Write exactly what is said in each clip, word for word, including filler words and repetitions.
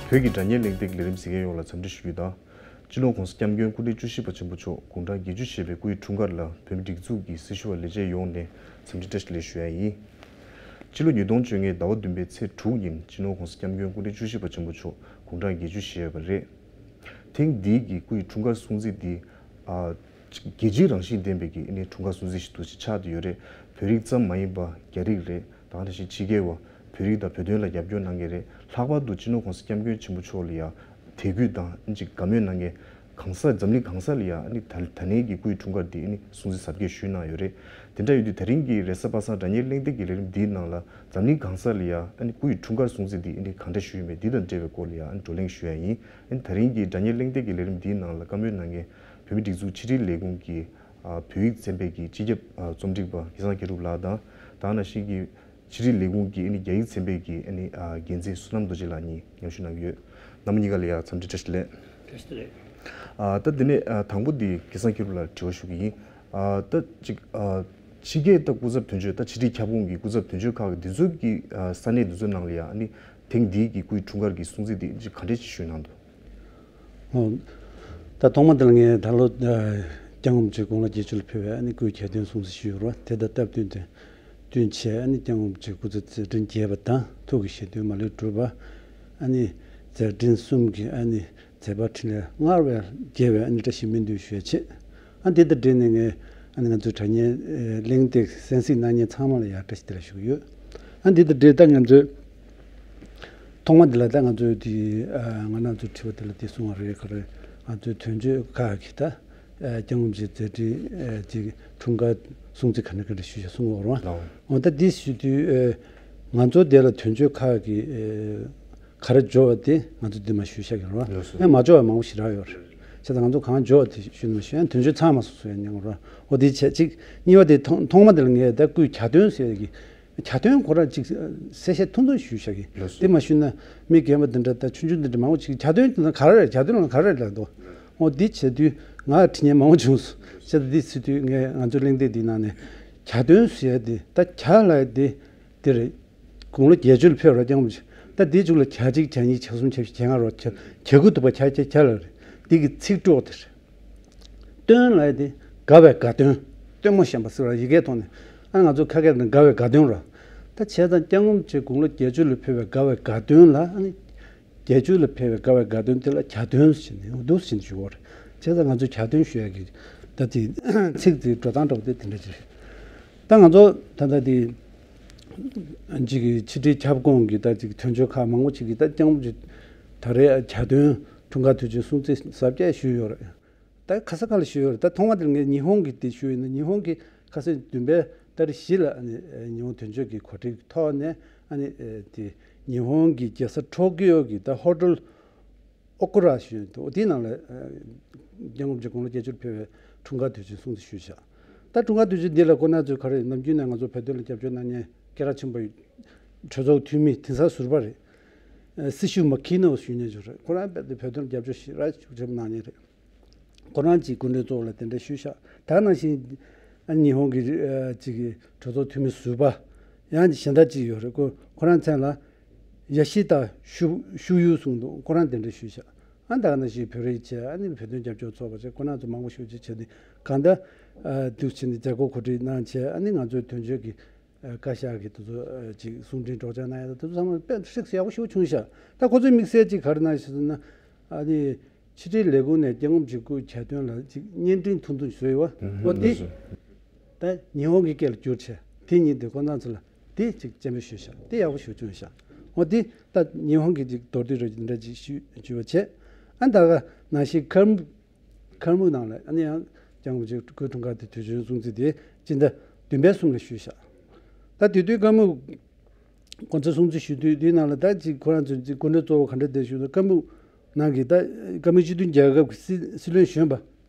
བོད་ཀྱི་དྲ་བརྙན་གླེང་སྟེགས་ལས་རིམ་གཟིགས་མཁན་ཡོངས་ལ་འཚམས་འདྲི་ཞུ་རྒྱུ་དང་། སྤྱི་ནོར་༸གོང་ས་༸སྐྱབས་མགོན་སྐུ་ཕྲེང་བཅུ་བཞི་པ་ཆེན་པོ་མཆོག་དགུང་གྲངས་བརྒྱད་ཅུ་བཞེས་པའི་སྐུའི་འཁྲུངས་སྐར་ལ་བོད་མིའི་སྒྲིག་འཛུགས་ཀྱི་སྲི་ཞུ་བ་ལས་བྱེད་ཡོངས་ནས་འཚམས་འདྲི་བཀྲ་ཤིས་བདེ་ལེགས་ཞུ་ཡ་ཡིན། ཕྱི་ལོ་ཉིས་སྟོང་བཅོ་ལྔའི་ཟླ་བ་བདུན་པའི་ཚེས་དྲུག་ཉིན་སྤྱི་ནོར་༸གོང་ས་༸སྐྱབས་མགོན་སྐུ་ཕྲེང་བཅུ་བཞི་པ་ཆེན་པོ་མཆོག་དགུང་གྲངས་བརྒྱད་ཅུ་བཞེས་པ་རེད། ཐེངས་འདིའི་གི་སྐུའི་འཁྲུངས་སྐར་སྲུང་བརྩི་འདི། ཨ། རྒྱལ་སྤྱིའི་རང་བཞིན་ལྡན་པའི་གི་ཨ་ནི་འཁྲུངས་སྐར་སྲུང་བརྩི་ཞིག་ཏུ་ཞིག་ཆགས་བསྡད་ཡོད་རེད། བོད་རིགས་ཙམ་མ་ཡིན་པ་རྒྱ་རིགས་རེད། ད་ག་ནང་བཞིན་ཕྱི་རྒྱལ་བ། བོད་རིགས་དང་བོད་དོན་ལ་རྒྱབ་སྐྱོར་གནང་མཁན་རེད། ལྷག་པར་དུ་སྤྱི་ནོར་༸གོང་ས་༸སྐྱབས་མགོན་ཆེན་པོ་མཆོག་ལ་ཡང་དད་གུས་དང་ཨ་ནི་ཅིག་དགའ་མོས་གནང་མཁན་གང་ས། འཛམ་གླིང་གང་ས་ལ་ཡང་ཨ་ནི་ད་ད་ལན་གྱི་སྐུའི་འཁྲུངས་སྐར་འདི་ཨ་ནི་སྲུང་བརྩི་གཟབ་རྒྱས་ཞུས་གནང་ཡོད་རེད། དེ་འདྲ་ཡོད་དུས་ད་རིང་གི་རེས་གཟའ་པ་སངས་དྲ་བརྙན་གླེང་སྟེགས་ཀྱི་ལས་རིམ་འདིའི་ནང་ལ་འཛམ་གླིང་གང་ས་ལ་ཡང་ཨ་ནི་སྐུའི་འཁྲུངས་སྐར་སྲུང་བརྩི་འདི་ཨ་ནི་གང་འདྲ་ཞུས་ཡོད་མེད་འདི་དང་འབྲེལ་བའི་སྐོར་ལ་ཡང་ཨ་ནི་བགྲོ་གླེང་ཞུ་ཡ་ཡིན། ཨ་ནི་ད་རིང་གི་དྲ་བརྙན་གླེང་སྟེགས་ཀྱི་ལས་རིམ་འདིའི་ནང་ལ་བཀའ་མོལ་གནང་མཁན་བོད་མིའི་སྒྲིག་འཛུགས་ཕྱི་དྲིལ་ལས་ཁུངས་ཀྱི་ཨ་བོད་ཡིག་ཚན་པའི་གི་སྤྱི་ཁྱབ་ཨ་རྩོམ་སྒྲིག་པ་སྐལ་བཟང་མཁས་གྲུབ་ལགས་དང་། ད་ག་ནང་བཞིན་གྱི་ཕྱི་དྲིལ་ལས་ཁུངས་ཀྱི་ཨ་ནི་རྒྱ་ཡིག་ཚན་པའི་གི་ཨ་ནི་ཨ་འགན་འཛིན་བསོད་ནམས་རྡོ་རྗེ་ལགས་གཉིས་མཉམ་ཞུགས་གནང་གི་ཡོད། རྣམ་པ་གཉིས་ཀ་ལ་ཡང་འཚམས་འདྲི་བཀྲ་ཤིས་བདེ་ལེགས། བཀྲ་ཤིས་བདེ་ལེགས། ཨ་ད་འདི་ནས་ཨ་དང་པོ་འདི་སྐལ་བཟང་མཁས་གྲུབ་ལགས་དྲི་བ་ཞུ་གི་ཡིན། ཨ་ད་ཅིག་ཨ་ཕྱི་རྒྱལ་ད་སྐུ་ཚབ་དོན་གཅོད་ད་ཕྱི་དྲིལ་ཁྱབ་ཁོངས་ཀྱི་སྐུ་ཚབ་དོན་གཅོད་ཁག་གི་འདི་ཚོ་གི་ཨ་ས་གནས་འདི་ཚོ་ནང་ལ་ཡང་ཨ་ནི་ཐེངས་འདིའི་གི་སྐུའི་འཁྲུངས་སྐར་གྱི་སྲུང་བརྩི་འདི་ཅིག་ག་འདྲས་ཅིག་ཞུས་གནང་འདུག། ཨོ། ད་ཐོག་མ་དེ་ལ་ངས་ད་ལོ་ཨ་སྐྱབས་མགོན་རིན་པོ་ཆེ་དགུང་ལོ་བརྒྱད་ཅུ་ལ་ཕེབས་པའི་ཨ་ནི་སྐུའི་གྱ་སྟོན་སྲུང་བརྩི་ཞུས་ཡོད་རེད་བ། དེ་དང་སྟབས་བསྟུན་ཏེ་བསྟུན་བྱས་ཨ་ནི་སྐྱབས་མགོན་རིན་པོ་ཆེ་སྐུ་ཚེ་མཛད་འཕྲིན་རྒྱས་པ་དང་ཐུགས་ཀྱི་བཞེད་དོན་མ་ལུས་འགྲུབ་པ། ཨ་ནི་མཛད་འཕྲིན་གསུམ་གྱི་ཨ་ནི་མཛད་པ་འཕྲིན་ལས་སྔར་བས་རྒྱས་པའི་ཨ་ནི་བཀྲ་ཤིས་སྨོན་འདུན་ཞུ་ཡ་བྱེད། ཨ་འདི་དང་འབྲེལ་ནས་ངས་ཨ་ནི་ང་ཚོའི་དྲ་བརྙན་ཨེ་གླེང་སྟེགས་གསན་གཟིགས་གནང་མཁན་ཚང་མ་ལ་ཡང་བཀྲ་ཤིས་བདེ་ལེགས་ཞུ་གི་ཡོད། ཨ་འདི་དང་འབྲེལ་ད་ང་ཚོས་ཐོག་མ་འདི་ལ་ད་ང་ཚོས་དེ་ཨ་ང་རང་ཚོའི་དྲི་བ་དེ་ལ་དེ་གསུང་བ་རེད། ག་རེ་ང་ཚོའི་དོན་གཅོད་ཁག་གིས་ད་ཨ་སྐྱབས་མགོན་རིན་པོ་ཆེ་མཛད་འཕྲིན་ཨ་ཅིག་འཁྲུངས་སྐར་སྲུང་བརྩི་ག་འདྲ་ག་འདྲ་ཞུས་བྱས་གསུང་བ་རེད་བ། ལགས། འོ་ད་འདི་ཞུ་དུས་ཨ་ང་ཚོ་དེ་ལ་དོན་གཅོད་ཁག་གིས་ཨ་ག་རེ་འབྱོར་བ་དེ་ང་ཚོ་འདི་མ་ཞུ་ཤག་གི་རེད་བ། ལགས་སོ། ཡང་མ་འབྱོར་བ་མང་པོ་ཞེ་དྲག་ཡོད་རེད། བྱས་ཙང་ང་ཚོ་གང་འབྱོར་བ་དེ་ཞུ་ནི་མ་ཞུ་ཡང་དོན་གཅོད་ཚང་མ་སོ་སོ་ཡང་ཉན་དགོས་རེད། འོ་དེ་བྱས་ཅིག་གཉིས་པ་དེ་ཐོག་ཐོག་མ་དེ་ལ་ངས་ད་སྐུའི་གྱ་སྟོན་ཟེར་གི་གྱ་སྟོན་ཁོ་རང་ཅིག་གསལ་བཤད་ཐུང་ཐུང་ཞུ་ཤག་གི། ལགས་སོ། དེ་མ་ཞུས་ན་མི་རྒན་པ་འདི་འདྲ་ད་ཆུང་ཆུང་འདི་འདྲ་མང་པོ་ཅིག་གྱ་སྟོན་དེ་ན་ག་རེ་རེད། གྱ་སྟོན་ལ་ག་རེ་རེད་ལབ་འདུག། འོ་འདི་བྱས་དུས་ང་དྲི་མཁན་མང་པོ་བྱུང་སོང་། བྱས་ཙང་འདི་ཟེར་དུས་ངས་ང་ཚོ་གླེང་སྟེགས་འདིའི་ནང་ནས་གྱ་སྟོན་ཟེར་ཡ་དེ་ད་གྱ་ལབ་ཡ་དེ་དེ་རེད། དགུང་ལོ་བརྒྱད་ཅུ་ལ་ཕེབས་རོགས་ཀྱང་མི་བྱེད། ད་དེའི་མཇུག་ལ་གྱ་གཅིག་གྱ་གཉིས་གྱ་གསུམ་གྱ་བཞི་གྱ་ལྔ་རོགས་གྱ་གྱ་དགུ་འདུག་པ། གྱ་གྱ་གྱ་ལ་རེད། དེ་གི་ཚིག་གྲོགས་དེ་རེད། སྟོན་ལབ་ཡ་དེ་དགའ་བའི་དགའ་སྟོན། སྟོན་མོ་བཤམས་པ་ཟེར་བ་ཡི་གེའི་ཐོག་ནས་ཨ་ང་ཚོ་ཁ་སྐད་ནང་དགའ་བའི་དགའ་སྟོན་ར། ད་བྱས་ཙང་སྐྱབས་མགོན་རིན་པོ་ཆེ་དགུང་ལོ་བརྒྱད་ཅུ་ལ་ཕེབས་པའི་དགའ་བའི་དགའ་སྟོན་ལ་ཨ་ནི་བརྒྱད་ཅུ་ལ་ཕེབས་པའི་དགའ་བའི་དགའ་སྟོན་དེ་ལ་གྱ་སྟོན་ཟེར་ནས་འདུག་ཟེར་ནས་ཞུ་བ་རེད། བྱས་ཙང་ང་ཚོས་གྱ་སྟོན་ཞུ་ཡ་གི་ད་དེ་ཚིག་དེ་འགྲོ་སྟངས་འདྲ་པོ་དེ་དེ་འདྲ་ཅིག་རེད། ད་ང་ཚོ་ད་ལྟ་དེ་ཅིག་གི་ཕྱི་དྲིལ་ཁྱབ་ཁོངས་ཀྱི་ད་ཅིག་དོན་གཅོད་ཁག་མང་པོ་ཅིག་གིས་ད་སྐྱབས་མགོན་རིན་པོ་ཆེ་ད་རེས་གྱ་སྟོན་འཁྲུངས་སྐར་དུས་ཆེན་སྲུང་བརྩི་གཟབ་རྒྱས་ཞུས་ཡོད་རེད། ད་ཁ་ས་ཁ་ལ་ཞུས་ཡོད་རེད། ད་ཐོག་མ་དེར་ངས་ཉི་ཧོང་གི་དེ་ཞུས་ཡིན་ན་ཉི་ཧོང་གི་ཁ་སང་བདུན་པའི་ཏ་རིག་བཞི་ལ་ཨ་ནི་ཉི་ཧོང་དོན་གཅོད་ཀྱི་གོ་སྒྲིག་ཐོག་ནས་ཨ་ནི་དེ་ཉི་ཧོང་གི་རྒྱལ་ས་ཊོ་ཀི་ཡོ་གི་ད་ཧོ་ཊེལ་ཨོ་ཀུ་ར་ཞུས་ཡོད་འདུག། དེའི་ནང་ལ་སྐྱབས་མགོན་རིན་པོ་ཆེ་དགུང་ལོ་བརྒྱད་ཅུར་ཕེབས་པའི་འཁྲུངས་སྐར་དུས་ཆེན་སྲུང་བརྩི་ཞུས་བཞག། ད་འཁྲུངས་སྐར་དུས་ཆེན་འདི་ལ་ཁོ་ན་ཚོས་ག་རེ་ནམ་རྒྱུན་ནས་ང་ཚོ་བོད་དོན་ལ་རྒྱབ་སྐྱོར་གནང་མཁན་སྐད་གྲགས་ཆེན་པོ་གྲོས་ཚོགས་འཐུས་མི་དེང་སང་ཟུར་པ་རེད། སྲི་ཞུ་མ་ཁི་ནོ་ཞུས་མཁན་ཅིག་རེད། ཁོ་རང་དཔེ་དེ་བོད་དོན་རྒྱབ་སྐྱོར་ཞེ་དྲག་ཤུགས་ཆེན་པོ་གནང་མཁན་རེད། ཁོ་རང་གཅིག་སྐུ་མགྲོན་གཙོ་བོ་ལ་དེ་འདྲ་ཞུས་ཤག། ད་ནང་བཞིན་ཨ་ནི་ཉི་ཧོང་གི་ཨ་ཅིག་གི་གྲོས་ཚོགས་འཐུས་མི་ཟུར་པ་ཡང་གཞན་དག་ཅིག་ཡོད་རེད། ཁོ་ཁོ་རང་མཚན་ལ་ཡ་ཤི་ད་ཤུ་ཤུ་ཡུ་གསུངས་འདུག། ཁོ་རང་དེ་འདྲ་ཞུས་ཤག། ཨ་ད་ནང་བཞིན་བོད་རིགས་བྱས་ཨ་ནི་བོད་དོན་རྒྱབ་སྐྱོར་ཚོགས་པ་བྱས་ཁོ་རང་ཚོ་མང་པོ་ཞེ་ཅིག་བྱས་ཏེ་གང་ལྟར་ཨ་འདུག་བྱས་ནས་མཛད་སྒོ་གོ་སྒྲིག་གནང་བྱས་ཨ་ནི་ང་ཚོའི་དོན་གཅོད་ཀྱི་ཨ་བཀའ་ཤག་གི་དེ་ཚོ་ཨ་ཅིག་གསུང་འཕྲིན་སྒྲོག་སྦྱང་གནང་ཡ་དང་དེ་ཚོ་ཚང་མ་དཔེ་ཧྲིག་ཡག་པོ་ཞེ་པོ་བྱུང་ཤག། ད་ཁོ་ཚོའི་དམིགས་བསལ་ཅིག་ག་རེ་གནང་ཞེས་ཟེར་ན་ཨ་ནི་ཕྱི་དྲིལ་ལས་ཁུངས་ནས་སྐྱབས་མགོན་རིན་པོ་ཆེའི་གྱ་སྟོན་ལ་ཅིག་བརྙན་འཕྲིན་ཐུང་ཐུང་བཟོས་ཡོད་པ། འོ་དེ་ད་ཉི་ཧོང་གི་སྐད་ལ་བསྒྱུར་བྱས་དེ་ཉིད་དེ་ཁོ་རང་ཚོ་ལ་དེ་ཅིག་སྤྱན་འབུལ་ཞུས་ཤག། དེ་ཡག་པོ་ཞེ་པོ་བྱུང་ཤག། འོ་དེ་ད་ཉི་ཧོང་གི་ཅིག་མདོར་བསྡུས་རེ་འདྲ་ཅིག་ཞུ་ཞུ་བ་བྱས། ཨ་ད་ག་ནང་བཞིན་ཁམ་ཁམ་བུ་ནང་ལ་ཨ་ནི་ཡང་སྐྱབས་མགོན་རིན་པོ་ཆེའི་སྐུའི་འཁྲུངས་སྐར་དེ་དུས་ཆེན་སྲུང་བརྩི་དེ་སྤྱི་ཟླ་བདུན་པའི་གསུམ་ལ་ཞུས་ཤག། ད་དེ་དུས་ཁམ་བུ་གོང་ས་སྲུང་བརྩི་ཞུ་དུས་དེའི་ནང་ལ་ད་ཅིག་ཁོ་རང་ཚོ་ཅིག་སྐུ་མགྲོན་གཙོ་བོ་ག་འདྲ་བསྡད་ཞུས་ན་ཁམ་བུ་ནང་གི་ད་ཁམ་བུ་སྤྱི་མཐུན་རྒྱལ་ཁབ་ཀྱི་སྲིད་སྲིད་བློན་གཞོན་པ་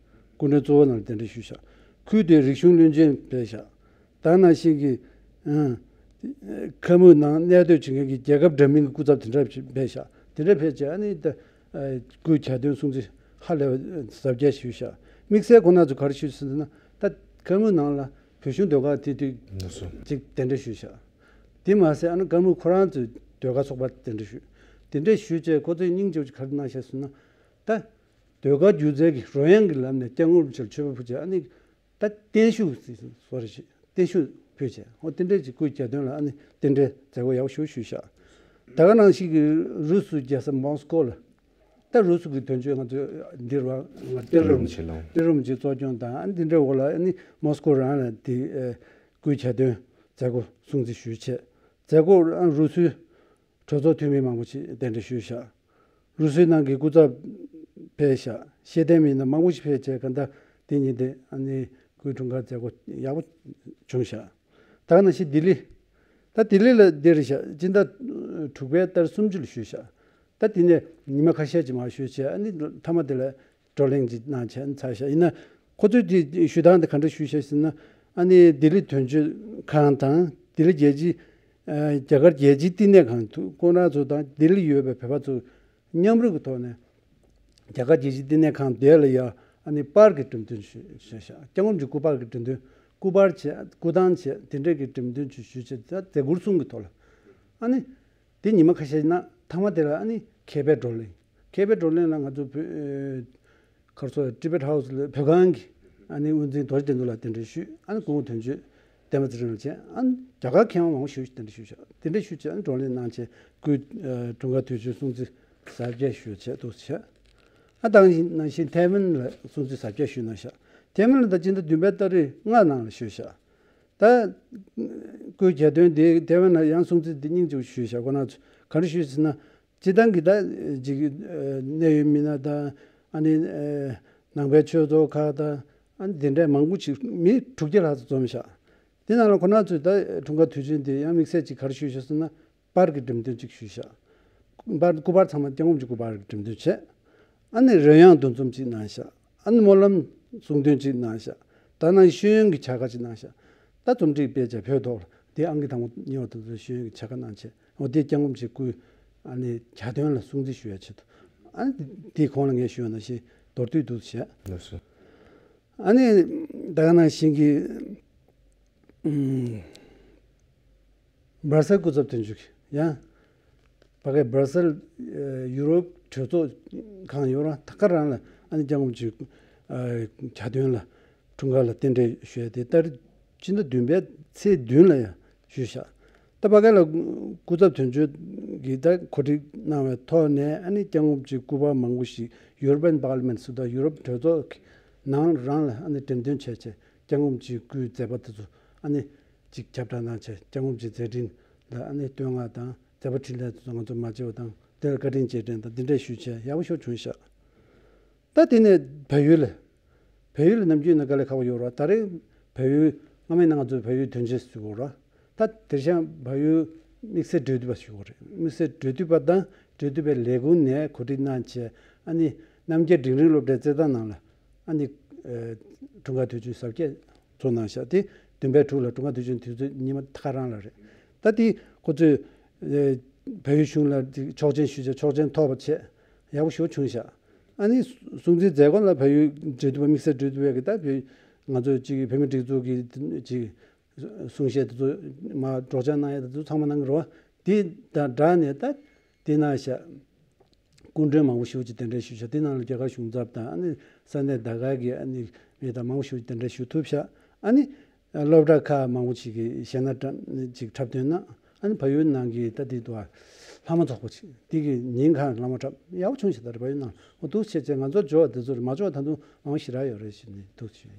སྐུ་མགྲོན་གཙོ་བོ་ནང་ལ་གདན་འདྲེན་ཞུས་ཤག། ཁུལ་དེའི་རིག་གཞུང་བློན་ཆེན་ཕེབས་ཤག། ད་ནང་བཞིན་གྱི་ཨ་ཁམ་བུ་ནང་གནས་སྡོད་བྱེད་མཁན་གྱི་རྒྱལ་ཁབ་འདྲ་མིན་གྱི་སྐུ་ཚབ་དེ་འདྲ་ཕེབས་ཤག། དེ་འདྲ་ཕེབས་བྱས་ཨ་ནི་ད་ཨ་སྐུའི་གྱ་སྟོན་སྲུང་བརྩི་ཧ་ལས་པ་གཟབ་རྒྱས་ཞུས་ཤག། དམིགས་བསལ་ཁོ་ན་ཚོས་ག་རེ་ཞུས་ཟེར་ན་ད་ཁམ་བུ་ནང་ལ་བོད་གཞུང་ཟློས་གར་དེ་དུས་ཅིག་གདན་འདྲེན་ཞུས་ཤག། དེ་མ་ཟད་ཨ་ནི་ཁམ་བུ་ཁོ་རང་ཚོའི་ཟློས་གར་ཚོགས་པ་གདན་འདྲེན་ཞུས། དེ་འདྲས་ཞུས་བྱས་ཁོ་ཚོས་སྙིང་རྗེ་པོ་ཅིག་ག་རེ་གནང་ཤག་ཟེར་ན། ད་ཟློས་གར་སྒྱུ་རྩལ་གྱི་རོལ་དབྱངས་ཀྱི་ལམ་ནས་སྐྱབས་མགོན་རིན་པོ་ཆེ་ལ་མཆོད་པ་ཕུལ་བྱས། ཨ་ནི་ད་བརྟན་བཞུགས་ཟེར་བཟོ་རེ་བྱས། བརྟན་བཞུགས་ཕུལ་བྱས། འོ་དེ་འདྲས་ཀྱི་སྐུའི་གྱ་སྟོན་ལ་ཨ་ནི་དེ་འདྲས་མཛད་སྒོ་ཡག་པོ་ཞིག་ཞུས་ཤག་ད་ག་ནང་བཞིན་གྱི་རུ་སུའི་རྒྱལ་ས་མོ་སི་ཀོ་ལ། ད་རུ་སུ་གི་དོན་གཅོད་ང་ཚོས་འདིར་བ་ང་ཏེ་རུ་རུ་མི་ཆེ་ལོ། ཏེ་རུ་མི་ཆེ་གཙོ་སྐྱོང་དང་ཨ་འདི་འདྲའི་འོག་ལ་ཨ་ནི་མོ་སི་ཀོ་རང་ལ་དེ་ཨེ་སྐུའི་གྱ་སྟོན་མཛད་སྒོ་སྲུང་བརྩི་ཞུས་བྱས། མཛད་སྒོ་ཨ་རུ་སུའི་གྲོས་ཚོགས་འཐུས་མི་མང་པོ་ཞིག་གདན་འདྲེན་ཞུས་ཤག་རུ་སུའི་ནང་གི་སྐུ་ཚབ་ཕེབས་ཤག་ཤེས་ལྡན་མི་སྣ་མང་པོ་ཞིག་ཕེབས་བྱས། གང་ལྟར་དེ་ཉིན་དེ་ཨ་ནི་སྐུའི་འཁྲུངས་སྐར་མཛད་སྒོ་ཡག་པོ་བྱུང་ཤག་ད་ག་ནང་བཞིན་ལྡི་ལི། ད་ལྡི་ལི་ལ་འདིར་ཤག་སྤྱི་ཟླ་དྲུག་པའི་ཏ་རིག་སུམ་ཅུ་ལ་ཞུས་ཤག་ད་དེ་ནས་ཉི་མ་ཁ་ཤས་ཅིག་མར་ཞུས་བྱས། ཨ་ནི་མཐའ་མ་དེ་ལ་བགྲོ་གླེང་ཅིག་གནང་བྱས་ཚར་ཤག་ཡིན་ན་ཁོ་ཚོས་དེ་ཞུ་སྟངས་དེ་ག་འདྲ་ཞུས་ཤག་ཟེར་ན། ཨ་ནི་ལྡི་ལི་དོན་གཅོད་ཁང་དང་ལྡི་ལི་རྒྱལ་སྤྱི་ཨ་རྒྱ་གར་རྒྱལ་སྤྱིའི་བསྟི་གནས་ཁང་དུ་ཁོང་རང་ཚོ་དང་ལྡི་ལི་ཡོད་པའི་བོད་པ་ཚོ་མཉམ་རུབ་ཀྱི་ཐོག་ནས་རྒྱ་གར་རྒྱལ་སྤྱིའི་བསྟི་གནས་ཁང་དེ་ལ་ཡ་ཨ་ནི་པར་གྱི་འགྲེམས་སྟོན་ཞུས་ཤག་སྐྱབས་མགོན་གྱི་སྐུ་པར་གྱི་འགྲེམས་སྟོན། སྐུ་པར་བྱས། སྐུ་ཐང་བྱས། དེ་འདྲས་ཀྱི་འགྲེམས་སྟོན་ཅིག་ཞུས་བྱས། ད་མཛད་སྒོ་གསུམ་གྱི་ཐོག་ལ་ཨ་ནི། དེ་ཉི་མ་ཁ་ཤས་ནང་མཐའ་མ་དེ་ལ་ཨ་ནི་མཁས་པའི་བགྲོ་གླེང་། མཁས་པའི་བགྲོ་གླེང་ལ་ང་ཚོ་བོད་ཨེ་ག་རེ་ཟེར། ཊི་བེཊ་ཧའུ་སི་ལ་བོད་ཁང་གི་ཨ་ནི་དབུ་འཛིན་རྡོ་རྗེ་བདེ་སྟོབས་ལགས་གདན་འདྲེན་ཞུས། ཨ་ནི་སྐུ་ངོ་དོན་གཅོད་བསྟན་པ་ཚེ་རིང་ལགས་བྱས། ཨ་ནི་རྒྱ་གར་མཁས་དབང་མང་པོ་ཞིག་གདན་འདྲེན་ཞུས་ཤག་དེ་འདྲ་ཞུས་བྱས་ཨ་ནི་བགྲོ་གླེང་གནང་བྱས། སྐུའི་ཨེ་འཁྲུངས་སྐར་དུས་ཆེན་སྲུང་བརྩི་གཟབ་རྒྱས་ཞུས་བྱས་འདུག་བྱས། ཨ་ད་ག་ནང་བཞིན་ཐའེ་ཝན་ལ་སྲུང་བརྩི་གཟབ་རྒྱས་ཞུས་གནང་ཤག་ཐའེ་ཝན་ལ་ད་སྤྱི་ཟླ་བདུན་པའི་ཏ་རིག་ལྔ་ནང་ལ་ཞུས་ཤག་ད་སྐུའི་གྱ་སྟོན་དེ་ཐའེ་ཝན་ལ་ཡང་སྲུང་བརྩི་དེ་སྙིང་རྗེ་པོ་ཞུས་ཤག་ཁོ་ན་ཚོས་ག་རེ་ཞུས་ཟེར་ན། སྤྱིར་བཏང་གི་ད་ཅིག་ཨ་གནད་ཡོད་མི་སྣ་དང་ཨ་ནི་ཨ་ནང་པའི་ཆོས་ཚོགས་ཁག་དང་ཨ་ནི་དེ་འདྲའི་མང་པོ་ཅིག་མི་དྲུག་བརྒྱ་ལྷག་ཙམ་འཛོམས་ཤག་དེ་ནང་ལ་ཁོ་ན་ཚོས་ད་འཁྲུངས་སྐར་དུས་ཆེན་དེ་ཡང་དམིགས་བསལ་ཅིག་ག་རེ་ཞུས་ཤག་ཟེར་ན། པར་གྱི་འགྲེམས་སྟོན་ཅིག་ཞུས་ཤག་པར་སྐུ་པར་ཚང་མ་སྐྱབས་མགོན་གྱི་སྐུ་པར་གྱི་འགྲེམས་སྟོན་བྱས། ཨ་ནི་རོལ་དབྱངས་འདུ་འཛོམས་ཅིག་གནང་ཤག་ཨ་ནི་སྨོན་ལམ་གསུང་འདོན་ཅིག་གནང་ཤག་ད་ནང་ཤེས་ཡོན་གྱི་བྱ་དགའ་ཅིག་གནང་ཤག་ད་རྩོམ་སྒྲིག་སྤེལ་བྱས་བོད་ཐོག་ལ་དེ་ཨང་ཀི་དང་པོ་གཉིས་པ་དེ་ཚོ་ཤེས་ཡོན་གྱི་བྱ་དགའ་གནང་བྱས། འོ་དེ་སྐྱབས་མགོན་གྱི་སྐུའི་ཨ་ནི་གྱ་སྟོན་ལ་སྲུང་བརྩི་ཞུ་ཡ་ཆེད་དུ། ཨ་ནི་དེ་གོང་ལ་ངས་ཞུས་པ་ནང་བཞིན་མདོར་བསྡུས་འདུག་བྱས། ལགས་སོ། ཨ་ནི་ད་ག་ནང་བཞིན་གྱི་ཨུམ། སྦར་སེལ་སྐུ་ཚབ་དོན་གཅོད་ཀྱིས་ཡང་། ཕ་གིའི་སྦར་སེལ་ཡུ་རོབ་གྲོས་ཚོགས་ཁང་ཡོད་ར། ད་ག་རང་ལ་ཨ་ནི་སྐྱབས་མགོན་གྱི་གྱ་སྟོན་ལ་འཁྲུངས་སྐར་ལ་རྟེན་འབྲེལ་ཞུ་ཡ་དེ་ལྟར་ཕྱི་ཟླ་བདུན་པའི་ཚེས་བདུན་ལ་ཡང་ཞུས་ཤག་ད་ཕ་གི་ལ་སྐུ་ཚབ་དོན་གཅོད་ཀྱིས་ད་གོ་སྒྲིག་གནང་བའི་ཐོག་ནས་ཨ་ནི་སྐྱབས་མགོན་གྱི་སྐུ་པར་མང་པོ་ཞིག་ཡུ་རོ་པན་པར་ལི་མེན་ཊི་ཟེར་དང་ཡུ་རོབ་གྲོས་ཚོགས་ཀྱི་ནང་རང་ལ་ཨ་ནི་འགྲེམས་སྟོན་བྱས་བྱས། སྐྱབས་མགོན་གྱི་སྐུའི་མཛད་པ་དེ་ཚོ་ཨ་ནི་ཅིག་ཁྱབ་བསྒྲགས་གནང་བྱས། སྐྱབས་མགོན་གྱི་མཛད་འཕྲིན་ལ་ཨ་ནི་བསྟོད་བསྔགས་དང་མཛད་པ་འཕྲིན་ལས་དེ་ཚོ་ང་ཚོ་མ་བརྗེད་པ་དང་དེ་ལ་བཀའ་དྲིན་རྗེས་དྲན་དང་འདི་འདྲས་ཞུས་བྱས་ཡག་པོ་ཞིག་བྱུང་ཤག་ད་དེ་ནས་བལ་ཡུལ་ལ། བལ་ཡུལ་ལ་ནམ་རྒྱུན་ནས་དཀའ་ལས་ཁག་པོ་ཡོད་རེད་བ། ད་རེས་བལ་ཡུལ་སྔ་མའི་ནང་ང་ཚོ་བལ་ཡུལ་དོན་གཅོད་ཟེར་གྱི་ཡོད་རེད་བ། ད་དེ་བཞིན་བལ་ཡུལ་དམིགས་བསལ་འབྲེལ་མཐུད་པ་ཞུ་དགོས་རེད། དམིགས་བསལ་འབྲེལ་མཐུད་པ་དང་འབྲེལ་མཐུད་པའི་ལས་ཁུངས་ནས་གོ་སྒྲིག་གནང་བྱས། ཨ་ནི་རྣམ་རྒྱལ་འབྲིང་རིམ་སློབ་གྲྭའི་རྩེད་ཐང་ནང་ལ་ཨ་ནི་ཨེ་འཁྲུངས་སྐར་དུས་ཆེན་གཟབ་རྒྱས་ཚོགས་གནང་ཤག་དེ་བདུན་པའི་དྲུག་ལ་འཁྲུངས་སྐར་དུས་ཆེན་དུས་ཚོད་ཉི་མ་ད་ག་རང་ལ་རེད། ད་དེ་ཁོ་ཚོས་ཨེ་བལ་ཡུལ་གཞུང་ལ་ཆོག་མཆན་ཞུས་བྱས་ཆོག་མཆན་ཐོབ་པ་བྱས། ཡག་པོ་ཞེ་པོ་བྱུང་ཤག་ཨ་ནི་སྲུང་བརྩིའི་མཛད་སྒོ་ལ་བལ་ཡུལ་འབྲེལ་མཐུད་པ་དམིགས་བསལ་འབྲེལ་མཐུད་པས་ཀྱི་ད་བལ་ང་ཚོ་ཅིག་བོད་མིའི་སྒྲིག་འཛུགས་ཀྱི་ཅིག་གསུང་བཤད་དེ་ཚོ་མར་སྒྲོག་སྦྱང་གནང་ཡ་དེ་ཚོ་ཚང་མ་གནང་གི་རེད་བ། དེ་དང་སྦྲགས་ནས་ད་དེ་ནང་བཞིན་སྐུ་མགྲོན་མང་པོ་ཞེ་པོ་ཅིག་གདན་འདྲེན་ཞུས་ཤག་དེ་ནང་ལ་རྒྱ་གར་གཞུང་ཚབ་དང་ཨ་ནི་ས་གནས་ད་ག་གི་ཨ་ནི་མི་དང་མང་པོ་ཞེ་པོ་ཅིག་གདན་འདྲེན་ཞུ་ཐུབ་ཤག་ཨ་ནི་སློབ་གྲྭ་ཁག་མང་པོ་ཅིག་གི་གཞས་སྣ་ཅིག་འཁྲབ་སྟོན་གནང་། ཨ་ནི་བལ་ཡུལ་ནང་གི་ད་དེ་དུ་བ་ལྷ་མོ་ཚོགས་པ་ཅིག་དེ་གི་ཉིན་གང་ལྷ་མོ་འཁྲབ་ཡག་པོ་བྱུང་ཤག་ད་རེས་བལ་ཡུལ་ནང་འོ་འདུག་བྱས་བྱས་ང་ཚོར་འབྱོར་བ་དེ་ཚོ་རེད། མ་འབྱོར་བ་ད་དུང་མང་པོ་ཞེ་དྲག་ཡོད་རེད་ཟེར་ནས་འདུག་ཞུ།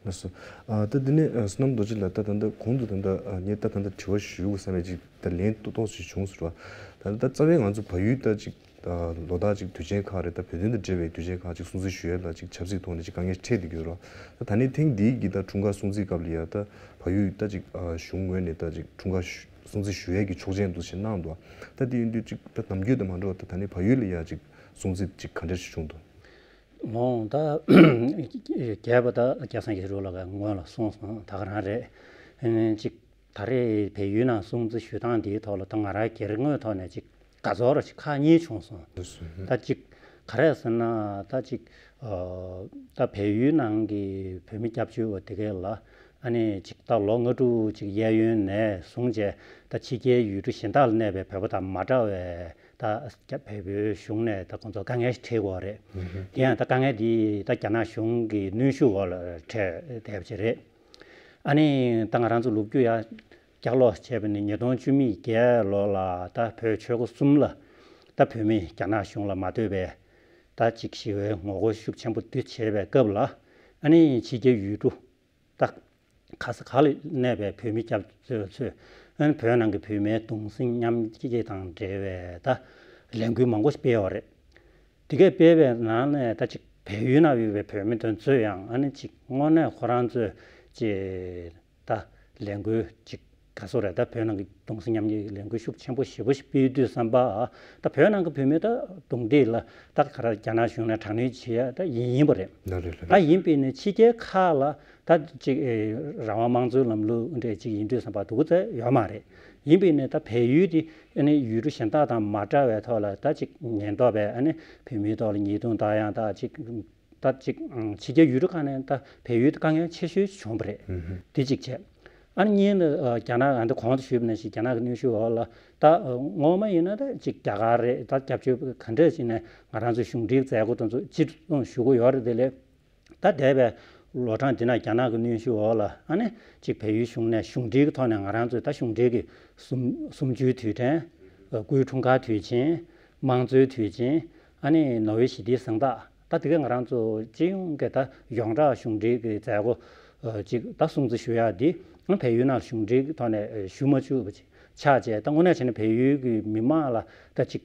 ལགས་སོ། ཨ་ད་དེ་ནས་ཨ་བསོད་ནམས་རྡོ་རྗེ་ལགས། ད་ད་ལྟ་གོང་དུ་ད་ལྟ་ཨ་ངས་ད་ད་ལྟ་དྲི་བ་ཞུ་དགོས་བསམ་པའི་ཅིག་ད་ལན་ཏོག་ཏོག་ཞིག་བྱུང་ཟེར་བ། ད་ད་རྩ་བའི་ང་ཚོ་བལ་ཡུལ་ད་ཅིག་ད་ལོ་ལྟར་ཅིག་དུས་ཆེན་ཁག་རེད། ད་བོད་དོན་དང་འབྲེལ་བའི་དུས་ཆེན་ཁག་ཅིག་སྲུང་བརྩི་ཞུ་ཡས་ལ་ཅིག་ཆབ་སྲིད་ཐོག་ནས་ཅིག་དཀའ་ངལ་འཕྲད་བསྡད་ཀྱི་ཡོད་རེད། ད་ད་ནི་ཐེངས་འདིའི་གི་ད་འཁྲུངས་སྐར་སྲུང་བརྩི་སྐབས་ལ་ཡ་ད་བལ་ཡུལ་ད་ཅིག་ཨ་གཞུང་ངོས་ནས་ད་ཅིག་འཁྲུངས་སྐར་སྲུང་བརྩི་ཞུ་ཡས་ཀྱི་ཆོག་མཆན་འདུག་ཞེས་གནང་འདུག་ད་དེ་ཡིན་དུས་ཅིག་ད་ནམ་རྒྱུན་དང་མ་འདྲ་བ་ད་ད་ནི་བལ་ཡུལ་ལ་ཡ་ཅིག་སྲུང་བརྩི་ཅིག་ག་འདྲ་ཞིག་བྱུང་འདུག་ལོང་ད་རྒྱས་པ་ད་སྐལ་བཟང་རྒྱ་རི་ལགས་ཀྱིས་སྔོན་ལ་གསུངས་སོང་། ད་ག་རང་རེད། ཨ་ནི་ཅིག་ད་རེས་བལ་ཡུལ་ནང་སྲུང་བརྩི་ཞུ་སྟངས་འདིའི་ཐོག་ལ་ད་ང་རང་སྒེར་ངོས་ཐོག་ནས་ཅིག་དགའ་ཚོར་ཅིག་ཁག་གཉིས་བྱུང་སོང་། ད་ཅིག་ག་རེ་ཟེར་ན་ད་ཅིག་ཨ་ད་བལ་ཡུལ་ནང་གི་བོད་མི་སྐྱབས་བཅོལ་བ་དེ་གས་ལ་ཨ་ནི་ཅིག་ད་ལོ་ལྔ་དྲུག་ཅིག་གཡས་གཡོན་ནས་བཟུང་བྱས་ད་ཕྱི་རྒྱལ་ཡུལ་གྲུ་གཞན་དག་ལ་གནས་པའི་བོད་པ་དང་མ་འདྲ་བའི་ ད་རྒྱ་བལ་པོའི་གཞུང་ནས་ད་ཁོང་ཚོ་དཀའ་ངལ་ཞིག་འཕྲད་ཀྱི་ཡོད་རེད། དེ་ཡང་ད་དཀའ་ངལ་འདི་ད་རྒྱ་ནག་གཞུང་གི་གནོན་ཤུགས་འོག་ལ་འཕྲད་བསྡད་པ་ཅིག་རེད། ཨ་ནི་ད་ང་རང་ཚོ་ལོ་རྒྱུས་ཡར་རྒྱག་ལོག་བྱས་པ་ནི་ཉིས་སྟོང་བཅུ་མེད་བརྒྱད་ལོ་ལ་ད་བོད་ཆོལ་ཁ་གསུམ་ལ་ད་བོད་མིས་རྒྱ་ནག་གཞུང་ལ་མ་ལྟོས་པའི་ད་ཅིག་ཞི་བའི་ངོ་རྒོལ་ཤུགས་ཆེན་པོ་འདི་བྱས་པའི་སྐབས་ལ། ཨ་ནི་ཕྱི་རྒྱལ་ཡུལ་གྲུ་ད་ག་ས་ག་ལ་གནས་པའི་བོད་མི་སྐྱབས་བཅོལ་ཚོས། ཨ་ནི་བོད་ནང་གི་བོད་མིའི་གདུང་སེམས་མཉམ་སྐྱེད་དང་འབྲེལ་བའི་ད་ལས་འགུལ་མང་པོ་ཞིག་སྤེལ་ཡོད་རེད། དེ་གས་སྤེལ་བའི་ནང་ནས་ད་ཅིག་བལ་ཡུལ་ན་ཡོད་པའི་བོད་མི་དེ་ཚོས་ཡང་ཨ་ནི་ཅིག་དངོས་གནས་ཁོ་རང་ཚོས་ཅིག་ད་ལས་འགུལ་ཅིག་ག་སོ་རེད། ད་བོད་ནང་གི་གདུང་སེམས་མཉམ་སྐྱེད་ལས་འགུལ་ཤུགས་ཆེན་པོ་ཞེ་པོ་ཞིག་སྤེལ་དུས་ཙམ་པ། ད་བོད་ནང་གི་བོད་མི་ད་རྡུང་རྡེག་ལ་ད་ག་ར་རྒྱ་ནག་གཞུང་ནས་དྲག་གནོན་བྱེད་ཡ་ད་ཡིན་ཡིན་པ་རེད། ལགས་རེད། ལགས་ད་རེད། ཡིན་པས་ནི་ཕྱི་རྒྱལ་ཁག་ལ་ད་ཅིག་ཨེ་རང་དབང་དམངས་གཙོའི་ལམ་ལུགས་འདྲ་ཅིག་ཡིན་དུས་ཙམ་པ་འདུག་ཚེ་ཡོད་མ་རེད། ཡིན་པས་ནི་ད་བལ་ཡུལ་དེ་ཨ་ནི་ཡུལ་གྲུ་གཞན་དག་དང་མ་འདྲ་བའི་ཐོག་ལ་ད་ཅིག་ཉེན་རྟོག་པས་ཨ་ནི་བོད་མིའི་ཐོག་ལ་ཉེས་རྡུང་བཏང་ཡ་ད་ཅིག་ད་ཅིག་ཕྱི་རྒྱལ་ཡུལ་གྲུ་ཁག་ནས་ད་བལ་ཡུལ་དེ་དཀའ་ངལ་ཆེ་ཤོས་བྱུང་བ་རེད། དེ་གཅིག་བྱས། ཨ་ནི་གཉིས་ནི་རྒྱ་ནག་ཨ་འདི་གོང་དུ་ཞུས་པ་ནང་བཞིན་རྒྱ་ནག་གི་གནོན་ཤུགས་འོག་ལ་ད་ངོ་མ་ཡིན་ན་ད་ཅིག་རྒྱ་གར་རེད། ད་སྐྱབས་བཅོལ་ག་འདྲ་ཞིག་ནས་ང་རང་ཚོའི་གཞུང་འབྲེལ་མཛད་སྒོ་དེ་ཚོ་ཅི་གསུང་ཞུ་གི་ཡོད་རེད། དེ་ལས་ད་འདས་པའི་ལོ་གྲངས་འདི་ན་རྒྱ་ནག་གི་གནོན་ཤུགས་འོག་ལ་ཨ་ནི་ཅིག་བལ་ཡུལ་གཞུང་ནས་གཞུང་འབྲེལ་གྱི་ཐོག་ནས་ང་རང་ཚོའི་ད་གཞུང་འབྲེལ་གྱི་གསུམ་གསུམ་བཅུའི་དུས་དྲན། སྐུའི་འཁྲུངས་སྐར་དུས་ཆེན། དམངས་གཙོའི་དུས་ཆེན། ཨ་ནི་ནོ་བྷེལ་ཞི་བདེའི་གཟེངས་རྟགས། ད་དེ་ག་ང་རང་ཚོ་སྤྱི་ཡོངས་ཀྱི་ད་ཡོངས་གྲགས་གཞུང་འབྲེལ་གྱི་མཛད་སྒོ་ཅིག་ད་སྲུང་བརྩི་ཞུ་ཡག་འདི་བལ་ཡུལ་ནང་གཞུང་འབྲེལ་གྱི་ཐོག་ནས་ཞུ་མ་བཅུག་པ་ཅིག་ཆགས་བྱས། ད་དངོས་གནས་བྱས་ན་བལ་ཡུལ་གྱི་མི་མང་ལ་ད་ཅིག་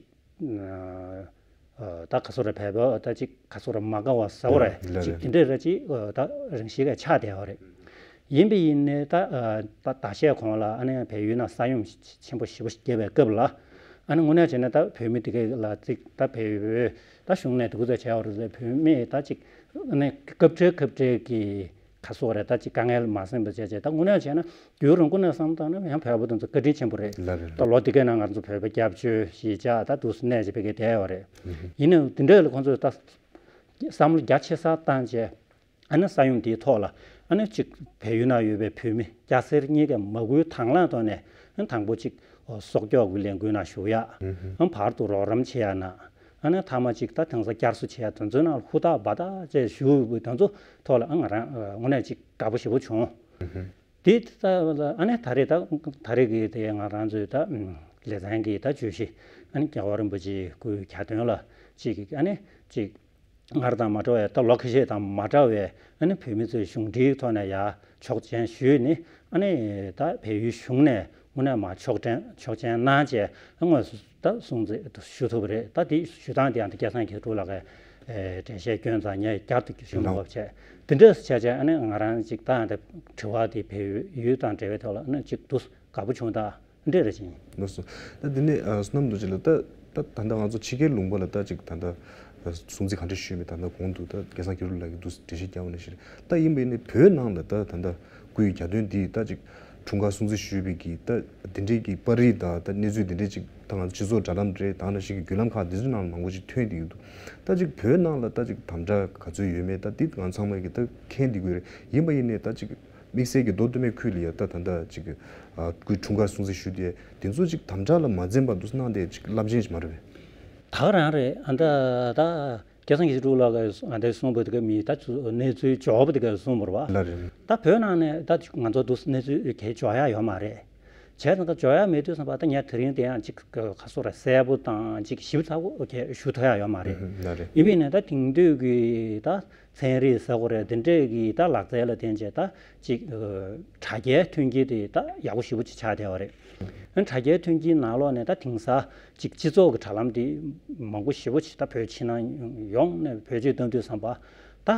ད་ག་སོ་རེ་བལ་པོ་ད་ཅིག་ག་སོ་རེ་མ་དགའ་བ་ཟ་བ་རེད། ལགས་ཅིག་རེད། དེ་འདྲས་རེད། ཅིག་ད་རང་བཞིན་གྱི་ཆགས་བསྡད་པ་རེད། ཡིན་པ་ཡིན་ནའི་ད་ད་ཟླ་ཤས་གོང་ལ་ཨ་ནི་བལ་ཡུལ་ནང་ས་ཡོམ་ཆེན་པོ་ཞེ་པོ་ཞིག་བརྒྱབ་པའི་སྐབས་ལ། ཨ་ནི་དངོས་གནས་བྱས་ན་ད་བོད་མི་དེ་ག་ལ་ཅིག་ད་བལ་ཡུལ་ད་གཞུང་ནས་འདུག་ཚོད་བྱས་པ་རེད། བོད་མི་ད་ཅིག་ཨ་ནི་སྐབས་འཕྲལ་སྐབས་འཕྲལ་གྱི་ག་སོ་རེ་ད་ཅིག་དཀའ་ངལ་མ་སེམས་པ་བྱས་བྱས། ད་དངོས་གནས་བྱས་ན་རྒྱུན་རིང་པོ་ནས་བསམ་བཏང་ན་ཡང་བལ་པོ་དེ་ཚོ་བཀའ་དྲིན་ཆེན་པོ་རེད། ལགས་རེད། ད་ལོ་དེ་ག་ནང་ང་ཚོ་བོད་པ་སྐྱབས་བཅོལ་གཞིས་ཆགས་ད་འདུག་སེ་གནས་ཅིག་བེད་སྐྱེལ་བསྡད་ཡོད་རེད། ཡིན་ནའང་དེ་འདྲ་ལ་ཁོང་ཚོས་ད་བསམ་བློ་རྒྱ་ཆེ་ས་བཏང་བྱས། ཨ་ནི་ས་ཡོམ་དེའི་ཐོག་ལ་ཨ་ནི་ཅིག་བལ་ཡུལ་ན་ཡོད་པའི་བོད་མི་སྐྱ་སེར་གཉིས་ཀས་མ་བསྐུལ་དང་བླངས་ཐོག་ནས་ཨ་ནི་དང་པོ་ཅིག་སྲོག་སྐྱོབ་ཀྱི་ལས་འགུལ་ནང་ཞུགས་ཡ། ཨ་ནི་བར་དུ་རོགས་རམ་བྱེད་ཡ་ན། ཨ་ནི་མཐའ་མ་ཅིག་ད་དེང་སང་བསྐྱར་གསོ་བྱེད་ཡ་དེ་ཚོའི་ནང་ལ་ཧུར་ཐག་འབད་ཐག་བཅས་ཞུགས་པའི་དེ་ཚོ་ཐོག་ལ་ཨ་ང་རང་དངོས་གནས་ཅིག་དགའ་པོ་ཞེ་པོ་བྱུང་། དེ་ལྟ་ལ་ཨ་ནི་ད་རེས་ད་ད་རེས་ཀྱི་དེ་ང་རང་ཚོའི་ད་ལེ་ཚན་གྱི་ད་བརྗོད་གཞི་ཨ་ནི་རྒྱལ་བ་རིན་པོ་ཆེའི་སྐུའི་གྱ་སྟོན་ལ་ཅིག་ཨ་ནི་ཅིག་སྔར་དང་མ་འདྲ་བའི་ད་ལོ་ཁ་ཤས་དང་མ་འདྲ་བའི་ཨ་ནི་བོད་མི་ཚོས་གཞུང་འབྲེལ་ཐོག་ནས་ཡར་ཆོག་མཆན་ཞུས་ནས། ཨ་ནི་ད་བལ་ཡུལ་གཞུང་ནས་དངོས་གནས་མར་ཆོག་མཆན་ཆོག་མཆན་གནང་བྱས། དངོས་སུ་ད་སྲུང་བརྩི་ཞུ་ཐུབ་པ་རེད། ད་དེ་ཞུ་སྟངས་དེ་ཡང་ད་སྐལ་བཟང་དགེ་ཕྲུག་ལགས་ཀྱིས་ཨེ་འགྲེལ་བཤད་སྐྱོན་ཙང་ངས་བསྐྱར་དུ་ཞུ་མ་དགོས་པ་བྱས། དེ་འདྲ་བྱས་བྱས་ཨ་ནི་ང་རང་ཅིག་ད་ཡང་ད་དྲི་བ་དེ་བལ་ཡུལ་དང་འབྲེལ་བའི་ཐོག་ལ་ཨ་ནི་ཅིག་ཏུ་དགའ་པོ་བྱུང་ད། འདྲ་རེ་བཞིན། ལགས་སོ། ད་འདི་ནས་ཨ་བསོད་ནམས་རྡོ་རྗེ་ལགས། ད་ད་ད་ལྟ་ང་ཚོ་ཕྱི་རྒྱལ་ལུང་པ་ལ་ད་ཅིག་ད་ལྟ་ཨ་སྲུང་བརྩི་ག་འདྲ་ཞུས་མེད། ད་ལྟ་གོང་དུ་ད་སྐལ་བཟང་དགེ་ཕྲུག་ལགས་ཀྱིས་འདུག་འགྲེལ་བཤད་བརྒྱབ་པ་ནང་བཞིན་རེད། ད་ཡིན་པ་ཡིན་ནའི་བོད་ནང་ལ་ད་ད་ལྟ་སྐུའི་གྱ་སྟོན་འདི་ད་ཅིག་འཁྲུངས་སྐར་སྲུང་བརྩི་ཞུས་པའི་གི་ད་འདི་འདྲའི་གི་པར་རིས་དང་ད་གནས་ཚུལ་འདི་འདྲའི་ཅིག་ད་ང་ཚོ་སྤྱི་ཚོགས་དྲ་ལམ་རེད། ད་ནང་བཞིན་གི་བརྒྱུད་ལམ་ཁག་འདི་ཚོའི་ནང་ལ་མང་པོ་ཅིག་ཐོན་བསྡད་ཀྱི་འདུག་ད་ཅིག་བོད་ནང་ལ་ད་ཅིག་དམ་དྲག་ག་ཚོད་ཡོད་མེད་ད་འདི་ང་ཚང་མས་གི་ད་མཁྱེན་བསྡད་ཀྱི་ཡོད་རེད། ཡིན་པ་ཡིན་ནའི་ད་ཅིག་དམིགས་བསལ་གྱི་མདོ་སྟོད་སྨད་ཁུལ་ལ་ཡ་ད་ད་ལྟ་ཅིག་ཨ་སྐུའི་འཁྲུངས་སྐར་སྲུང་བརྩི་ཞུ་དེ་དེ་ཚོ་ཅིག་དམ་དྲག་ལ་མ་འཛེམ་པ་འདུག་གནང་དེ་ཅིག་རླབས་ཆེན་ཞིག་མ་རེད་པས། ད་ག་རང་རེད། ཨ་ད་ད་སྐལ་བཟང་དགེ་ཕྲུག་ལགས་ཀྱིས་ཨ་ད་གསུངས་པ་དེ་ག་མི་ད་ཚོ་གནས་ཚུལ་འབྱོར་པ་དེ་ག་གསུངས་པ་རེད་པ། ལགས་རེད། ད་བོད་ནང་ནས་ད་ང་ཚོ་འདུག་གནས་ཚུལ་གའི་འབྱོར་ཡ་ཡོད་མ་རེད། བྱས་ཙང་ད་འབྱོར་ཡ་མེད་དུས་ཙམ་པ་ད་ངས་དེ་རིང་དེ་ཡང་ཅིག་ག་སོ་ར་གསལ་པོ་དང་ཅིག་ཞིབ་ཚགས་པོ་གའི་ཞུ་ཐུབ་ཡ་ཡོད་མ་རེད། ལགས་རེད། ཡིན་པས་ནས་ད་དེང་དུས་ཀྱི་ད་ཚན་རིག་ཟེར་དགོས་རེད། དེ་འདྲས་ཀྱི་ད་ལག་རྩལ་ལ་བརྟེན་བྱས་ད་ཅིག་ཨ་དྲ་རྒྱའི་མཐུན་རྐྱེན་དེ་ད་ཡག་པོ་ཞེ་པོ་ཅིག་ཆགས་བསྡད་པ་རེད། ཨ་དྲ་རྒྱའི་མཐུན་རྐྱེན་ནང་ལོགས་ནས་ད་དེང་སང་ཅིག་སྤྱི་ཚོགས་ཀྱི་དྲ་ལམ་དེ་མང་པོ་ཞེ་པོ་ཅིག་ད་བོད་ཕྱི་ནང་ཡོངས་ནས་བེད་སྤྱོད་གཏོང་དུས་ཙམ་པ་ད་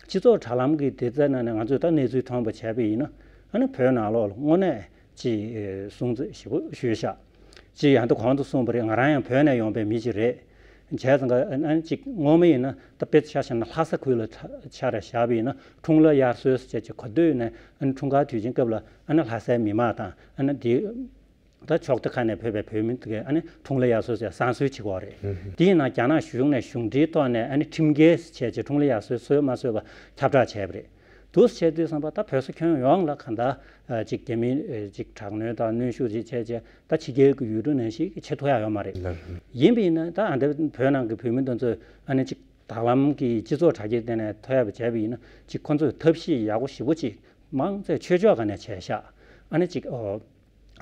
སྤྱི་ཚོགས་དྲ་ལམ་གྱི་སྡེ་ཚན་ནང་ནས་ང་ཚོས་ད་གནས་ཚུལ་ཐོན་པ་བྱས་པ་ཡིན་ན། ཨ་ནི་བོད་ནང་ལོགས་ལ་དངོས་གནས་ཅིག་ཨེ་སྲུང་བརྩི་ཞེ་པོ་ཞུས་ཤག་ཅིག་ཡང་ད་གོང་དུ་གསུངས་པ་རེད། ང་རང་ཡང་བོད་ནས་ཡོང་པའི་མི་ཅིག་རེད། བྱས་ཙང་ཀ་ཨ་ནི་ཅིག་སྔོན་མ་ཡིན་ན་ད་དཔེ་ཆ་བཞག་ན་ལྷ་ས་ཁུལ་ལ་ཆ་ཆ་ར་བཞག་པ་ཡིན་ན་འཁྲུངས་ལྷ་དབྱར་གསོལ་ཟེར་བྱས་ཅིག་གོ་ཐོས་ནས་ཨ་ནི་འཁྲུངས་སྐར་དུས་ཆེན་སྐབས་ལ་ཨ་ནི་ལྷ་སའི་མི་མང་དང་ཨ་ནི་དེ་ད་ཕྱོགས་མཐའ་ཁག་ནས་ཕེབས་པའི་བོད་མི་དེ་གས་ཨ་ནི་འཁྲུངས་ལྷ་དབྱར་གསོལ་ཟེར་བསང་གསོལ་བྱེད་ཀྱི་ཡོད་རེད། དེ་ཡིན་ན་རྒྱ་ནག་གཞུང་ནས་གཞུང་འབྲེལ་ཐོག་ནས་ཨ་ནི་ཁྲིམས་འགལ་བྱས་བྱས་འཁྲུངས་ལྷ་དབྱར་གསོལ་གསོལ་མ་གསོལ་བ་ཁྱབ་བསྒྲགས་བྱས་པ་རེད། འདུག་བྱས་དུས་ཙམ་པ་ད་བོད་ས་ཁྱོན་ཡོངས་ལ་གང་ལྟར་ཅིག་རྒྱ་མི་ཅིག་དྲག་གནོན་དང་གནོན་ཤུགས་ཅིག་བྱས་བྱས་ད་ཕྱི་རྒྱལ་གྱི་ཡུལ་གྲུ་ནང་བཞིན་བྱེད་ཐུབ་ཡ་ཡོད་མ་རེད། ཡིན་པ་ཡིན་ན་ད་ཨ་འདི་བོད་ནང་གི་བོད་མི་དེ་ཚོས་ཨ་ནི་ཅིག་དྲ་ལམ་གྱི་སྤྱི་ཚོགས་དྲ་རྒྱའི་སྟེང་ནས་ཐོན་ཡ་བྱས་པ་ཡིན་ན་ཅིག་ཁོ་ཚོས་ཐབས་ཤེས་ཡག་པོ་ཞེ་པོ་ཅིག་མང་ཆེ་ཆོས་ཕྱོགས་སྒང་ནས་བྱས་ཤག་ཨ་ནི་ཅིག་ཨོ།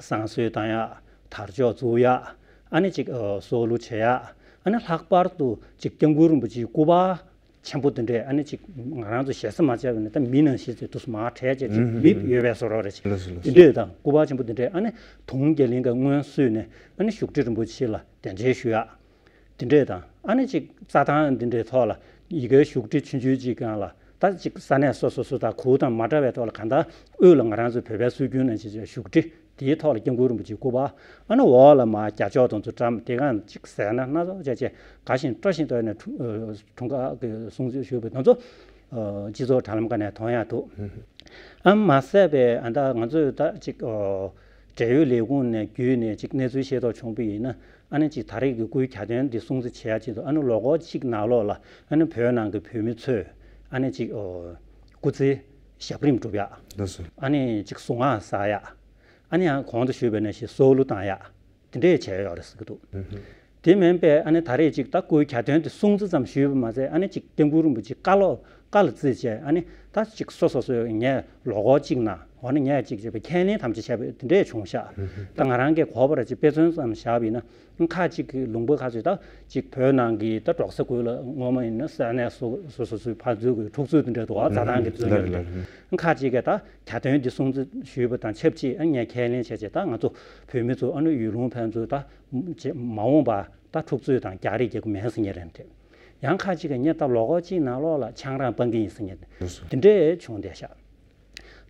བསང་གསོལ་བཏང་ཡག་དར་ལྕོག་བཙུགས་ཡག་ཨ་ནི་ཅིག་ཨོ་སྲོག་བླུ་བྱེད་ཡག་ཨ་ནི་ལྷག་པར་དུ་ཅིག་སྐྱབས་མགོན་རིན་པོ་ཆེའི་སྐུ་པར་ཆེན་པོ་དེ་འདྲས་ཨ་ནི་ཅིག་ང་རང་ཚོ་ཞེ་ས་མ་བྱས་པ་ནས་ད་མི་ནང་བཞིན་ཚོས་དུས་སུ་མར་བྲད་བྱས་ཅིག་མི་ཡོད་པའི་བཟོ་འདྲ་རེད་ཅིག་ལགས་སོ་ལགས་དེ་སོ། འདྲས་དང་སྐུ་པར་ཆེན་པོ་དེ་འདྲས་ཨ་ནི་དུང་རྒྱ་གླིང་ག་སྔོན་བསུས་ནས་ཨ་ནི་བཞུགས་ཁྲི་རིན་པོ་ཆེ་ལ་དད་འཇལ་ཞུ་ཡག་དེ་འདྲས་དང་ཨ་ནི་ཅིག་རྩྭ་ཐང་འདི་འདྲའི་ཐོག་ལ་ཡི་གེའི་བཞུགས་ཁྲི་ཆུང་ཆུང་ཅིག་སྒང་ལ་ད་ཅིག་ས་གནས་སོ་སོ་སོ་དང་ཁུལ་དང་མ་འདྲ་བའི་ཐོག་ལ་གང་ལྟར་དབུས་ལ་ང་རང་ཚོའི་བོད་པའི་སྲོལ་རྒྱུན་ནང་བཞིན་བཞུགས་ཁྲི་དེའི་ཐོག་ལ་སྐྱབས་མགོན་རིན་པོ་ཆེའི་སྐུ་པར་ཨ་ནི་འོག་ལ་མར་རྒྱ་ཤོག་དང་ཚོ་བཀྲམ་དེ་སྒང་ཅིག་ཟས་སྣ་སྣ་ཚོགས་བྱས་བྱས་དགའ་ཞིང་སྤྲོ་ཞིང་དུ་ནས་འཁྲུངས་སྐར་གྱི་སྲུང་བརྩི་ཞུས་པ་དེ་ཚོ་སྤྱི་ཚོགས་དྲ་ལམ་སྒང་ནས་མཐོང་ཡག་འདུག་ཨ་མ་ཟད་པའི་ཨ་ད་ང་ཚོས་ད་ཅིག་འབྲེལ་ཡོད་ལས་ཁུངས་ནས་བརྒྱུད་ནས་ཅིག་གནས་ཚུལ་ཤེས་རྟོགས་བྱུང་བ་ཡིན་ན་ཨ་ནི་ཅིག་ད་རེས་ཀྱི་སྐུའི་གྱ་སྟོན་འདི་སྲུང་བརྩི་བྱེད་ཡ་ཆེད་དུ་ཨ་ནི་ལོ་འཁོར་གཅིག་ནང་ལོགས་ལ་ཨ་ནི་བོད་ནང་གི་བོད་མི་ཚོས་ཨ་ནི་ཅིག་སྐུ་ཚེ་ཞབས་རིམ་སྒྲུབ་ཡ། ལགས་སོ། ཨ་ནི་ཅིག་གཟུངས་སྔགས་བསགས་ཡ། ཨ་ནི་ཡང་གོང་དུ་ཞུས་པ་ནང་བཞིན་སྲོག་བླུ་བཏང་ཡ། དེ་འདྲས་བྱས་ཡོད་རེད་ཟེར་གྱི་འདུག་དེ་མིན་པའི་ཨ་ནི་ད་རེས་ཅིག་ད་སྐུའི་གྱ་སྟོན་དེ་སྲུང་བརྩི་ཙམ་ཞུས་པ་མ་ཟད་ཨ་ནི་ཅིག་སྐྱབས་མགོན་རིན་པོ་ཆེ་བཀའ་སློབ་བཀའ་ལ་བརྩིས་བྱས་ཨ་ནི་ད་ཅིག་སོ་སོ་སོའི་ངས་ལོ་འཁོར་གཅིག་ནང་འོ་ན་ངས་ཅིག་བྱས་པའི་ཁས་ལེན་ཐམས་ཅད་བྱས་པ་དེ་འདྲས་བྱུང་ཤག་ད་ང་རང་གིས་གོ་བ་ར་ཅིག་དཔེ་མཚོན་ཙམ་བཞག་པ་ཡིན་ན་ཁ་ཅིག་གི་ལུང་པ་ཁ་ཅིག་ད་ཅིག་བོད་ནང་གི་ད་འབྲོག་ས་ཁུལ་ལ་སྔོན་མ་ཡིན་ན་ས་གནས་སོ་སོ་སོ་སོའི་ཕར་ཚུར་གྱི་འཁྲུག་རྩོད་དེ་འདྲས་འདུག་བ་རྩྭ་ཐང་གི་རྩོད་རྙོག་དེ་འདྲས་ཁ་ཅིག་གིས་ད་གྱ་སྟོན་འདི་སྲུང་བརྩི་ཞུས་པ་དང་ཆབས་ཅིག་ཨ་ངས་ཁས་ལེན་བྱས་བྱས་ད་ང་ཚོ་བོད་མི་ཚོ་ཨ་ནི་ཡུལ་ལུང་ཕན་ཚུན་ད་ཅེས་མ་འོངས་པ་ད་འཁྲུག་རྩོད་དང་རྒྱག་རེས་རྒྱག་གི་མེད་ཟེར་མཁན་རེད་དེ། ཡང་ཁ་ཅིག་གིས་ངས་ད་ལོ་འཁོར་གཅིག་ནང་ལོགས་ལ་ཆང་རག་སྤང་གི་ཡིན་ཟེར་མཁན་དེ་འདྲས་བྱུང་བསྡད་ཤག་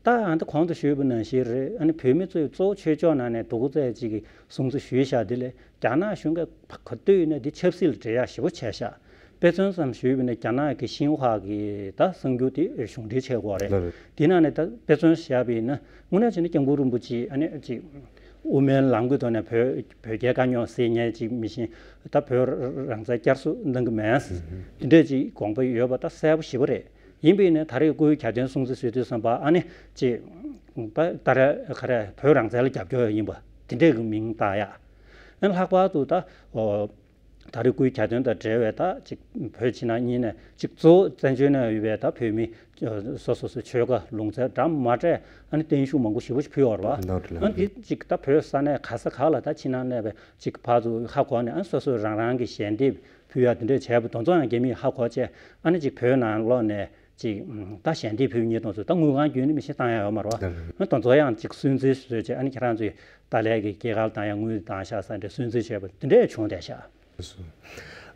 ད་ཨ་ད་གོང་དུ་ཞུས་པ་ནང་བཞིན་རེད། ཨ་ནི་བོད་མི་ཚོས་གཙོ་བོ་ཆོས་ཕྱོགས་ནང་ནས་སྡུག་ཙམ་ཅིག་གི་སྲུང་བརྩི་ཞུས་ཤག་དེ་ལས་རྒྱ་ནག་གཞུང་གིས་ག་དུས་ཡིན་ན་འདི་ཆབ་སྲིད་ལ་འབྲེལ་ཡག་ཞེ་པོ་བྱས་ཤག་དཔེ་མཚོན་ཙམ་ཞུས་པ་ཡིན་ན་རྒྱ་ནག་གི་ཤིན་ཧྭ་གི་ད་གསར་འགྱུར་དེ་གཞུང་འབྲེལ་བྱེད་དགོས་རེད། ལགས་རེད། དེ་ནང་ནས་ད་དཔེ་མཚོན་བཞག་པ་ཡིན་ན་དངོས་གནས་བྱས་ན་སྐྱབས་མགོན་རིན་པོ་ཆེ་ཨ་ནི་ཅིག་དབུ་མའི་ལམ་གྱི་ཐོག་ནས་བོད་བོད་རྒྱའི་དཀའ་རྙོག་སེལ་མཁན་ཅིག་མི་ཤེས་ད་བོད་རང་བཙན་བསྐྱར་གསོ་གནང་གི་མེད། དེ་འདྲས་ཅིག་དགོངས་པ་ཡོད་པ་ད་གསལ་པོ་ཞེ་པོ་རེད། ཡིན་པས་ནི་ད་རེས་སྐུའི་གྱ་སྟོན་སྲུང་བརྩི་ཞུ་དུས་ཙམ་པ་ཨ་ནི་ཅིག་ད་ད་རེས་ག་རེ་བོད་རང་བཙན་ལ་རྒྱབ་སྐྱོར་ཡིན་པ་དེ་འདྲས་ཀྱི་མིང་བཏགས་ཡ། ཨ་ནི་ལྷག་པར་དུ་ད་ཨོ་ད་རེས་སྐུའི་གྱ་སྟོན་དང་འབྲེལ་བའི་ད་ཅིག་བོད་ཕྱི་ནང་གཉིས་ནས་ཅིག་གཙོ་བོ་བཙན་བྱོལ་ནང་ཡོད་པའི་ད་བོད་མི་སོ་སོ་སོ་ཆོལ་ཁ་ལུང་ཚན་འདྲ་མ་འདྲ་ཨ་ནི་བརྟན་བཞུགས་མང་པོ་ཞེ་པོ་ཞིག་ཕུལ་ཡོད་རེད་བ། ཨ་ནི་དེ་ཅིག་ད་བོད་ས་གནས་ག་ས་ག་ལ་ད་ཕྱི་ནང་གནས་པའི་ཅིག་ཕར་ཚུར་ཧ་གོ་ནས་ཨ་ནི་སོ་སོས་རང་རང་གི་ཞལ་འདེབས་ཕུལ་ཡ་དེ་འདྲས་བྱས་པ་དེ་ཚོ་ཡང་རྒྱ་མིས་ཧ་གོ་བྱས་ཨ་ནི་ཅིག་བོད་ནང་ལོགས་ནས་ཅིག་ད་ཞལ་འདེབས་ཕུལ་མཁན་དེ་ཚོ་ད་དངུལ་ཁང་བརྒྱུད་ནས་མི་ཤེས་བཏང་ཡ་ཡོད་མ་རེད་བ། ཨ་ནི་དེ་ཚོ་ཡང་ཅིག་སུན་གཙེར་བཟོས་བྱས་ཨ་ནི་ཁྱེད་རང་ཚོས་ཏཱ་ལའི་གི་སྐྱེས་སྐར་བཏང་ཡ་དངུལ་བཏང་ཤག་ཟེར་འདྲ་སུན་གཙེར་བྱས་པ་དེ་འདྲས་བྱུང་བསྡད་ཤག་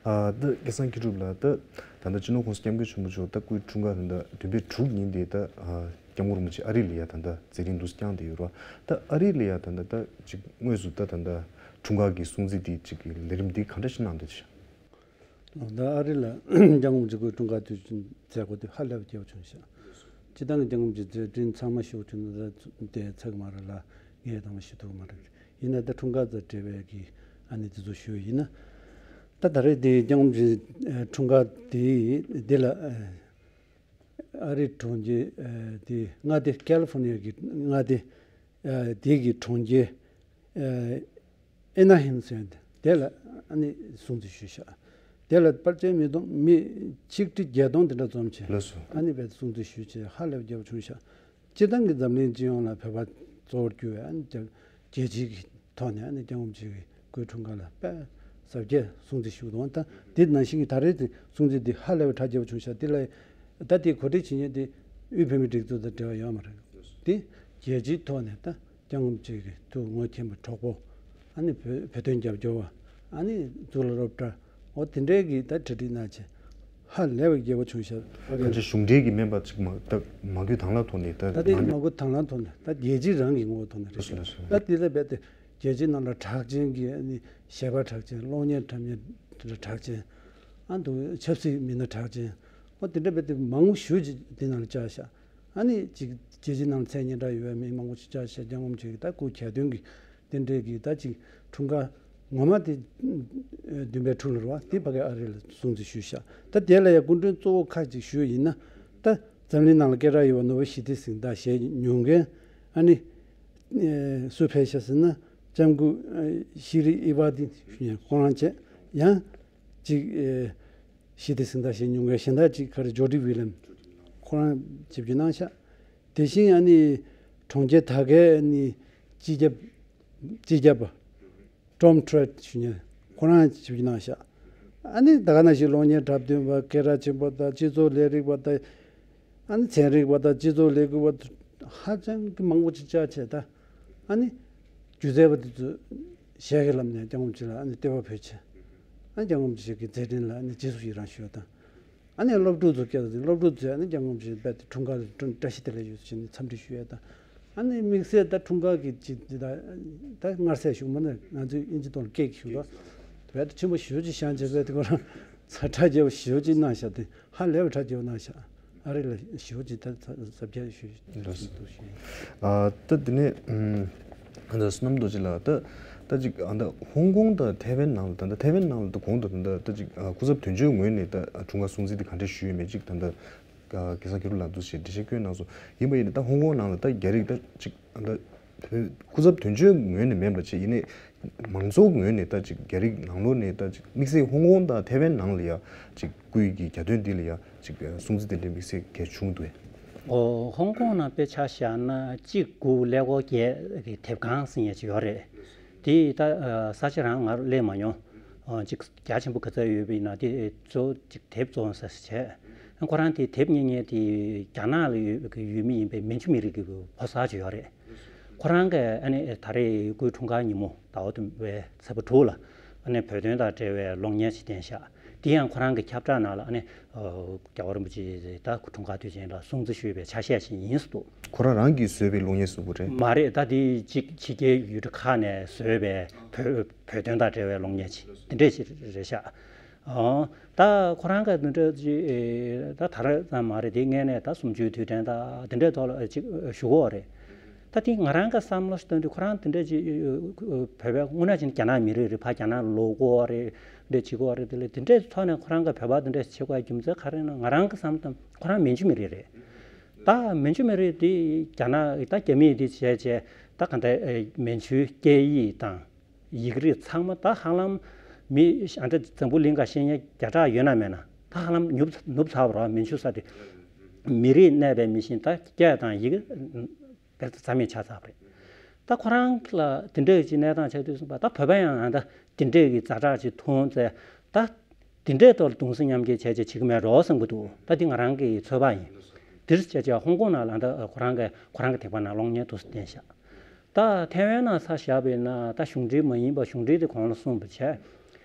ཨ་ད་སྐལ་བཟང་མཁས་གྲུབ་ལགས། ད་ད་ལྟ་སྤྱི་ནོར་༸གོང་ས་༸སྐྱབས་མགོན་ཆེན་པོ་མཆོག་ད་སྐུའི་འཁྲུངས་སྐར་ད་ལྟ་བདུན་པའི་དྲུག་ཉིན་དེ་ད་ཨ་སྐྱབས་མགོན་རིན་པོ་ཆེ་ཨ་རི་ལ་ཡ་ད་ལྟ་མཛད་རིམ་འདུག་སེ་བསྐྱངས་བསྡད་ཡོད་རེད་བ། ད་ཨ་རི་ལ་ཡ་ད་ལྟ་ད་ཅིག་དངོས་སུ་ད་ད་ལྟ་འཁྲུངས་སྐར་གྱི་སྲུང་བརྩི་དེ་ཅིག་གི་ལས་རིམ་འདི་ག་འདྲ་ཞིག་གནང་བསྡད་ཤག་ད་ཨ་རི་ལ་སྐྱབས་མགོན་རིན་པོ་ཆེ་སྐུའི་འཁྲུངས་སྐར་དུས་ཆེན་མཛད་སྒོ་དེ་ཧ་ལས་པའི་རྒྱས་པོ་བྱུང་ཤག་སྤྱིར་བཏང་གི་སྐྱབས་མགོན་རིན་པོ་ཆེའི་མཛད་འཕྲིན་ཚང་མ་ཞུ་བ་བྱུང་ན་ད་དེ་ཚར་གི་མ་རེད་ལ་ངས་ཚང་མ་ཞུ་ཐུབ་ཀྱི་མ་རེད། ཡིན་ན་ད་འཁྲུངས་སྐར་དང་འབྲེལ་བའི་གི་ཨ་ནི་དེ་ཚོ་ཞུ་ཡིན་ན། ད་ད་རེས་དེ་སྐྱབས་མགོན་རིན་པོ་ཆེའི་འཁྲུངས་སྐར་དེ་དེ་ལ་ཨ་རིའི་གྲོང་ཁྱེར་དེ་མངའ་སྡེ་ཀལ་ལི་ཧྥོར་ནི་ཡ་གི་མངའ་སྡེ་དེ་གི་གྲོང་ཁྱེར། ཨེ་ཨེ་ན་ཧེམ་ཟེར་དེ་ལ་ཨ་ནི་སྲུང་བརྩི་ཞུས་ཤག་དེ་ལ་པར་ཆས་མི་སྟོང་མི་ཆིག་ཁྲི་བརྒྱད་སྟོང་དེ་འདྲ་འཛོམས་བྱས། ལགས་སོ། ཨ་ནི་བས་སྲུང་བརྩི་ཞུས་བྱས་ཧ་ལས་པ་རྒྱས་པོ་བྱུང་ཤག་སྤྱིར་བཏང་གི་འཛམ་གླིང་སྤྱི་ཡོངས་ལ་བོད་པ་གཙོ་བོར་གྱུར་བའི་ཨ་ནི་རྒྱལ་རྒྱལ་སྤྱིའི་གི་ཐོག་ནས་ཨ་ནི་སྐྱབས་མགོན་རིན་པོ་ཆེ་གི་སྐུའི་འཁྲུངས་སྐར་ལ་དཔེ་གཟབ་རྒྱས་སྲུང་བརྩི་ཞུས་འདུག་ད་དེ་ནང་བཞིན་གྱི་ད་རེས་དེ་སྲུང་བརྩི་འདི་ཧ་ལས་པའི་གྲ་རྒྱས་པོ་བྱུང་ཤག་དེ་ལ་ད་དེ་གོ་སྒྲིག་བྱེད་མཁན་དེ་དབུས་བོད་མིའི་སྒྲིག་འཛུགས་དང་འབྲེལ་བ་ཡོད་མ་རེད། དེ་རྒྱལ་སྤྱིའི་ཐོག་ནས་ད་སྐྱབས་མགོན་རིན་པོ་ཆེ་གི་ཐུགས་ངོ་མཁྱེན་པའི་གྲོགས་པོ། ཨ་ནི་བོད་བོད་དོན་རྒྱབ་སྐྱོར་བ། ཨ་ནི་གཙུག་ལག་སློབ་གྲྭ། འོ་དེ་འདྲའི་གི་ད་གྲ་སྒྲིག་གནང་བྱས་ཧ་ལས་པའི་རྒྱས་པོ་བྱུང་ཤག་ཁ་ཆེ་གཞུང་འབྲེལ་གྱི་མིན་པ་ཅིག་མ་ད་མ་བསྐུལ་དང་བླངས་ཐོག་ནས་ད་ད་དེ་མ་མ་བསྐུལ་དང་བླངས་ཐོག་ནས་ད་རྒྱལ་སྤྱི་རང་གི་ངོ་བོ་ཐོག་ནས་རེད་ཤག་ད་དེ་ལ་རྦད་དེ་རྒྱལ་སྤྱི་ནང་ལ་གྲགས་ཅན་གྱི་ཨ་ནི་གཞས་པ་གྲགས་ཅན། གློག་བརྙན་འཁྲབ་མཁན་གྲགས་ཅན། ཨ་འདུག་ཆབ་སྲིད་མི་སྣ་གྲགས་ཅན། འོ་དེ་འདྲ་རྦད་དེ་མང་པོ་ཞེ་པོ་ཅིག་དེ་ནང་ལ་བཅར་ཤག་ཨ་ནི་ཅིག་རྒྱལ་སྤྱིའི་ནང་མཚན་སྙན་གྲགས་ཡོད་པའི་མི་མང་པོ་ཞིག་བཅར་ཤག་སྐྱབས་མགོན་རིན་པོ་ཆེ་གི་ད་སྐུ་གྱ་སྟོན་གྱི་རྟེན་འབྲེལ་གྱི་ད་ཅིག་འཁྲུངས་སྐར་ངོ་མ་དེ་བདུན་པའི་དྲུག་ལ་རེད་བ། དེ་ཕ་གི་ཨ་རི་ལ་སྲུང་བརྩི་ཞུས་ཤག་ད་དེ་ལ་ཡང་སྐུ་མགྲོན་གཙོ་བོ་ཁག་ཅིག་ཞུས་ཡིན་ན་ད་ འཛམ་གླིང་ནང་ལ་སྐད་གྲགས་ཡོད་པ་ནོ་བེལ་ཞི་བདེའི་གཟེངས་རྟགས་བཞེས་མྱོང་མཁན་ཨ་ནི་སུ་ཕེབས་ཤག་ཟེར་ན། ལྕམ་སྐུ་ཤི་རི་ཨི་བ་ཏི་ཞུ་མཁན་ཁོ་རང་བྱས། ཡང་ཅིག་ཞི་བདེའི་གཟེངས་རྟགས་བཞེས་མྱོང་མཁན་གཞན་དག་ཅིག་ག་རེ་ཇོ་ཌི་ཝི་ལམ་ཁོ་རང་ཆིབས་བསྒྱུར་གནང་ཤག་དེ་བཞིན་ཨ་ནི་གྲོང་ཁྱེར་ད་གའི་ཨ་ནི་སྤྱི་ཁྱབ་སྤྱི་ཁྱབ་པ་ཊོམ་ཊེ་རེད་ཞུ་མཁན་ཁོ་རང་ཆིབས་བསྒྱུར་གནང་ཤག་ཨ་ནི་ད་ག་ནང་བཞིན་གློག་བརྙན་འཁྲབ་སྟོན་པ་སྐད་གྲགས་ཆེན་པོ་དང་སྤྱི་ཚོགས་ལས་རིགས་པ་དང་ཨ་ནི་ཚན་རིག་པ་དང་སྤྱི་ཚོགས་ལས་འགུལ་བ་ཧ་ཅང་གི་མང་པོ་ཅིག་བཅར་བྱས། ད་ཨ་ནི་སྒྱུ་རྩལ་པ་དེ་ཚོ་ཞལ་གྱི་ལམ་ནས་སྐྱབས་མགོན་རིན་པོ་ཆེ་ལ་ཨ་ནི་བསྟོད་པ་ཕུལ་བྱས། ཨ་ནི་སྐྱབས་མགོན་རིན་པོ་ཆེ་གི་མཛད་འཕྲིན་ལ་ཨ་ནི་རྗེས་སུ་ཡི་རང་ཞུ་བ་དང་། ཨ་ནི་སློབ་ཕྲུག་ཚོ་སྐད་དང་། སློབ་ཕྲུག་ཚོས་ཨ་ནི་སྐྱབས་མགོན་རིན་པོ་ཆེ་རྦད་དེ་འཁྲུངས་སྐར་ལ་བཀྲ་ཤིས་བདེ་ལེགས་ཞུ་ཟེར་ནས་འཚམས་འདྲི་ཞུ་ཡས་དང་། ཨ་ནི་དམིགས་བསལ་ད་འཁྲུངས་སྐར་གྱི་ཅིག་འདི་དག་ད་མངར་ཟས་ཞུ་མ་ནི་ང་ཚོའི་ཨིན་ཇི་ཐོག་ལ་ཀེག་ཞུ་ལ་རྦད་དེ་ཆེན་པོ་ཞེ་པོ་ཅིག་བཞེངས་བྱས། རྦད་དེ་ཁོ་རང་ཚ་གྲ་རྒྱས་པོ་ཞེ་པོ་ཅིག་གནང་ཤག་དེ་ཧ་ལས་པའི་གྲ་རྒྱས་པོ་གནང་ཤག་ཨ་རི་ལ་ཞེ་པོ་ཅིག་ད་ཟབ་རྒྱས་ཞུ་ཞུ་ཞུ་ཞུ། ཨ་ད་དེ་ནས་ཨ་ད་བསོད་ནམས་རྡོ་རྗེ་ལགས། ད་ད་ཅིག་ཨ་ད་ཧོང་ཀོང་དང་ཐའེ་ཝན་ནང་ལ། ད་ད་ཐའེ་ཝན་ནང་ལ་ད་གོང་དུ་ད་ད་ད་ཅིག་ཨ་སྐུ་ཚབ་དོན་གཅོད་ངོས་ནས་ད་འཁྲུངས་སྐར་སྲུང་བརྩི་དེ་ག་འདྲས་ཞུས་ཡོད་མེད་ཅིག་ད་ད་ཨ་སྐལ་བཟང་མཁས་གྲུབ་ལགས་འདུག་ཞེས་འགྲེལ་བཤད་བསྐྱོན་གནང་སོང་། ཡིན་པ་ཡིན་ན་ད་ཧོང་ཀོང་ནང་ལ་ད་རྒྱ་རིགས་ད་ཅིག་ཨ་ད་བོད་སྐུ་ཚབ་དོན་གཅོད་ངོས་ནས་མིན་པ་བྱས། ཡིན་ནའི་མང་ཚོགས་ངོས་ནས་ད་ཅིག་རྒྱ་རིགས་ནང་ལོགས་ནས་ད་ཅིག་དམིགས་བསལ་ཧོང་ཀོང་དང་ཐའེ་ཝན་ནང་ལ་ཡ་ཅིག་སྐུའི་གི་གྱ་སྟོན་འདི་ལ་ཡ་ཅིག་སྲུང་བརྩི་དེ་འདྲའི་དམིགས་བསལ་གལ་བྱུང་འདུག་གས། ཨོ་ཧོང་ཀོང་ནང་དཔེ་ཆ་བཞག་ན་གཅིག་དགུ་ཀླད་ཀོར་བརྒྱད་ཀྱི་དེབ་ཁང་ཟེར་ཡ་ཅིག་ཡོད་རེད། དེ་ད་ས་ཆ་རང་ང་སླེབས་མ་མྱོང་། ཅིག་རྒྱ་ཆེན་པོ་ག་ཚོད་ཡོད་པ་ཡིན་ན་དེ་གཙོ་བོ་ཅིག་དེབ་བཙོང་ས་བྱས། ཁོ་རང་དེ་དེབ་གཉེར་མཁན་དེ་རྒྱ་ནག་ལ་ཡོད་པའི་ཡུལ་མི་ཡིན་པའི་མན་ཇུ་མི་རིགས་ཀྱི་ཕོ་གསར་ཅིག་ཡོད་རེད། ཁོ་རང་གིས་ཨ་ནི་ད་རེས་སྐུའི་འཁྲུངས་སྐར་ཉིན་མོ་ཟླ་བ་དུ་བའི་ཚེས་པ་དྲུག་ལ་ཨ་ནི་བོད་དོན་དང་འབྲེལ་བའི་གློག་བརྙན་ཞིག་བསྟན་ཤག་དེ་ཡང་ཁོ་རང་གི་ཁྱབ་བསྒྲགས་ནང་ལ་ཨ་ནི་རྒྱལ་བ་རིན་པོ་ཆེ་ད་སྐུ་འཁྲུངས་སྐར་དུས་ཆེན་ལ་སྲུང་བརྩི་ཞུས་པའི་ཆ་ཤས་ཤིག་ཡིན་ཟེར་འདུག་ཁོ་རང་རང་གིས་བཟོས་པའི་གློག་བརྙན་བཟོ་བོ་རེད། མ་རེད། ད་དེ་གཅིག་ཕྱི་རྒྱལ་ཡུལ་གྲུ་ཁག་ནས་བཟོས་པའི་བོད་བོད་དོན་དང་འབྲེལ་བའི་གློག་བརྙན་ཅིག་དེ་འདྲས་ཞིག་རེད་ཤག་ཨོ། ད་ཁོ་རང་ག་འདི་འདྲ་ཅིག་ཨེ་ད་ད་རེས་ཙམ་མ་རེད། དེ་སྔས་ནས་ད་གསུམ་བཅུའི་དུས་དྲན་དང་དེ་འདྲའི་ཐོག་ལ་ཅིག་ཞུ་གི་ཡོད་རེད། ད་དེ་ང་རང་ག་བསམ་བློ་ཞིག་བཏང་དུས་ཁོ་རང་དེ་འདྲ་ཅིག་བོད་པའི་དངོས་གནས་བྱས་ན་རྒྱ་ནག་མི་རིགས་རེད། ཕར་རྒྱ་ནག་ལ་ལོག་གི་ཡོད་རེད། འདི་འདྲ་བྱེད་ཀྱི་ཡོད་རེད། དེ་ལས་དེ་འདྲའི་ཐོག་ནས་ཁོ་རང་ག་བོད་པ་དེ་འདྲ་བྱེད་དགོས་རྒྱུ་མཚན་ག་རེ་ཡིན་ན། ང་རང་ག་བསམ་བློ་བཏང་ཁོ་རང་མན་ཇུ་མི་རིགས་རེད། ད་མན་ཇུ་མི་རིགས་དེ་རྒྱ་ནག་ད་རྒྱ་མིས་དེ་བྱས་བྱས་ད་ག་འདྲ་མན་ཇུའི་སྐད་ཡིག་དང་། ཡིག་རིགས་ཚང་མ་ད་ཧ་ལམ་མི་ཨ་འདྲ་འཛམ་བུ་གླིང་ག་ཤེས་མཁན་བརྒྱ་ཕྲག་ཡོད་ན་མེད་ན་ད་ཧ་ལམ་ནུབ་ནུབ་ཚར་བ་རེད་བ། མན་ཇུ་ས་དེ་མི་རིགས་གནས་པའི་མི་ཤིང་ད་སྐད་དང་ཡི་གེ་དཔེ་རྩ་མེད་ཆགས་ཚར་བ་རེད། ད་ཁོ་རང་ལ་དེ་འདྲའི་ཅིག་གནས་སྟངས་ཆགས་དུས་ཙམ་པ་ད་བོད་པ་ཡང་ཨ་ད་དེ་འདྲའི་གི་ཛ་དྲག་ཅིག་མཐོང་ཚེ་ད་དེ་འདྲའི་ཐོག་ལ་གདུང་སེམས་མཉམ་སྐྱེད་བྱས་བྱས་བྱེད་ཀྱི་མེད་འགྲོ་བསམ་གྱི་འདུག་ད་འདི་ང་རང་གི་ཚོད་དཔག་ཡིན། འདིར་བྱས་བྱས་ཧོང་ཀོང་ནང་ལ་ད་ཁོ་རང་གི་ཁོ་རང་གི་དེབ་ཁང་ནང་གློག་བརྙན་འདུག་སེ་བསྟན་ཤག་ད་ཐའེ་ཝན་ནང་ས་བཞག་པ་ཡིན་ན་ད་གཞུང་འབྲེལ་མ་ཡིན་པ། གཞུང་འབྲེལ་དེ་གོང་ལ་གསུངས་པ་བྱས།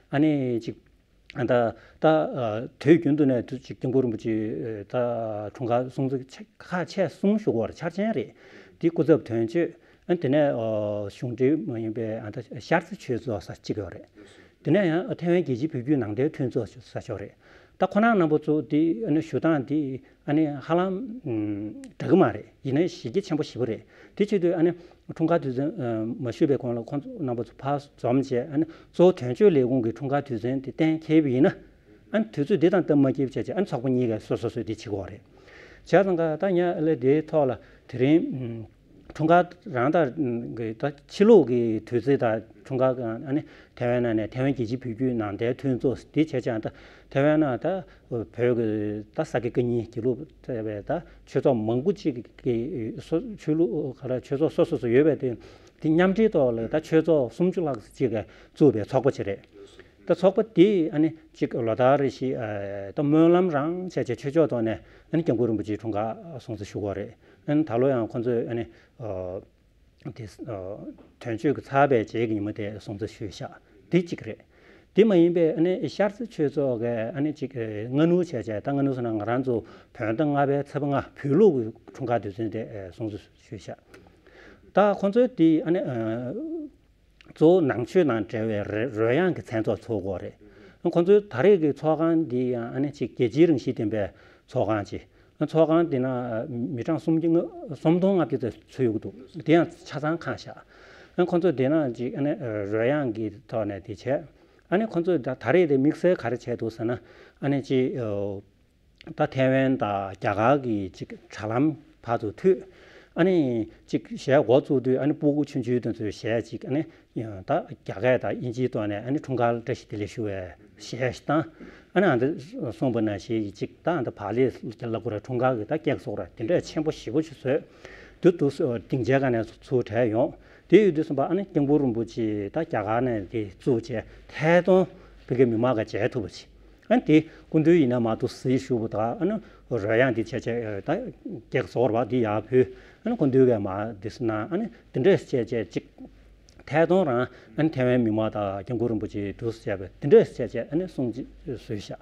ཨ་ནི་ཅིག་ཨ་ད་ད་དུས་རྒྱུན་དུ་ནས་དུ་ཅིག་སྐྱབས་མགོན་རིན་པོ་ཆེ་ད་འཁྲུངས་སྐར་སྲུང་བརྩི་ཁག་ཆེ་གསུམ་ཞུ་གི་ཡོད་རེད། འཆར་ཅན་རེད། དེ་སྐུ་ཚབ་དོན་གཅོད། ཨ་དེ་ནས་གཞུང་འབྲེལ་མ་ཡིན་པའི་ཨ་ད་ཤར་རྩེ་ཆོས་ཚོགས་ས་གཅིག་ཡོད་རེད། དེ་ནས་ཡང་ཐའེ་ཝན་རྒྱལ་སྤྱིའི་བོད་བརྒྱུད་ནང་བསྟན་མཐུན་ཚོགས་ས་ཞིག་ཡོད་རེད། ད་ཁོ་རང་རྣམ་པ་ཚོ་དེ་ཨ་ནི་ཞུ་སྟངས་དེ་ཨ་ནི་ཧ་ལམ་འདྲ་གི་མ་རེད། ཡིན་ནའི་གཞི་རྒྱ་ཆེན་པོ་ཞེ་པོ་རེད། དེ་བྱེད་དུས་ཨ་ནི་འཁྲུངས་སྐར་དུས་ཆེན་མ་ཞུས་པའི་གོང་ལ་ཁོང་ཚོ་རྣམ་པ་ཚོ་ཕར་འཛོམས་བྱས། ཨ་ནི་གཙོ་བོ་དོན་གཅོད་ལས་ཁུངས་ཀྱི་འཁྲུངས་སྐར་དུས་ཆེན་དེ་གཏན་འཁེལ་བ་ཡིན་ན། ཨ་ནི་དུས་ཚོད་འདི་དང་སྟབས་མ་འཁེལ་བྱས་བྱས་ཨ་ནི་ཚོགས་པ་གཉིས་ཀས་སོ་སོ་སོས་དེ་བྱེད་ཀྱི་ཡོད་རེད། བྱས་ཙང་ཀ་ད་ཉ་ལེ་དེའི་ཐོག་ལ་དེ་རིང་འཁྲུངས་སྐར་རང་ད་གི་ད་ཕྱི་ལུགས་ཀྱི་དུས་ཚོད་དང་འཁྲུངས་སྐར་ཨ་ནི་ཐའེ་ཝན་ནང་ནས་ཐའེ་ཝན་རྒྱལ་སྤྱིའི་བོད་བརྒྱུད་ནང་བསྟན་མཐུན་ཚོགས་དེ་བྱས་ཙང་ད་ཐའེ་ཝན་ནང་ད་བོད་ཀྱི་ད་ས་དགེ་བཀའ་རྙིང་དགེ་ལུགས་བའི་ད་ཆོས་ཚོགས་མང་པོ་ཅིག་གི་སོ་ཆོས་ལུགས་ག་རེ་ཆོས་ཚོགས་སོ་སོ་སོ་ཡོད་པའི་དེ་དེ་མཉམ་འབྲེལ་ཐོག་ལ་ད་ཆོས་ཚོགས་སུམ་ཅུ་ལྷག་ཅིག་གིས་བཙུགས་པའི་ཚོགས་པ་ཅིག་རེད། ད་ཚོགས་པ་དེས་ཨ་ནི་གཅིག་ལོ་ལྟར་རེ་བཞིན་ཨ་ད་སྨོན་ལམ་རང་བྱས་བྱས་ཆོས་ཕྱོགས་ཐོག་ནས་ཨ་ནི་སྐྱབས་མགོན་རིན་པོ་ཆེའི་འཁྲུངས་སྐར་སྲུང་བརྩི་ཞུ་གི་ཡོད་རེད། ཨ་ནི་ད་ལོ་ཡང་ཁོང་ཚོས་ཨ་ནི་ཨ་དེ་ཨ་དོན་གཅོད་ཀྱི་ཚར་བའི་རྗེས་ཀྱི་ཉིན་མོ་དེ་སྲུང་བརྩི་ཞུས་ཤག་དེ་གཅིག་རེད། དེ་མ་ཡིན་པའི་ཨ་ནི་ཤར་རྩེ་ཆོས་ཚོགས་ཀྱི་ཨ་ནི་གཅིག་ཨ་སྔ་སྣུར་བྱས་བྱས། ད་སྔ་སྣུར་ཟེར་ན་ང་རང་ཚོ་བོད་ཟླ་ལྔ་པའི་ཚེས་པ་ལྔ་བོད་ལུགས་ཀྱི་འཁྲུངས་སྐར་དུས་ཆེན་དེ་ཨ་སྲུང་བརྩི་ཞུས་ཤག་ད་ཁོང་ཚོའི་དེ་ཨ་ནི་ཨ་གཙོ་བོ་ནང་ཆོས་དང་འབྲེལ་བའི་རོལ་རོལ་དབྱངས་ཀྱི་མཚན་ཚོགས་ཚོགས་ཀྱི་ཡོད་རེད། ཁོང་ཚོའི་ད་རེས་ཀྱི་ཚོགས་ཁང་འདི་ཡང་ཨ་ནི་ཅིག་རྒྱལ་སྤྱིའི་རང་བཞིན་ལྡན་པའི་ཚོགས་ཁང་ཅིག་ཚོགས་ཁང་འདི་ན་མི་གྲངས་སུམ་བརྒྱ་ལྔ་སུམ་སྟོང་ལྔ་བརྒྱ་ཙམ་ཚུད་ཡོད་ཀྱི་འདུག་དེ་ཡང་ཆ་ཚང་ཁང་བཞག་ཁོང་ཚོ་དེ་ན་ཅིག་ཨ་ནི་རོལ་དབྱངས་ཀྱི་ཐོག་ནས་དེ་བྱས། ཨ་ནི་ཁོང་ཚོས་ད་ད་རེས་དེ་དམིགས་བསལ་ག་རེ་བྱས་འདུག་ཟེར་ན། ཨ་ནི་ཅིག་ད་ཐའེ་ཝན་དང་རྒྱ་གར་གྱི་ཅིག་དྲ་ལམ་བར་དུ་མཐུད། ཨ་ནི་ཅིག་གཞས་འགོ་བཙུགས་དུས་ཨ་ནི་སྤུ་གུ་ཆུང་ཆུང་དེ་ཚོའི་གཞས་ཅིག་ཨ་ནི་ད་རྒྱ་སྐད་དང་དབྱིན་ཇིའི་ཐོག་ནས་ཨ་ནི་འཁྲུངས་སྐར་བཀྲ་ཤིས་བདེ་ལེགས་ཞུ་བའི་གཞས་ཤིག་བཏང་། ཨ་ནི་ཨ་འདི་གསུངས་པ་ནང་བཞིན་ཅིག་ད་ཨ་འདི་བག་ལེབ་ལ་ཁོ་ར་འཁྲུངས་སྐར་གྱི་ད་ཀེག་བཟོ་འདྲ་དེ་འདྲ་ཆེན་པོ་ཞེ་པོ་ཅིག་བཟོས། དུས་དུ་སྡིངས་ཆའི་སྒང་ནས་ཚུར་བྲལ་ཡོང་། དེ་ཡོད་དུས་ཙམ་པ་ཨ་ནི་སྐྱབས་མགོན་རིན་པོ་ཆེ་ད་རྒྱ་གར་ནས་དེ་བཙུགས་བྱས་ཐད་གཏོང་བོད་སྐད་མི་མང་ག་བྱས་ཐུབ་པ་ཅིག་ཨ་ནི་དེ་སྐུ་མདུན་ཡིན་ན་མ་གཏོགས་གཟིགས་ཞུ་བ་དང་ཨ་ནི་རོལ་དབྱངས་འདི་བྱས་བྱས་ད་ཀེག་བཟོ་བར་བ་འདི་ཡར་ཕུལ། ཨ་ནི་སྐུ་མདུན་གས་མ་འདི་སུ་ན་ཨ་ནི་འདི་འདྲས་བྱས་བྱས་ཅིག་ཐད་གཏོང་རང་ཨ་ནི་ཐའེ་ཝན་མི་མང་དང་སྐྱབས་མགོན་རིན་པོ་ཆེ་འདུག་བྱས་པས་འདི་འདྲས་བྱས་བྱས་ཨ་ནི་སྲུང་བརྩི་ཞུས་བཞག་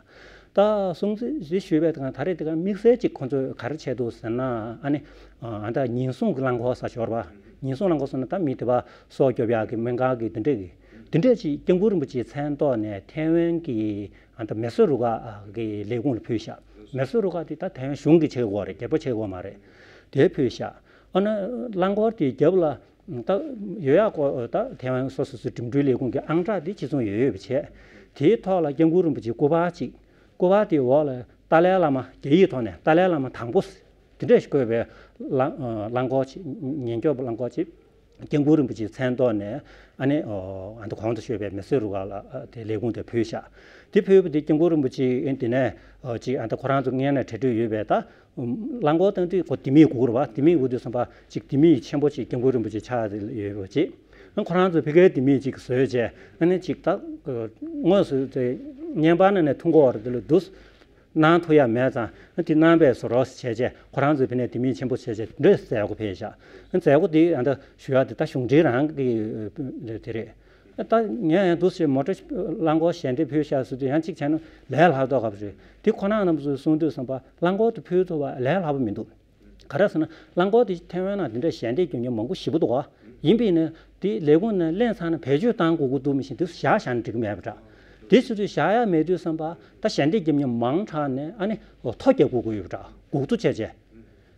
ད་སྲུང་བརྩི་ཞུས་པའི་དང་ད་རེས་དེ་ག་དམིགས་བསལ་ཅིག་ཁོང་ཚོས་ག་རེ་བྱས་འདུག་ཟེར་ན་ཨ་ནི་ཨ་ད་ཉེན་སྲུང་གི་རླངས་འཁོར་ཟེར་ཞོར་བ། ཉེན་སྲུང་རླངས་འཁོར་ཟེར་ན་ད་མི་དེ་བ་སྲོག་སྐྱོབ་ཡག་གི་སྨན་ཁང་གི་འདི་འདྲས་ཀྱི་འདི་འདྲས་ཅིག་སྐྱབས་མགོན་རིན་པོ་ཆེའི་མཚན་ཐོག་ནས་ཐའེ་ཝན་གྱི་ཨ་ད་མེ་གསོད་རུ་ཁག་གི་ལས་ཁུངས་ལ་ཕུལ་བཞག་མེ་གསོད་རུ་ཁག་དེ་ད་ཐའེ་ཝན་གཞུང་གིས་བྱེད་དགོས་རེད། རྒྱལ་པོ་བྱེད་དགོས་མ་རེད། དེ་ཕུལ་བཞག་ཨ་ན་རླངས་འཁོར་དེའི་རྒྱབ་ལ་ད་ཡོད་ཡག་གོ་ད་ཐའེ་ཝན་སོ་སོ་སོའི་འགྲིམ་འགྲུལ་ལས་ཁུངས་ཀྱི་ཨང་གྲངས་དེ་གཅིག་མཚུངས་ཡོད་ཡོད་པ་བྱས། དེའི་ཐོག་ལ་སྐྱབས་མགོན་རིན་པོ་ཆེའི་སྐུ་པར་གཅིག་སྐུ་པར་དེའི་འོག་ལ་ཏཱ་ལའི་བླ་མ། རྒྱ་ཡིག་ཐོག་ནས་ཏཱ་ལའི་བླ་མ་དང་པོ་དེ་འདྲས་ཞིག་བཀོད་པའི་རླངས་རླངས་འཁོར་ཅིག་ཉེན་སྐྱོབ་རླངས་འཁོར་ཅིག་སྐྱབས་མགོན་རིན་པོ་ཆེའི་མཚན་ཐོག་ནས་ཨ་ནི་ཨ་ད་གོང་དུ་ཞུས་པའི་མེ་གསོད་རུ་ཁག་ལ་དེ་ལས་ཁུངས་དེ་ཕུལ་བཞག་དེ་ཕུལ་བ་དེ་སྐྱབས་མགོན་རིན་པོ་ཆེ་དེ་ནས་ཅིག་ཨ་ད་ཁོ་རང་ཚོ་སྔོན་ནས་གྲ་སྒྲིག་ཡོད་པའི་ད་རླངས་འཁོར་བཏང་དུས་ཁོ་ལྡེ་མིག་དགོས་རེད་བ། ལྡེ་མིག་དགོས་དུས་ཙམ་པ་ཅིག་ལྡེ་མིག་ཆེན་པོ་ཅིག་སྐྱབས་མགོན་རིན་པོ་ཆེ་ཆགས་ཡོད་པ་ཅིག་ཁོ་རང་ཚོས་ཕ་གིའི་ལྡེ་མིག་ཅིག་བཟོས་བྱས་ཨ་ནི་ཅིག་ད་དངོས་སུ་དེ་བརྙན་པར་ནང་ནས་མཐོང་གི་ཡོད་རེད། དེ་ལ་འདུག་གནང་ཐུབ་ཡ་མེད་ཙང་དེ་གནང་པའི་བཟོ་རོགས་བྱས་བྱས་ཁོ་རང་ཚོས་ཕ་ནས་ལྡེ་མིག་ཆེན་པོ་བྱས་བྱས་འདྲ་མཛད་སྒོ་ཕེབས་བཞག་མཛད་སྒོ་དེ་ཨ་ད་ཞུ་ཡ་དེ་ད་གཞུང་འབྲེལ་རང་གི་དེ་རེད། ད་ངས་ཡང་འདུག་སེ་མོ་ཊ་རླངས་འཁོར་ཞལ་འདེབས་ཕུལ་བཞག་ཟེར་དུས་ཡང་གཅིག་བྱས་ན་ལས་སླ་མདོག་ཁ་པོ་རེད། དེ་ཁོ་རང་རྣམ་པ་ཚོས་གསུང་དུས་ཙམ་པ་རླངས་འཁོར་དེ་ཕུལ་ཐུབ་པ་ལས་སླ་པོ་མི་འདུག་ག་རེ་ཟེར་ན་རླངས་འཁོར་དེ་ཐའེ་ཝན་ནང་དེ་འདྲ་ཞལ་འདེབས་རྒྱག་མཁན་མང་པོ་ཞེ་པོ་འདུག་ག་ཡིན་པས་ན་དེ་ལས་ཁུངས་ནས་ལེན་ཚར་ན་བེད་སྤྱོད་བཏང་དགོས་ཀྱི་འདུག་མི་ཤེས། དེ་བཞག་བཞག་ན་འགྲིག་གི་མེད་པ་འདྲ། དེ་ཚོ་དུས་བཞག་ཡ་མེད་དུས་ཙམ་པ་ད་ཞལ་འདེབས་རྒྱབ་མཁན་མང་དྲགས་ནས་ཨ་ནི་ཐོ་རྒྱག་དགོས་ཀྱི་ཡོད་པ་འདྲ། སྒུག་ཐོ་བྱས་བྱས།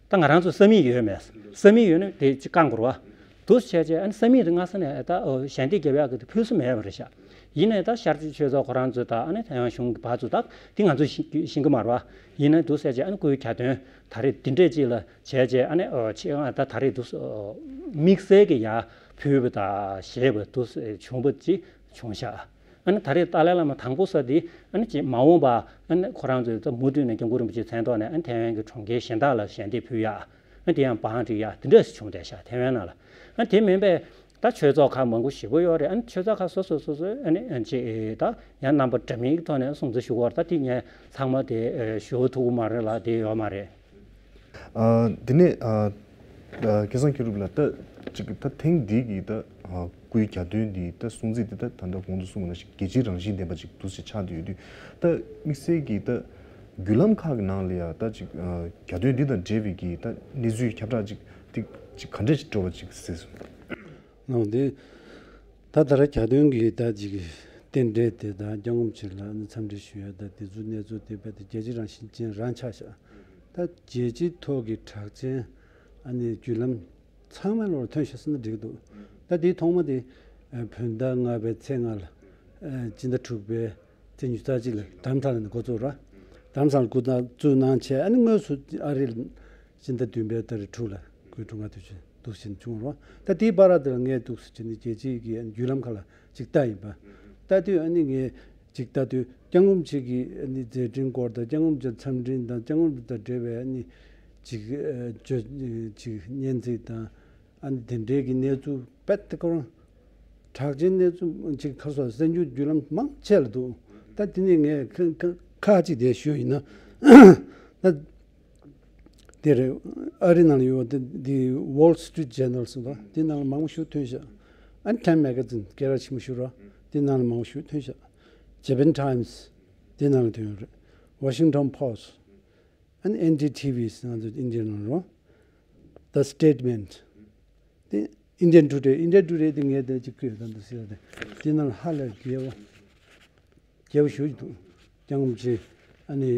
ད་ང་རང་ཚོ་ས་མིག་ཡོད་མེད། ས་མིག་ཡོད་ན་དེ་ཅིག་བཀང་དགོས་རེད་བ། འདུག་སེ་བྱས་བྱས་ཨ་ནི་ས་མིག་དེ་སྔ་ས་ནས་ད་ཞལ་འདེབས་རྒྱབ་ཡག་གི་དེ་ཕུལ་ས་མེད་པ་རེད་ཤག་ཡིན་ནའི་ད་ཤར་རྩེ་ཆོས་ཚོགས་ཁོ་རང་ཚོས་ད་ཨ་ནི་ཐའེ་ཝན་གཞུང་གི་བར་ཚོ་ད་དེ་ང་ཚོས་ཤེས་ཤེས་ཀྱི་མ་རེད་བ། ཡིན་ནའི་འདུག་སེ་བྱས་ཨ་ནི་སྐུའི་གྱ་སྟོན་ད་རེས་འདི་འདྲས་ཅིག་ལ་བྱས་བྱས་ཨ་ནི་ཨ་ཆེ་ཨ་ད་ད་རེས་འདུག་སེ་དམིགས་བསལ་གྱི་ཡར་ཕུལ་བ་དང་ཞེས་པ་འདུག་སེ་བྱུང་བ་ཅིག་བྱུང་ཤག་ཨ་ནི་ད་རེས་ཏཱ་ལའི་བླ་མ་དང་པོ་ཟེར་དེ་ཨ་ནི་ཅིག་མ་འོངས་པ་ཨ་ནི་ཁོ་རང་ཚོས་ད་མུ་མཐུད་ནས་སྐྱབས་མགོན་རིན་པོ་ཆེའི་མཚན་ཐོག་ནས་ཨ་ནི་ཐའེ་ཝན་གྱི་གྲོང་ཁྱེར་གཞན་དག་ལ་ཞལ་འདེབས་ཕུལ་ཡག་ཨ་ནི་དེ་ཡང་བང་སྒྲིག་ཡག་དེ་འདྲས་སེ་བྱུང་བསྡད་ཤག་ཐའེ་ཝན་ནང་ལ། ཨ་ནི་དེ་མིན་པའི་ད་ཆོས་ཚོགས་ཁག་མང་པོ་ཞེ་པོ་ཡོད་རེད། ཨ་ནི་ཆོས་ཚོགས་ཁག་སོ་སོ་སོ་སོས་ཨ་ནི་ཨ་ཅིག་ད་ཡང་རྣམ་པ་འདྲ་མིན་གྱི་ཐོག་ནས་སྲུང་བརྩི་ཞུ་གི་ཡོད་རེད། ད་དེ་ངས་ཚང་མ་དེ་ཞུ་ཐུབ་ཀྱི་མ་རེད་ལ་དེ་ཡོད་མ་རེད། ཨ། དེ་ནས་ཨ། ཨ། སྐལ་བཟང་མཁས་གྲུབ་ལགས། ད་ཅིག་ད་ཐེངས་འདི་གི་ད་ཨ། སྐུའི་གྱ་སྟོན་འདི་ད་སྲུང་བརྩི་འདི་ད་ད་ལྟ་གོང་དུ་གསུངས་པ་ནང་བཞིན་རྒྱལ་སྤྱིའི་རང་བཞིན་ལྡན་པ་ཅིག་འདུག་སེ་ཆགས་བསྡད་ཡོད་དུས། ད་དམིགས་བསལ་གྱི་ད་བརྒྱུད་ལམ་ཁག་གི་ནང་ལ་ཡང་ད་ཅིག་ཨ། གྱ་སྟོན་འདི་དང་འབྲེལ་བའི་གི་ད་གནས་ཚུལ་ཁྱབ་བསྒྲགས་ཅིག་ཏིག་ཅིག་ག་འདྲས་ཅིག་འགྲོ་བ་ཅིག་གཟིགས་སོང་། ལགས་འདི། ད་ད་ར་གྱ་སྟོན་གྱི་ད་ཅིག་རྟེན་འབྲེལ་དེ་དང་སྐྱབས་མགོན་ཆེན་ལ་ནི་འཚམས་འདྲི་ཞུ་ཡ་ད་དེ་ཚོའི་གནས་ཚུལ་དེ་རྦད་དེ་རྒྱལ་སྤྱི་རང་བཞིན་ཅན་རང་ཆགས་ཤག་ད་རྒྱལ་སྤྱིའི་ཐོག་གི་གྲགས་ཅན་ཨ་ནི་བརྒྱུད་ལམ་ཚང་མའི་ལོར་ཐོན་ཤག་ཟེར་ན་འགྲིག་འདུག་ད་དེའི་ཐོག་མ་དེ་བོད་ཟླ་ལྔ་པའི་ཚེས་ལྔ་ལ་སྤྱི་ཟླ་དྲུག་པའི་ཚེས་ཉི་ཤུ་རྩ་གཅིག་ལ་རྡ་རམ་ས་ལ་ནས་འགོ་བཙུགས་ར། རྡ་རམ་ས་ལ་འགོ་བཙུགས་གནང་བྱས་ཨ་ནི་དངོས་སུ་ཨ་རི་ལ་སྤྱི་ཟླ་བདུན་པའི་ཏ་རིག་དྲུག་ལ་སྐུའི་འཁྲུངས་སྐར་དུས་ཆེན་འདུག་སེ་བྱུང་རོགས། ད་དེའི་བར་དེ་ལ་ངས་འདུག་སེ་བྱས་ནས་རྒྱལ་སྤྱིའི་གི་བརྒྱུད་ལམ་ཁག་ལ་ཅིག་ལྟ་ཡིན་པ། ལྟ་དུས་ཨ་ནི་ངས་ཅིག་ལྟ་དུས་སྐྱབས་མགོན་ཆེན་གྱི་ཨ་ནི་མཛད་འཕྲིན་སྐོར་དང་སྐྱབས་མགོན་ཆེན་འཚམས་འཕྲིན་དང་སྐྱབས་མགོན་དང་འབྲེལ་བའི་ཨ་ནི་ཅིག་ཨ་བརྗོད་ཅིག་སྙན་ཚིག་དང་ཨ་ནི་དེ་འབྲེལ་གྱི་གནས་ཚུལ་རྦད་དེ་ཁོ་རང་གྲགས་ཅན་གནས་ཚུལ་ཅིག་ཁ་སོ་གསར་འགྱུར་བརྒྱུད་ལམ་མང་ཆེ་ལ་འདུག་ད་དེ་ནས་ངས་ཁ་ཁ་ཁ་ཅིག་དེ་ཞུ་ཡིན་ན་ད། དེ་རེད། ཨ་རི་ནང་ལ་ཡོད་པ་དེ་དེ་Wall Street Journal ཟེར་བ་དེ་ནང་ལ་མང་པོ་ཞིག་ཐོན་ཤག་ཨ་ནི་Time Magazine སྐད་གྲགས་ཆེན་པོ་ཞིག་རེད། དེ་ནང་ལ་མང་པོ་ཞིག་ཐོན་ཤག Japan Times དེ་ནང་ལ་ཐོན་ཡོད་རེད། Washington Post ཨ་ནི་ཨེན་ཌི་ཊི་ཝི་ཟེར་ང་ཚོ་ཨིན་ཌི་ཡ་ནང་ལ་རེད། The Statesman དེ་Indian Today Indian Today དེ་ངས་དེ་ཅིག་བཀོད་ད་འདུག་ཟེར་ཏེ་དེ་ནང་ལ་ཧ་ལས་དགེ་བ། རྒྱལ་པོ་ཞུ་གི་འདུག་སྐྱབས་མགོན་ཆེན་ཨ་ནི་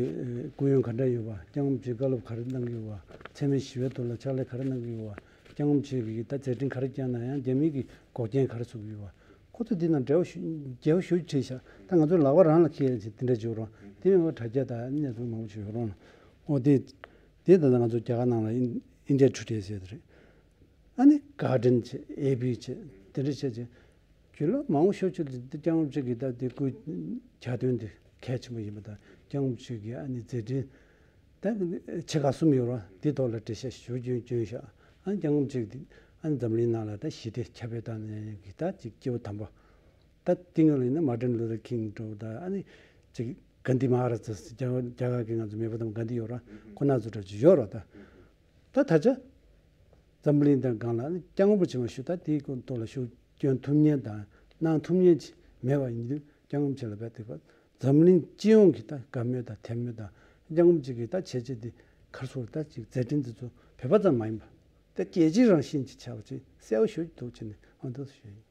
སྐུ་ཡོན་ག་འདྲ་ཡོད་པ། སྐྱབས་མགོན་ཆེན་བཀའ་སློབ་ག་རེ་གནང་གི་ཡོད་པ། འཚེ་མེད་ཞི་བའི་དོན་ལ་ཕྱག་ལས་ག་རེ་གནང་གི་ཡོད་པ། སྐྱབས་མགོན་ཆེན་གྱིས་ད་མཛད་འཕྲིན་ག་རེ་བསྐྱངས་ན་ཡང་རྒྱ་མི་གིས་འགོག་རྐྱེན་ག་རེ་བཟོ་གི་ཡོད་པ། ཁོ་ཚོ་འདི་ནང་འབྲེལ་བ་ཞུ་རྒྱལ་པོ་ཞུ་བྲིས་ཤག་ད་ང་ཚོ་ལག་པ་རང་ལ་འཁྱེར་ཡ་ཅིག་འདི་འདྲ་བྱེད་རོགས། དེ་མིན་པ་དྲ་རྒྱ་དང་གནས་ཚུལ་མང་པོ་ཞིག་ཡོད་རོགས། ཨོ་དེ་དེ་ད་ལྟ་ང་ཚོ་རྒྱ་གར་ནང་ལ་ཨིན་ཨིན་ཌི་ཡ་ཊུ་ཌེ་ཟེར་དེ་རེད། ཨ་ནི་གར་ཌེན་བྱས། ཨེ་བི་བྱས། དེ་འདྲ་བྱས་བྱས། རྒྱུས་ལོན་མང་པོ་ཤོར་ཆེད་དུ་འདི་སྐྱབས་མགོན་ཆེན་གྱི་ད་དེ་སྐུའི་གྱ་སྟོན་དེ་གལ་ཆེན་པོ་ཡིན་པ་དང་། སྐྱབས་མགོན་ཆེན་གྱི་ཨ་ནི་མཛད་འཕྲིན་ད་ཆེ་ཁག་གསུམ་ཡོད་རེད་བ། དེ་ཐོག་ལ་འགྲེལ་བཤད་ཞུ་རྒྱུ་བྱུང་ཤག་ཨ་ནི་སྐྱབས་མགོན་ཆེན་གྱི་ཨ་ནི་འཛམ་གླིང་ནང་ལ་ད་ཞི་བདེ་ཁྱབ་སྤེལ་བཏང་ནས་ཀྱི་ད་ཅིག་སྐྱེས་བུ་དམ་པ། ད་དེ་སྔོན་ལ་ཡིན་ན་མར་ཊིན་ལུ་ཐར་ཀིང་འདྲ་བོ་ད། ཨ་ནི་ཅིག་གྷན་དྷི་མ་ཧ་རཱ་ཛ། རྒྱ་རྒྱ་གར་གྱི་ང་ཚོ་མེས་པོ་དམ་གྷན་དྷི་ཡོད་རེད། ཁོ་ན་ཚོ་འདྲ་ཅིག་ཡོད་རེད་ད། ད་ད་ཆ་འཛམ་གླིང་དང་སྒང་ལ་ཨ་ནི་སྐྱབས་མགོན་རིན་པོ་ཆེ་མ་ཞུ་ད་དེའི་ཐོག་ལ་ཤུགས་སྐྱོན་ཐུབ་མཁན་དང་གནང་ཐུབ་མཁན་ཅིག་མེད་པ་ཡིན་དུས། སྐྱབས་མགོན་ཆེན་ལ་བས་དེ་བ་འཛམ་གླིང་སྤྱི་ཡོངས་ཀྱི་ད་དགའ་མོས་དང་དད་མོས་དང་། སྐྱབས་མགོན་ཆེན་གྱི་ད་བྱས་རྗེས་དེ་ཁར་སོར་ད་ཅིག་མཛད་འཕྲིན་དེ་ཚོ་བོད་པ་ཙམ་མ་ཡིན་པ། ད་རྒྱལ་སྤྱིའི་རང་བཞིན་ཅིག་ཆགས་པ་ཅིག་གསལ་པོ་ཞུ་འདུག་བྱས་ནས་ཨ་འདུག་ཞུ་ཡིན།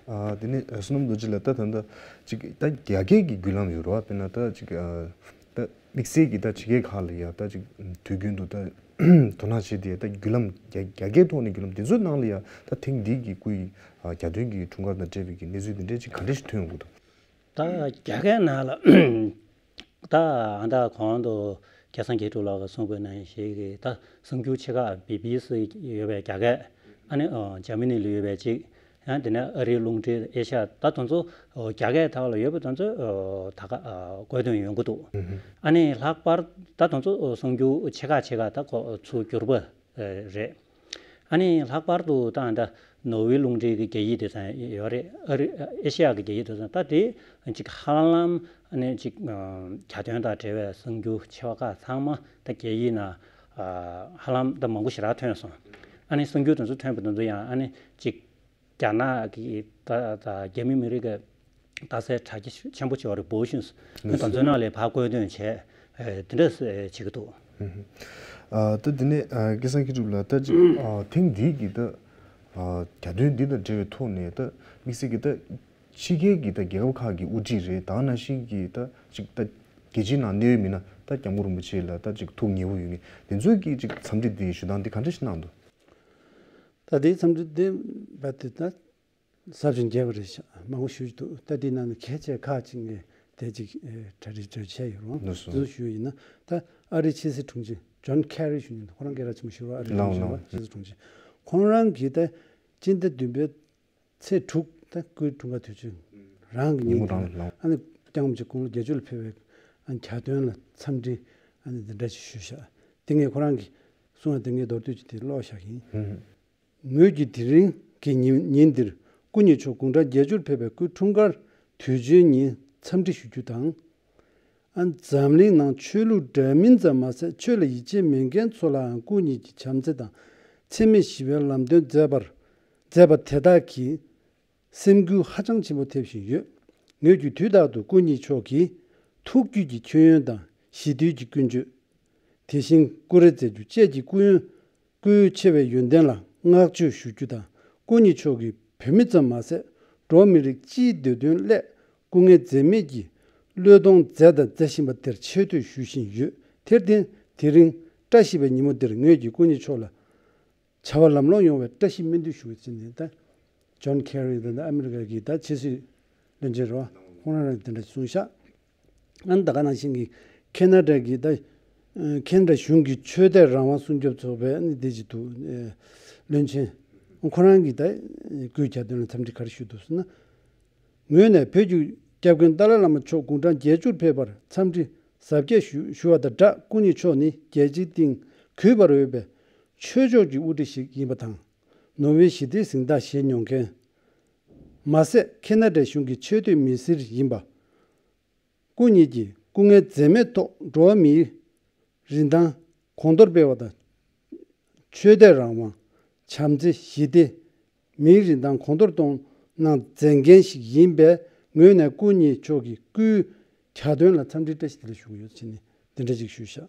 ཨ་དེ་ནས་བསོད་ནམས་རྡོ་རྗེ་ལགས། ད་ད་ལྟ་ཅིག་ད་རྒྱ་སྐད་ཀྱི་བརྒྱུད་ལམ་ཡོད་རེད་བ། དཔེར་ན་ད་ཅིག་ཨ་ད་དམིགས་བསལ་གྱི་ད་ཕྱི་རྒྱལ་ཁག་ལ་ཡ་ད་ཅིག་དུས་རྒྱུན་དུ་ད་དོ་སྣང་བྱེད་དེ། ད་བརྒྱུད་ལམ་རྒྱ་རྒྱ་སྐད་ཐོག་ནས་བརྒྱུད་ལམ་དེ་ཚོའི་ནང་ལ་ཡ་ད་ཐེངས་འདི་གི་སྐུའི་ཨ་གྱ་སྟོན་གྱི་འཁྲུངས་སྐར་དང་འབྲེལ་བའི་གི་གནས་ཚུལ་དེ་འདྲའི་ཅིག་ག་འདྲ་ཞིག་ཐོན་ཡོང་གི་འདུག་ད་རྒྱ་སྐད་ནང་ལ། ད་ཨ་ད་གོང་དུ་སྐལ་བཟང་མཁས་གྲུབ་ལགས་ཀྱིས་གསུངས་པའི་ནང་བཞིན་གྱི་ད་གསར་འགྱུར་ཆེ་ཁག་བི་བི་སི་ཡོད་པའི་རྒྱ་སྐད། ཨ་ནི་ཨ་འཇར་མ་ནི་ལ་ཡོད་པའི་གཅིག་ཡང་དེ་ནས་ཨ་རིའི་རླུང་འཕྲིན་ཨེ་ཤ་ཡ། ད་དེ་ཚོ་ཨ་རྒྱ་སྐད་ཐོག་ལ་ཡོད་པ་དེ་ཚོ་ཨ་ད་ག་ཨ་བཀོད་དོན་ཡོང་གི་འདུག་ཨ་ནི་ལྷག་པར་ད་དེ་ཚོ་གསར་འགྱུར་ཆེ་ཁག་ཆེ་ཁག་ད་ཁོ་ཚུར་བསྒྱུར་བ་རེད། ཨ་ནི་ལྷག་པར་དུ་ད་ད་ནོར་ཝེ་རླུང་འཕྲིན་གྱི་རྒྱ་ཡིག་དེ་ཚོ་ཡོད་རེད། ཨ་རི་ཨེ་ཤེ་ཡ་གི་རྒྱ་ཡིག་དེ་ཚོ། ད་དེ་ཅིག་ཧ་ལམ་ཨ་ནི་ཅིག་ཨ་གྱ་སྟོན་དང་འབྲེལ་བའི་གསར་འགྱུར་ཆེ་བ་ཁག་ཚང་མ་ད་རྒྱ་ཡིག་ནང་ཨ་ཧ་ལམ་ད་མང་པོ་ཞེ་དྲག་ཐོན་སོང་། ཨ་ནི་གསར་འགྱུར་དེ་ཚོ་ཐོན་པ་དེ་ཚོ་ཡང་ཨ་ནི་ཅིག་རྒྱ་ནག་གི་ད་ད་རྒྱ་མི་མི་རིགས་ཀྱི་རྟགས་གསལ་གྲགས་ཆེ་ཆེན་པོ་ཆེ་བ་རེད། འབོ་ཤུན་སི་ནི་དེ་ཚོའི་ནང་ལ་ཕར་བཀོད་དོན་བྱས། ཨེ་དེ་འདྲ་བྱེད་ཀྱི་འདུག་ཨ་ད་དེ་ནས་ཨ་སྐལ་བཟང་མཁས་གྲུབ་ལགས། ད་ཅིག་ཨ་ཐེངས་འདིའི་གི་ད་ཨ་གྱ་སྟོན་འདི་དང་འབྲེལ་བའི་ཐོག་ནས་ད་དམིགས་བསལ་གྱི་ད་ཕྱི་རྒྱལ་གྱི་ད་རྒྱལ་ཁབ་ཁག་གི་དབུ་ཁྲིད་རེད། ད་ནང་བཞིན་གྱི་ད་ཅིག་ད་རྒྱལ་སྤྱིའི་ནང་གནད་ཡོད་མི་སྣ་ད་སྐྱབས་མགོན་རིན་པོ་ཆེ་ལ་ད་ཅིག་ཐུགས་མཉེས་པོ་ཡོད་མཁན་དེ་ཚོའི་གི་ཅིག་འཚམས་འདྲི་འདི་ཞུ་སྟངས་འདི་ག་འདྲ་ཞིག་གནང་འདུག་ད་དེའི་འཚམས་འདྲི་འདི་བ་དེ་ད་ཟབ་ཅིང་རྒྱས་པ་རེད་ཤག་མང་པོ་ཞུ་རྒྱུ་འདུག་ད་དེའི་ནང་ནས་གལ་ཆེ་ཁག་ཅིག་ངས་དེ་ཅིག་ཨེ་གྲ་སྒྲིག་བྱས་ཡོད་རུང་། ལགས་སོ། འདི་ཞུ་ཡིན་ན། ད་ཨ་རིའི་ཕྱི་སྲིད་དྲུང་ཆེ་ཇོན་ཁེ་རི་ཞུ་ཡིན། ཁོ་རང་སྐད་གྲགས་ཆེན་པོ་ཞིག་རེད། ཨ་རིའི་ལགས་དྲུང་ཆེ་རེད་བ། ལགས། ཕྱི་སྲིད་དྲུང་ཆེ། ཁོང་རང་གིས་ད་སྤྱི་ཟླ་བདུན་པའི་ཚེས་དྲུག་ད་སྐུའི་འཁྲུངས་སྐར་དུས་ཆེན་རང་གི་ཉིན་ཉིན་མོ་དེ་རང་ལ་ལ་ཨ་ནི་སྐྱབས་མགོན་ཆེན་དགུང་ལོ་བརྒྱད་ཅུ་ལ་ཕེབས་པའི་ཨ་ནི་གྱ་སྟོན་ལ་འཚམས་འདྲི་ཨ་ནི་འདི་འདྲ་ཞིག་ཞུས་ཤག་དེ་ངས་ཁོ་རང་གིས་གསུངས་པ་དེ་ངས་མདོར་བསྡུས་ཅིག་དེ་ཀློག་བཞག་ཡིན། ཧུམ། ངོས་ཀྱིས་དེ་རིང་གི་ཉིན་ཉིན་འདིར་སྐུ་ཉིད་མཆོག་དགུང་གྲངས་བརྒྱད་ཅུར་ཕེབས་པའི་སྐུའི་འཁྲུངས་སྐར་དུས་ཆེན་ཉིན་འཚམས་འདྲི་ཞུ་རྒྱུ་དང་། ཨ་འཛམ་གླིང་ནང་ཆོས་ལུགས་འདྲ་མིན་ཙམ་མ་ཟད། ཆོས་ལ་ཡིད་ཆེས་མེད་མཁན་ཚོ་ལའང་སྐུ་ཉིད་ཀྱི་བྱམས་བརྩེ་དང་འཚེ་མེད་ཞི་བའི་ལམ་སྟོན་མཛད་པར་མཛད་པ་དེ་དག་གིས་སེམས་འགུལ་ཧ་ཅང་ཆེན་པོ་ཐེབས་བཞིན་ཡོད། ངོས་ཀྱིས་དུས་རྟག་ཏུ་སྐུ་ཉིད་མཆོག་གི་ཐུགས་རྒྱུད་ཀྱི་མཆོད་ཡོན་དང་ཞི་དུལ་གྱི་ཀུན་སྤྱོད། དེ་བཞིན་ཀུ་རེ་མཛད་རྒྱུ་བཅས་ཀྱི་སྐུ་ཡོན། སྐུའི་ཆེ་བའི་ཡོན་ཏན་ལ་བསྔགས་བརྗོད་ཞུ་རྒྱུ་དང་། སྐུ་ཉིད་མཆོག་གིས་བོད་མི་ཙམ་མ་ཟད། འགྲོ་བ་མི་རིགས་སྤྱིའི་བདེ་དོན་སླད་སྐུ་ངལ་འཛེམས་མེད་ཀྱིས་བློས་གཏོང་མཛད་དང་མཛད་བཞིན་པ་དེར་ཆེ་བསྟོད་ཞུ་བཞིན་ཡོད། དེར་བརྟེན། དེ་རིང་བཀྲ་ཤིས་པའི་ཉིན་མོ་འདིར་ངོས་ཀྱིས་སྐུ་ཉིད་མཆོག་ལ་བྱ་བ་ལམ་ལྷོང་ཡོང་བའི་བཀྲ་ཤིས་སྨོན་འདུན་ཞུ་བའི་ཚུལ་ནས། ད་ཇོན་ཁེ་རི་དང་ཨ་མི་རི་ཀ་གི་ད་ཕྱི་སྲིད་བློན་ཆེན་རེད་བ། ཁོང་རང་རང་གིས་དེ་འདྲ་གསུངས་ཤག་ཨ་ནི་ད་ག་ནང་བཞིན་གྱི་ཁེ་ན་ཌ་གི་ད་ཨ་ཁེ་ན་ཌ་གཞུང་གི་ཆོས་དད་རང་དབང་སྲུང་སྐྱོབ་ཚོགས་པའི་ཨ་ནི་དེ་ཅིག་འདུག་ཨ་བློན་ཆེན། ཁོ་རང་གིས་ད་སྐུའི་གྱ་སྟོན་ལ་འཚམས་འདྲི་ག་རེ་ཞུས་འདུག་ཟེར་ན། ངོས་ནས་བོད་ཀྱི་སྐྱབས་མགོན་ཏཱ་ལའི་བླ་མ་མཆོག་དགུང་གྲངས་བརྒྱད་ཅུར་ཕེབས་པར་འཚམས་འདྲི་གཟབ་རྒྱས་ཞུ་ཞུ་བ་དང་སྦྲགས། སྐུ་ཉིད་མཆོག་ནི་རྒྱལ་སྤྱིའི་སྟེང་གུས་པར་འོས་པའི་ཆོས་ཕྱོགས་ཀྱི་དབུ་ཁྲིད་ཞིག་ཡིན་པ་དང་། ནོར་ཝེ་ཞི་བདེའི་གཟེངས་རྟགས་བཞེས་མྱོང་མཁན། མ་ཟད། ཁེ་ན་ཌའི་གཞུང་གི་ཆེས་མཐོའི་མི་སེར་ཡིན་པ། སྐུ་ཉིད་ཀྱིས་སྐུ་ངལ་འཛེམས་མེད་ཐོག་འགྲོ་བ་མིའི་རིན་ཐང་གོང་མཐོར་སྤེལ་བ་དང་། ཆོས་དད་རང་དབང་། བྱམས་བརྩེ། ཞི་བདེ། མིའི་རིན་ཐང་གོང་མཐོར་གཏོང་གནང་མཛད་མཁན་ཞིག་ཡིན་པས། ངོས་ནས་སྐུ་ཉིད་མཆོག་གི་སྐུའི་གྱ་སྟོན་ལ་འཚམས་འདྲིའི་བཀྲ་ཤིས་བདེ་ལེགས་ཞུ་གི་ཡོད་ཟེར་ནས་འདི་འདྲ་ཅིག་ཞུས་ཤག་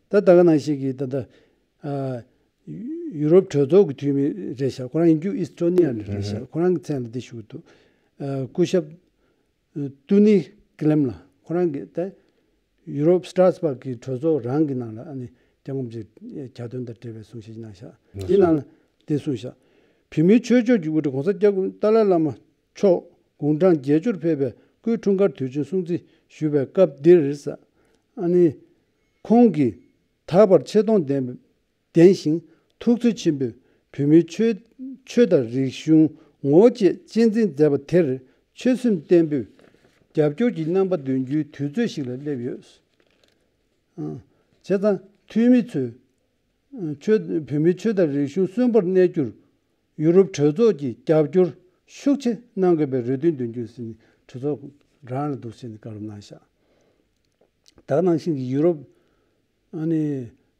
ད་ད་ག་ནང་བཞིན་གྱི་ད་ལྟ་ཨ་ཡུ་རོབ་གྲོས་ཚོགས་ཀྱི་འཐུས་མི་རེད་ཤག་ཁོ་རང་ཡིན་རྒྱུ་ཨི་སི་ཊོ་ནི་ཡ་ནས་རེད་ཤག་ཁོ་རང་གི་མཚན་ལ་འདི་ཞུ་གི་འདུག་ཨ་སྐུ་ཞབས་ཏུ་ནི་ཀི་ལེམ་ལགས། ཁོ་རང་གིས་ད་ཡུ་རོབ་སི་ཊ་ར་སི་བྷག་གི་གྲོས་ཚོགས་རང་གི་ནང་ལ་ཨ་ནི་སྐྱབས་མགོན་རིན་པོ་ཆེ་གྱ་སྟོན་དང་འབྲེལ་བའི་གསུང་བཤད་ཅིག་གནང་ཤག་དེའི་ནང་ལ་འདི་གསུངས་ཤག་བོད་མིའི་ཆོས་ཕྱོགས་ཀྱི་དབུ་ཁྲིད་༸གོང་ས་༸སྐྱབས་མགོན་ཏཱ་ལའི་བླ་མ་མཆོག་དགུང་གྲངས་བརྒྱད་ཅུར་ཕེབས་པའི་སྐུའི་འཁྲུངས་སྐར་དུས་ཆེན་སྲུང་བརྩི་ཞུ་བའི་སྐབས་འདིར། ཨ་ནི་ཁོང་གིས་ དག་པར་ཆེ་མཐོང་ལྡན་ལྡན་ཞིང་ཐུགས་བརྩེ་ཆེན་པོས་བོད་མིའི་ཆོས་ཆོས་དང་རིག་གཞུང་ངོ་བོ་བཅས་གཅེས་འཛིན་མཛད་པ་དེར་ཆོད་སེམས་བརྟན་པོས་རྒྱབ་སྐྱོར་གྱི་རྣམ་པ་འདོན་རྒྱུའི་དུས་ཚོད་ཞིག་ལ་སླེབས་ཡོད། བྱས་ཙང་འཐུས་མི་ཚོས་ཆོས་བོད་མིའི་ཆོས་དང་རིག་གཞུང་གསོན་པོར་གནས་རྒྱུར་ཡུ་རོབ་གྲོས་ཚོགས་ཀྱིས་རྒྱབ་སྐྱོར་ཤུགས་ཆེ་གནང་དགོས་པའི་རེ་འདུན་འདོན་རྒྱུ་ཟིན་གྲོས་ཚོགས་རང་ལ་འདུག་ཟེར་ནས་བཀའ་སློབ་གནང་ཤག་ད་ག་ནང་བཞིན་གྱི་ཡུ་རོབ་ཨ་ནི་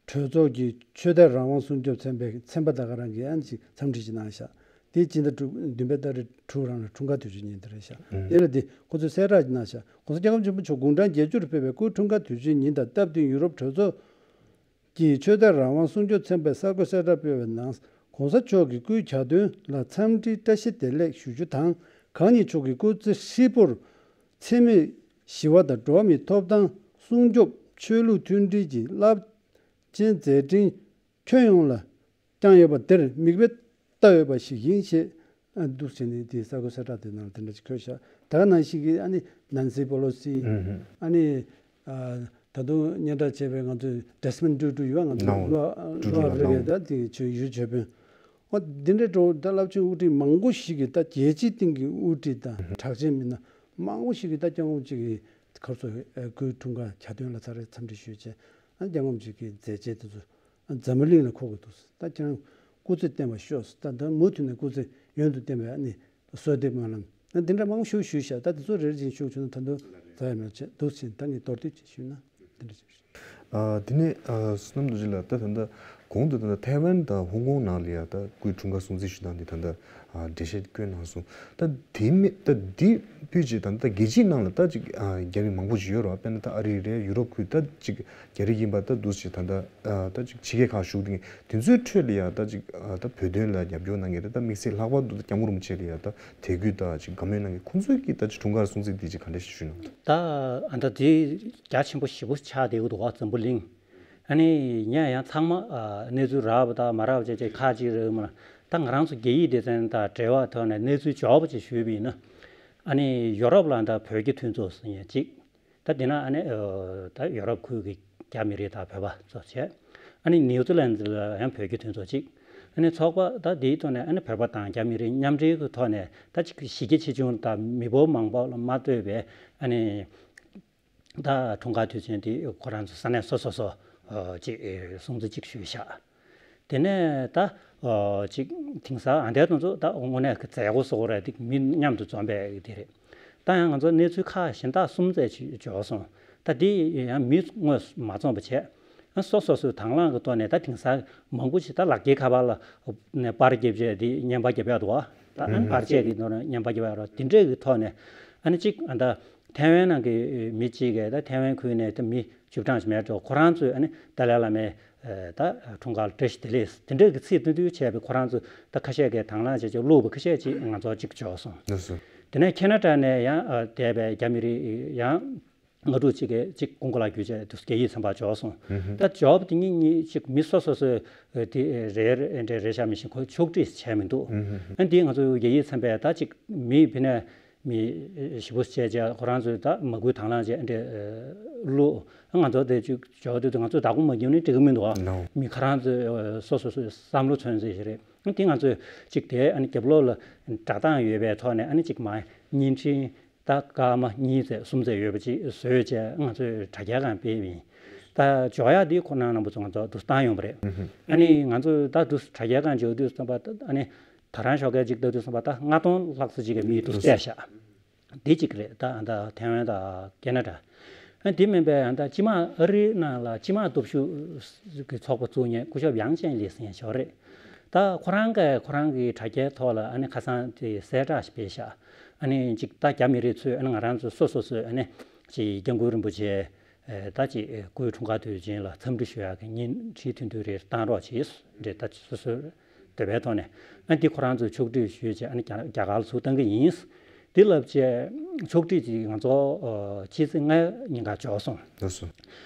གྲོས་ཚོགས་ཀྱི་ཆོས་དད་རང་དབང་སྲུང་སྐྱོབ་ཚན་པའི་ཚན་པ་ད་ག་རང་གིས་ཨ་ནི་ཅིག་འཚམས་འདྲི་ཞིག་གནང་ཤག་དེ་སྤྱི་ཟླ་དྲུག་བདུན་པའི་ཏ་རིག་དྲུག་རང་ལ་འཁྲུངས་སྐར་དུས་ཆེན་ཉིན་དེ་རེད་ཤག་དེ་ལ་དེ་ཁོ་ཚོས་གསལ་བསྒྲགས་ཤིག་གནང་ཤག་གོང་ས་སྐྱབས་མགོན་ཆེན་པོ་མཆོག་དགུང་གྲངས་བརྒྱད་ཅུར་ཕེབས་པའི་སྐུའི་འཁྲུངས་སྐར་དུས་ཆེན་ཉིན་དང་སྟབས་བསྟུན་ཡུ་རོབ་གྲོས་ཚོགས་ཀྱིས་ཆོས་དད་རང་དབང་སྲུང་སྐྱོབ་ཚན་པའི་གསར་འགོད་གསལ་བསྒྲགས་སྤེལ་བའི་ནང་། གོང་ས་མཆོག་གི་སྐུའི་གྱ་སྟོན་ལ་འཚམས་འདྲིའི་བཀྲ་ཤིས་བདེ་ལེགས་ཞུ་རྒྱུ་དང་། གང་ཉིད་མཆོག་གི་སྐུ་ཚེ་ཧྲིལ་པོར་འཚེ་མེད་ཞི་བ་དང་འགྲོ་བ་མིའི་ཐོབ་ཐང་སྲུང་སྐྱོབ། ཆོས་ལུགས་མཐུན་སྒྲིལ་གྱི་རླབས་ཆེན་མཛད་འཕྲིན་ཁྱོན་ཡོངས་ལ་བསྐྱངས་ཡོད་པ་དེར་མིག་དཔེ་ལྟ་འོས་པ་ཞིག་ཡིན་ཞེས་འདུག་ཟེར་ནས་དེའི་གསར་འགོད་གསལ་བསྒྲགས་དེ་ནང་ལ་དེ་འདྲ་ཞིག་འཁོད་ཤག་ད་ག་ནང་བཞིན་གྱི་ཨ་ནི་ནན་སི་པོ་ལོ་སི། ཨ་ནི་ད་དུང་སྙན་གྲགས་ཆེ་བའི་ང་ཚོའི་ཌེ་སི་མོན་ཊུ་ཊུ་ཡོད། ང་ཚོའི་ལོ་ལོ་ཨ་ཕི་རི་ཀའི་ད་དེ་ཆོས་ཡུལ་ཆོས་དཔོན། ཨོ་འདི་འདྲའི་འགྲོ་ད་རླབས་ཆེན་དབུ་ཁྲིད་མང་པོ་ཞིག་གིས་ད་རྒྱལ་སྤྱིའི་སྟེང་གི་དབུ་ཁྲིད་དང་གྲགས་ཅན་མི་སྣ་མང་པོ་ཞིག་གིས་ད་སྐྱབས་མགོན་གཅིག་གི་ཁར་སོ་སྐུའི་འཁྲུངས་སྐར་གྱ་སྟོན་ལ་ཚར་རེ་འཚམས་འདྲི་ཞུས་བྱས། ཨ་སྐྱབས་མགོན་གཅིག་གི་མཛད་རྗེས་དེ་ཚོ་འཛམ་བུ་གླིང་ལ་འཁོད་དགོས་འདུག་ད་ཁྱེད་རང་སྐུ་ཚེ་བརྟན་པར་ཤོག་ད་ད་མུ་མཐུད་ནས་སྐུ་ཚེ་ཡུན་དུ་བརྟན་པའི་ཨ་ནི་གསོལ་འདེབས་སྨོན་ལམ་ཨ་འདི་འདྲ་མང་པོ་ཞིག་ཞུས་ཤག་ད་དེ་ཚོ་རེ་རེ་བཞིན་ཞུ་བྱུང་ན་ད་དུང་ད་ཡང་མེད་ཆེ་འདུག་ཟིན། ད་ངས་མདོར་བསྡུས་ཅིག་ཞུས་ན་འདི་འདྲ་ཞིག་རེད། ཨ་དེ་ནས་ཨ་བསོད་ནམས་རྡོ་རྗེ་ལགས། ད་ད་ལྟ་གོང་དུ་ད་ལྟ་ཐའེ་ཝན་དང་ཧོང་ཀོང་ནང་ལ་ཡ་ད་སྐུའི་འཁྲུངས་སྐར་སྲུང་བརྩི་ཞུ་སྟངས་འདི་ད་ལྟ་ཨ་འགྲེལ་བཤད་བསྐྱོན་གནང་སོང་། ད་དེ་མིན་ད་འདི་སྤུས་ཅིག་ད་ལྟ་རྒྱལ་སྤྱིའི་ནང་ལ་ད་ཅིག་ཨ་རྒྱ་རིགས་མང་པོ་ཞིག་ཡོད་རེད་བ། དཔེར་ན་ད་ཨ་རི་རེད། ཡུ་རོབ་ཁུལ་ད་ཅིག་རྒྱ་རིགས་ཡིན་པ་ད་འདུག་ཅིག་ད་ལྟ་ཨ་ད་ཅིག་ཕྱི་རྒྱལ་ཁག་བཞུགས་དེ་དེ་ཚོའི་ཁྲོད་ལ་ཡ་ད་ཅིག་ཨ་ད་བོད་དོན་ལ་རྒྱབ་སྐྱོར་གནང་མཁན་རེད། ད་དམིགས་བསལ་ལྷག་པར་དུ་ད་སྐྱབས་མགོན་རིན་པོ་ཆེ་ལ་ཡ་ད་དད་གུས་དང་ཅིག་དགའ་མོས་གནང་མཁན་ཁོང་ཚོའི་གི་ད་ཅིག་འཁྲུངས་སྐར་སྲུང་བརྩི་འདི་ཅིག་ག་འདྲ་ཞིག་ཞུས་ན། ད་ཨ་ད་དེ་རྒྱ་ཆེན་པོ་ཞེ་པོ་ཆགས་བསྡད་ཡོད་འདུག་བ། འཛམ་བུ་གླིང་ཨ་ནི་ཡང་ཡང་ཚང་མ་ཨ་གནས་ཚུལ་རག་པ་དང་མ་རག་པ་བྱས་བྱས་ཁག་ཅིག་རེད་མ་ལ། ད་ང་རང་ཚོ་རྒྱ་ཡིག་སྡེ་ཚན་དང་འབྲེལ་བ་ཐོག་ནས་གནས་ཚུལ་འབྱོར་བ་ཅིག་ཞུས་པ་ཡིན་ན། ཨ་ནི་ཡོ་རོབ་ལ་ད་བོད་རྒྱ་མཐུན་ཚོགས་ཟེར་མཁན་ཅིག་ད་དེ་ན་ཨ་ནི་ཨ་ད་ཡོ་རོབ་ཁུལ་གྱི་རྒྱ་མི་རིགས་དང་བོད་པ་ཚོ་བྱས། ཨ་ནི་ནིའུ་ཛི་ལན་ལ་ཡང་བོད་རྒྱ་མཐུན་ཚོགས་གཅིག་ཨ་ནི་ཚོགས་པ་ད་དེའི་ཐོག་ནས་ཨ་ནི་བོད་པ་དང་རྒྱ་མི་རིགས་མཉམ་འབྲེལ་གྱི་ཐོག་ནས་ད་ཅིག་གཞི་རྒྱ་ཆེ་ཆུང་དང་མི་འབོར་མང་པོ་ལ་མ་ལྟོས་པའི་ཨ་ནི་ད་འཁྲུངས་སྐར་དུས་ཆེན་དེ་ཁོ་རང་ཚོ་ས་གནས་སོ་སོ་སོ་ཨ་ཅིག་ཨེ་སྲུང་བརྩི་ཅིག་ཞུས་ཤག་དེ་ནས་ད་ཨ་ཅིག་དེང་སང་ཨ་འདས་དེ་ཚོ་ད་དངོས་གནས་ཀྱི་མཛད་སྒོ་བཟོ་དགོས་རེད། དེ་མི་མཉམ་དུ་འཛོམས་པའི་དེ་རེད། ད་ཡང་ང་ཚོ་གནས་ཚུལ་ཁག་གཞན་དག་གསུམ་ཙམ་ཅིག་འབྱོར་སོང་། ད་དེ་ཡང་མི་དངོས་སུ་མ་འཛོམས་པ་བྱས། ཨ་སོ་སོ་སོའི་དང་བླངས་ཀྱི་ཐོག་ནས་ད་དེང་སང་མང་པོ་ཞིག་ད་ལག་འཁྱེར་ཁ་པར་ལ་ནས་པར་རྒྱབ་བྱས་དེ་བརྙན་པར་རྒྱབ་ཡག་འདུག་བ། ད་ཨ་ནི་པར་ཆས་དེ་ནང་ནས་བརྙན་པར་རྒྱབ་ཡག་རོགས་དེ་འདྲས་ཀྱི་ཐོག་ནས་ཨ་ནི་གཅིག་ཨ་ད་ཐའེ་ཝན་ནང་གི་མི་གཅིག་གིས་ད་ཐའེ་ཝན་ཁུལ་ནས་ད་མི་བཅུ་གྲངས་ཤིག་མེད་འགྲོ། ཁོ་རང་ཚོས་ཨ་ནི་ཏཱ་ལའི་བླ་མའི་ད་འཁྲུངས་སྐར་ལ་བཀྲ་ཤིས་བདེ་ལེགས་དེ་འདྲས་ཀྱི་ཚིག་བསྟན་དུས་བྱས་པའི་ཁོ་རང་ཚོས་ད་ཁ་ཤས་ཀྱིས་དང་བླངས་བྱས་བྱས་བླུགས་པ་ཁ་ཤས་ཅིག་ང་ཚོར་ཅིག་འབྱོར་སོང་། ལགས་སོ། དེ་ནས་ཁེ་ན་ཌ་ནས་ཡང་ཨ་བསྡད་པའི་རྒྱ་མི་རིགས་ཡང་ལྔ་དྲུག་ཅིག་གིས་ཅིག་ཀུན་དགའ་ལགས་བརྒྱུད་བྱས་དུ་རྒྱ་ཡིག་ཚན་པར་འབྱོར་སོང་། ད་འབྱོར་བ་དེ་ཉིད་ཉིད་ཅིག་མི་སོ་སོ་སོས་དེ་རེ་རེ་འདྲ་རེད་ཤག་མི་ཤེས། ཁོ་ཕྱོགས་སྒྲིག་བྱས་མི་འདུག་ཨ་འདི་ང་ཚོ་རྒྱ་ཡིག་ཚན་པས་ད་ཅིག་མི་ཕི་ནས་མི་ཞེ་པོ་བྱས་བྱས་ཁོ་རང་ཚོས་ད་མ་སྐུལ་དང་བླངས་བྱས་འདྲ་བླུགས། ང་ཚོ་དེ་ཅིག་འབྱོར་དུས་ང་ཚོས་བདག་པོ་མ་བརྒྱབ་ན་འགྲིག་གི་མི་འདུག་ཨ། ནོ། མི་ཁོ་རང་ཚོས་སོ་སོ་སོའི་བསམ་བློ་མཚོན་ཚུལ་ཞིག་རེད། ཨ་འདི་ང་ཚོས་ཅིག་དེ་ཨ་ནི་རྒྱབ་ལོགས་ལ་སྒྲ་གདངས་ཡོད་པའི་ཐོག་ནས་ཨ་ནི་ཅིག་མ་བརྙན་འཕྲིན་ད་སྐར་མ་གཉིས་ཙམ་གསུམ་ཙམ་ཡོད་པ་ཅིག་བཟོས་བྱས་ང་ཚོས་དྲ་རྒྱའི་སྒང་སྤེལ་བ་ཡིན། ད་འབྱོར་ཡག་འདི་ཁོ་རང་རྣམ་པ་ཚོ་ང་ཚོ་འདུག་བཏང་ཡོང་པ་རེད། ཨ་ནི་ང་ཚོས་ད་འདུག་དྲ་རྒྱའི་སྒང་འབྱོར་དུས་ཙམ་པ་ད་ཨ་ནི་ད་རང་ཞོགས་ཀས་ཅིག་ལྟ་དུས་ཙམ་པ་ད་ལྔ་སྟོང་ལྷག་ཙམ་ཅིག་གི་མིས་འདུག་བལྟས་ཤག་འདི་གཅིག་རེད། ད་ད་ཐའེ་ཝན་དང་ཁེ་ན་ཌ། ཨ་འདི་མིན་པའི་ད་སྤྱི་དམངས་ཨ་རིའི་ནང་ལ་སྤྱི་དམངས་སྟོབས་ཤུགས་ཀྱི་ཚོགས་པ་བཙུགས་མཁན་སྐུ་ཞབས་ཡང་ཅན་ལི་ཟེར་མཁན་ཞིག་རེད། ད་ཁོ་རང་གིས་ཁོ་རང་གི་དྲ་རྒྱའི་ཐོག་ལ་ཨ་ནི་ཁ་སང་དེ་གསལ་བསྒྲགས་ཤིག་སྤེལ་ཤག་ཨ་ནི་ཅིག་ད་རྒྱ་མི་རིགས་ཚོས་ཨ་ནི་ང་རང་ཚོ་སོ་སོ་སོས་ཨ་ནི་ཅིག་སྐྱབས་མགོན་རིན་པོ་ཆེ་ད་ཅིག་སྐུའི་འཁྲུངས་སྐར་དུས་ཆེན་ལ་འཚམས་འདྲི་ཞུ་ཡག་གི་བརྙན་འཕྲིན་ཐུང་ཐུང་རེ་བཏང་རོགས་བྱེད་ཟེར་ད་སོ་སོའི་འདོད་པའི་ཐོག་ནས་ཨ་འདི་ཁོ་རང་ཚོས་ཕྱོགས་སྒྲིག་ཞུས་བྱས་ཨ་ནི་རྒྱ་རྒྱ་གར་ལ་ཚུར་བཏང་གི་ཡིན། འདི་ལབ་བྱས་ཕྱོགས་སྒྲིག་ཅིག་ང་ཚོ་ཕྱི་ཚེས་ལྔའི་ཉིན་ཀ་འབྱོར་སོང་། ལགས་སོ།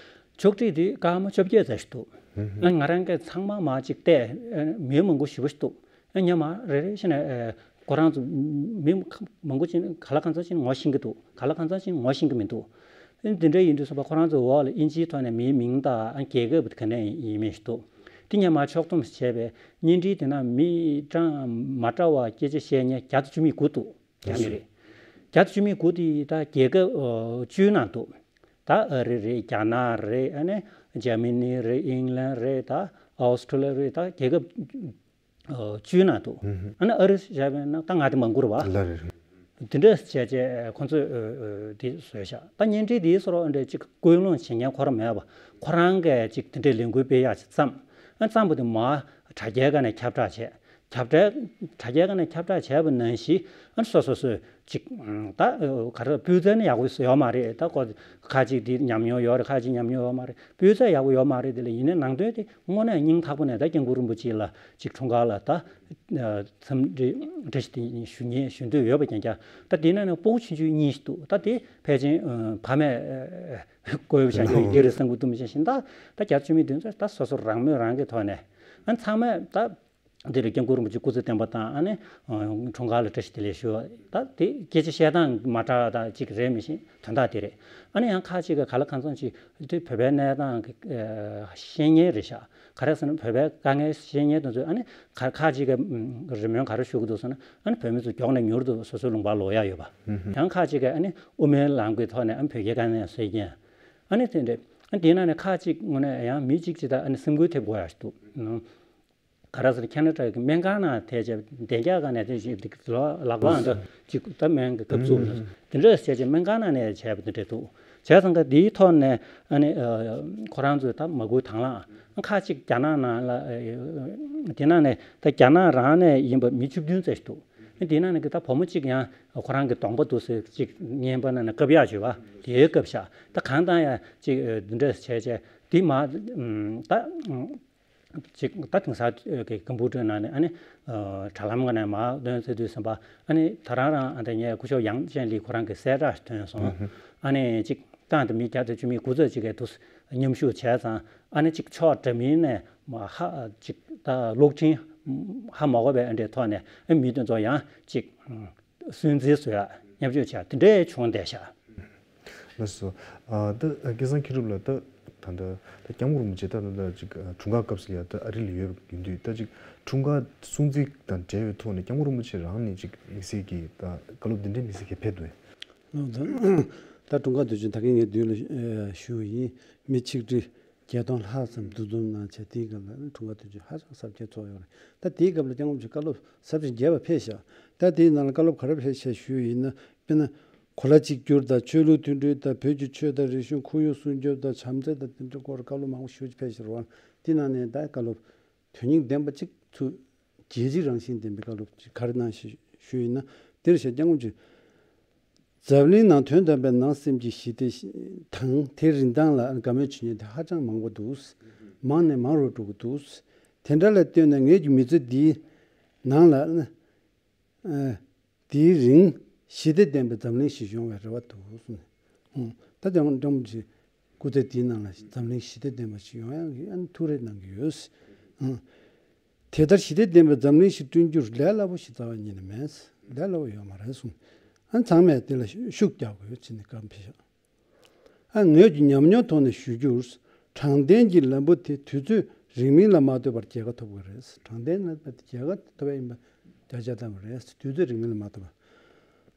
ཕྱོགས་སྒྲིག་འདི་སྐར་མ་བཅོ་བརྒྱད་ཙམ་ཞིག་འདུག་ཨ་ང་རང་གིས་ཚང་མ་མར་ཅིག་བལྟས། ཨ་མི་མང་པོ་ཞེ་པོ་ཞིག་འདུག་ཨ་ཉི་མ་རེ་རེ་བཞིན་ནས་ཨ་ཁོ་རང་ཚོ་མི་མང་པོ་ཅིག་ག་ལ་གང་འཚམ་ཅིག་ངོ་ཤེས་ཀྱི་འདུག་ག་ལ་གང་འཚམ་ཅིག་ངོ་ཤེས་ཀྱི་མི་འདུག་ཨ་ནི་འདི་འདྲ་ཡིན་དུས་ཙམ་པ་ཁོ་རང་ཚོའི་འོག་ལ་དབྱིན་ཇིའི་ཐོག་ནས་མིའི་མིང་དང་ཨ་རྒྱལ་ཁབ་ག་ནས་ཡིན་མིན་ཞིག་འདུག་དེ་ངས་མར་ཕྱོགས་བསྡོམས་བྱས་པས་བརྙན་འཕྲིན་དེ་ནང་མི་གྲངས་མ་འདྲ་བ་སྐད་ཆ་བཤད་མཁན་བརྒྱ་དང་བཅུ་མེད་དགུ་འདུག་ཡ་མི་རེད། བརྒྱ་དང་བཅུ་མེད་དགུ་དེ་ད་རྒྱལ་ཁབ་ཨ་བཅུའི་ནང་འདུག་ད་ཨ་རི་རེད། རྒྱ་ནག་རེད། ཨ་ནི་འཇར་མ་ནི་རེད། ཨིང་ལན་རེད། ད་ཨོ་སི་ཁྲུ་ལི་ཡ་རེད། ད་རྒྱལ་ཁབ་ཨ་བཅུའི་ནང་འདུག་ཨ་ནི་ཨ་རི་བྱས་པས་ན་ད་ང་དེ་མང་པོ་རེད་པ། ལ་རེད། འདི་འདྲ་བྱས་བྱས་ཁོང་ཚོས་ཨ་ཨ་དེ་བཟོས་ཤག་ད་བརྙན་འཕྲིན་དེའི་བཟོ་འདྲ་ཅིག་སྐུལ་སློང་བྱེད་མཁན་ཁོ་རང་མེད་པ། ཁོ་རང་གིས་ཅིག་དེ་འདྲའི་ལས་འགུལ་སྤེལ་ཡག་ཅིག་བརྩམས། ཨ་བརྩམས་པ་དེ་མར་དྲ་རྒྱའི་སྒང་ནས་ཁྱབ་བསྒྲགས་བྱས། ཁྱབ་བསྒྲགས་དྲ་རྒྱའི་སྒང་ནས་ཁྱབ་བསྒྲགས་བྱས་པ་ནང་བཞིན་ཨ་སོ་སོ་སོས་ཅིག་ད་ག་རེ་སྤུས་ཚད་ནི་ཡག་པོ་ཡོད་མ་རེད། ད་ཁོ་ཁ་ཅིག་དེ་ཉམས་མྱོང་ཡོད་རེད། ཁ་ཅིག་ཉམས་མྱོང་ཡོད་མ་རེད། སྤུས་ཚད་ཡག་པོ་ཡོད་མ་རེད། དེ་ལ་ཡིན་ནའི་ནང་དོན་དེ་དངོས་གནས་སྙིང་ཐག་པ་ནས་ད་སྐྱབས་མགོན་རིན་པོ་ཆེ་ལ་ཅིག་འཁྲུངས་སྐར་ལ་ད་འཚམས་འདྲི་བཀྲ་ཤིས་བདེ་ལེགས་ཞུ་མཁན་ཞུ་འདོད་ཡོད་པ་རྐྱང་རྐྱང་། ད་དེ་ནང་ནས་སྤུ་གུ་ཆུང་ཆུང་གཉིས་ཤིག་འདུག་ད་དེ་ཕལ་ཆེར་ཕ་མས་བཀོད་བཞག་རྒྱུ་ཡི་གེ་རེད་བསམ་གྱི་འདུག་མི་ཤེས་ཤིང་། ད་ད་བརྒྱ་དང་བཅུ་མེད་བདུན་ཚོ་ད་སོ་སོ་རང་མོས་རང་གི་ཐོག་ནས་ཨ་ཚང་མས་ད། འདིར་སྐྱབས་མགོན་རིན་པོ་ཆེ་སྐུ་ཚེ་བརྟན་པ་དང་ཨ་ནི་འཁྲུངས་སྐར་ལ་བཀྲ་ཤིས་བདེ་ལེགས་ཞུ་བ་ད་དེ་སྐད་ཆ་བཤད་སྟངས་མ་འདྲ་ད་ཅིག་རེད་མི་ཤེས། དོན་དག་དེ་རེད། ཨ་ནི་ཡང་ཁ་ཅིག་གིས་ག་ལ་གང་འཚམ་ཅིག་དེ་བོད་པའི་གནས་སྟངས་ཀྱི་ཤེས་མཁན་རེད་ཤག་ག་རེ་ཟེར་ན་བོད་པའི་དཀའ་ངལ་ཤེས་མཁན་དེ་ཚོས་ཨ་ནི་ཁ་ཁ་ཅིག་གིས་རེ་སྨོན་ག་རེ་ཞུ་གི་འདུག་ཟེར་ན་ཨ་ནི་བོད་མི་ཚོ་མགྱོགས་ནས་མྱུར་དུ་སོ་སོའི་ལུང་པར་ལོག་ཡག་ཡོད་པ། ཡང་ཁ་ཅིག་གིས་ཨ་ནི་དབུ་མའི་ལམ་གྱི་ཐོག་ནས་ཨ་ནི་བོད་རྒྱའི་དཀའ་ངལ་སེལ་མཁན་ཨ་ནི་དེ་འདྲས། ཨ་དེའི་ནང་ནས་ཁ་ཅིག་དངོས་གནས་ཡང་མི་གཅིག་ཅིག་ད་ཨ་ནི་སེམས་འགུལ་ཐེབས་དགོས་ཡག་ཞིག་འདུག་ག་རེ་ཟེར་ཁེ་ན་ཌ་གི་སྨན་ཁང་ནང་ཐད་བྱས་བདེ་འཇགས་སྒང་ནས་དེ་བཞིན་འདི་ལག་པའང་ད་ཅིག་ད་སྨན་གྱི་སྐབས་བཙུགས་ནས་དེ་འདྲ་བྱས་བྱས་སྨན་ཁང་ནང་ནས་བྱས་པ་དེ་འདྲ་འདུག་བྱས་ཙང་ཀ་འདིའི་ཐོག་ནས་ཨ་ནི་ཁོ་རང་ཚོས་ད་མ་སྐུལ་དང་བླངས་ཁ་ཅིག་རྒྱ་ནག་ནང་ལ་དེ་ནང་ནས་ད་རྒྱ་ནག་རང་ནས་ཡིན་པ་མི་བཅུ་བདུན་ཙམ་ཞིག་འདུག་དེ་ནང་ནས་ཀྱི་ད་བུ་མོ་གཅིག་ཡང་ཁོ་རང་གི་གདོང་པ་འདུག་ཟེར་ཅིག་བརྙན་པར་ནང་ནས་བཀབ་ཡག་བྱས་པ་དེའི་སྐབས་ཤག་ད་གང་ལྟར་ཡང་ཅིག་འདི་འདྲ་བྱས་བྱས་དེ་མ་ད། ཅིག་ད་དེང་སང་གི་ཀམ་པུ་ཊར་ནང་ནས་ཨ་ནི་དྲ་ལམ་ག་ནས་མར་འདོན་ཟེར་དུས་ཙམ་པ་ཨ་ནི་ད་རང་རང་ཨ་ནི་ངས་སྐུ་ཞབས་ཡང་ཅན་ལི་ཁོ་རང་གི་གསལ་བསྒྲགས་ཐོན་སོང་། ཨ་ནི་ཅིག་ཏང་དེ་མི་བརྒྱ་དང་བཅུ་མེད་དགུ་ཙམ་ཅིག་གིས་དུ་མཉམ་ཞུགས་བྱས་ཙང་ཨ་ནི་ཅིག་ཕྱོགས་འདྲ་མིན་ནས་མ་ཧ་ཅིག་ད་གློག་འཕྲིན་ཧ་མ་གོ་བའི་ཨ་འདྲའི་ཐོག་ནས་ཨ་མི་དེ་ཚོ་ཡང་ཅིག་སུན་གཙེར་བཟོ་ཡ་མཉམ་ཞུགས་བྱ་དེ་འདྲའི་བྱུང་བསྡད་ཤག་ལགས་སོ། ཨ་ད་སྐལ་བཟང་མཁྱེན་རབ་ལགས་ད་ད་ད་ད་སྐྱབས་མགོན་རིན་པོ་ཆེ་ད་ད་ད་ཅིག་འཁྲུངས་སྐར་སྐབས་སུ་ཡ་ད་ཨ་རི་ལ་ཡོད་པ་ཡིན་དུས་ད་ཅིག་འཁྲུངས་སྐར་སྲུང་བརྩི་དང་འབྲེལ་བའི་ཐོག་ནས་སྐྱབས་མགོན་རིན་པོ་ཆེ་རང་ནས་ཅིག་དམིགས་བསལ་གྱི་ད་བཀའ་སློབ་འདི་འདྲའི་དམིགས་བསལ་གྱི་ཕེབས་འདུག་ཨེ། ལགས་སོ། ད་འཁྲུངས་སྐར་དུས་ཆེན་ད་གིན་ངས་མདུན་ལ་ཞུ་བ་ཡིན། མི་ཆིག་ཁྲི་བརྒྱད་སྟོང་ལྷག་ཙམ་འདུ་འཛོམས་གནང་བྱས་དེའི་སྐབས་ལ་འཁྲུངས་སྐར་དུས་ཆེན་ཧ་ཅང་གཟབ་རྒྱས་ཚོགས་ཡོད་རེད། ད་དེའི་སྐབས་ལ་སྐྱབས་མགོན་རིན་པོ་ཆེ་བཀའ་སློབ་ཟབ་ཅིང་རྒྱས་པ་ཕེབས་ཤག་ད་དེའི་ནང་ལ་བཀའ་སློབ་ག་རེ་ཕེབས་ཤག་ཞུ་བ་ཡིན་ན་དཔེར་ན། གོ་ལ་གཅིག་གྱུར་དང་ཆོས་ལུགས་མཐུན་སྒྲིལ་དང་བོད་ཀྱི་ཆོས་དང་རིག་གཞུང་ཁོར་ཡུག་སྲུང་སྐྱོབ་དང་བྱམས་བརྩེ་དང་དེ་འདྲའི་སྐོར་བཀའ་སློབ་མང་པོ་ཞེ་པོ་ཅིག་ཕེབས་ཤིག་རེད་བ། དེ་ནང་ནས་ད་བཀའ་སློབ་དོན་སྙིང་ལྡན་པ་གཅིག་ཚུར་རྒྱལ་སྤྱིའི་རང་བཞིན་ལྡན་པའི་བཀའ་སློབ་ཅིག་ག་རེ་གནང་ཞེས་ཞུས་ཡིན་ན། འདིར་བཤད་སྐྱབས་མགོན་གྱིས་འཛམ་གླིང་ནང་དོན་དམ་པའི་ནང་སེམས་ཀྱི་ཞི་བདེ་དང་དེའི་རིན་ཐང་ལ་དགའ་མོས་བྱེད་མཁན་དེ་ཧ་ཅང་མང་པོ་འདུག་མང་ནས་མང་རུ་འགྲོ་གི་འདུག་དེ་འདྲ་ལ་ལྟོས་ནས་ངེད་ཀྱི་མི་ཚེ་འདིའི་ནང་ལ། ཨ། དེའི་རིང་ཞི་བདེ་ལྡན་པའི་འཛམ་གླིང་ཞིག་ཡོང་བའི་རེ་བ་འདུག་གསུངས་ནས། ཨང་། ད་ལྟ་ཡང་ཀྲང་ཕུ་ཅི་སྐུ་ཚེ་འདིའི་ནང་ལ་འཛམ་གླིང་ཞི་བདེ་ལྡན་པ་ཞིག་ཡོང་ཡག་གི་ཨ་ནི་ཐུགས་རེ་གནང་གི་ཡོད། ཨང་། དེ་ལྟར་ཞི་བདེ་ལྡན་པའི་འཛམ་གླིང་ཞིག་བསྐྲུན་རྒྱུར་ལས་སླ་པོ་ཞིག་རྩ་བ་ཉིད་ནས་མེད། ལས་སླ་པོ་ཡོད་མ་རེད་གསུངས། ཨ་ནི་ཚང་མས་དེ་ལ་ཤུགས་རྒྱག་དགོས་ཟེར་ནས་བཀའ་ཕེབས་ཤག་ཨ། ངོས་ཀྱི་ཉམས་མྱོང་ཐོག་ནས་ཞུ་རྒྱུར། དྲང་བདེན་གྱི་ལམ་བུ་དེ་དུས་ཚོད་རིང་མིན་ལ་མ་ལྟོས་པར་རྒྱལ་ཁ་ཐོབ་དགོས་རེད། དྲང་བདེན་ལ་རྒྱལ་ཁ་ཐོབ་ཡ་ཡིན་པ་བརྒྱ་ཆ་ཐམ་པ་རེད། དུས་ཚོད་རིང་མིན་ལ་མ་ལྟོས་པར།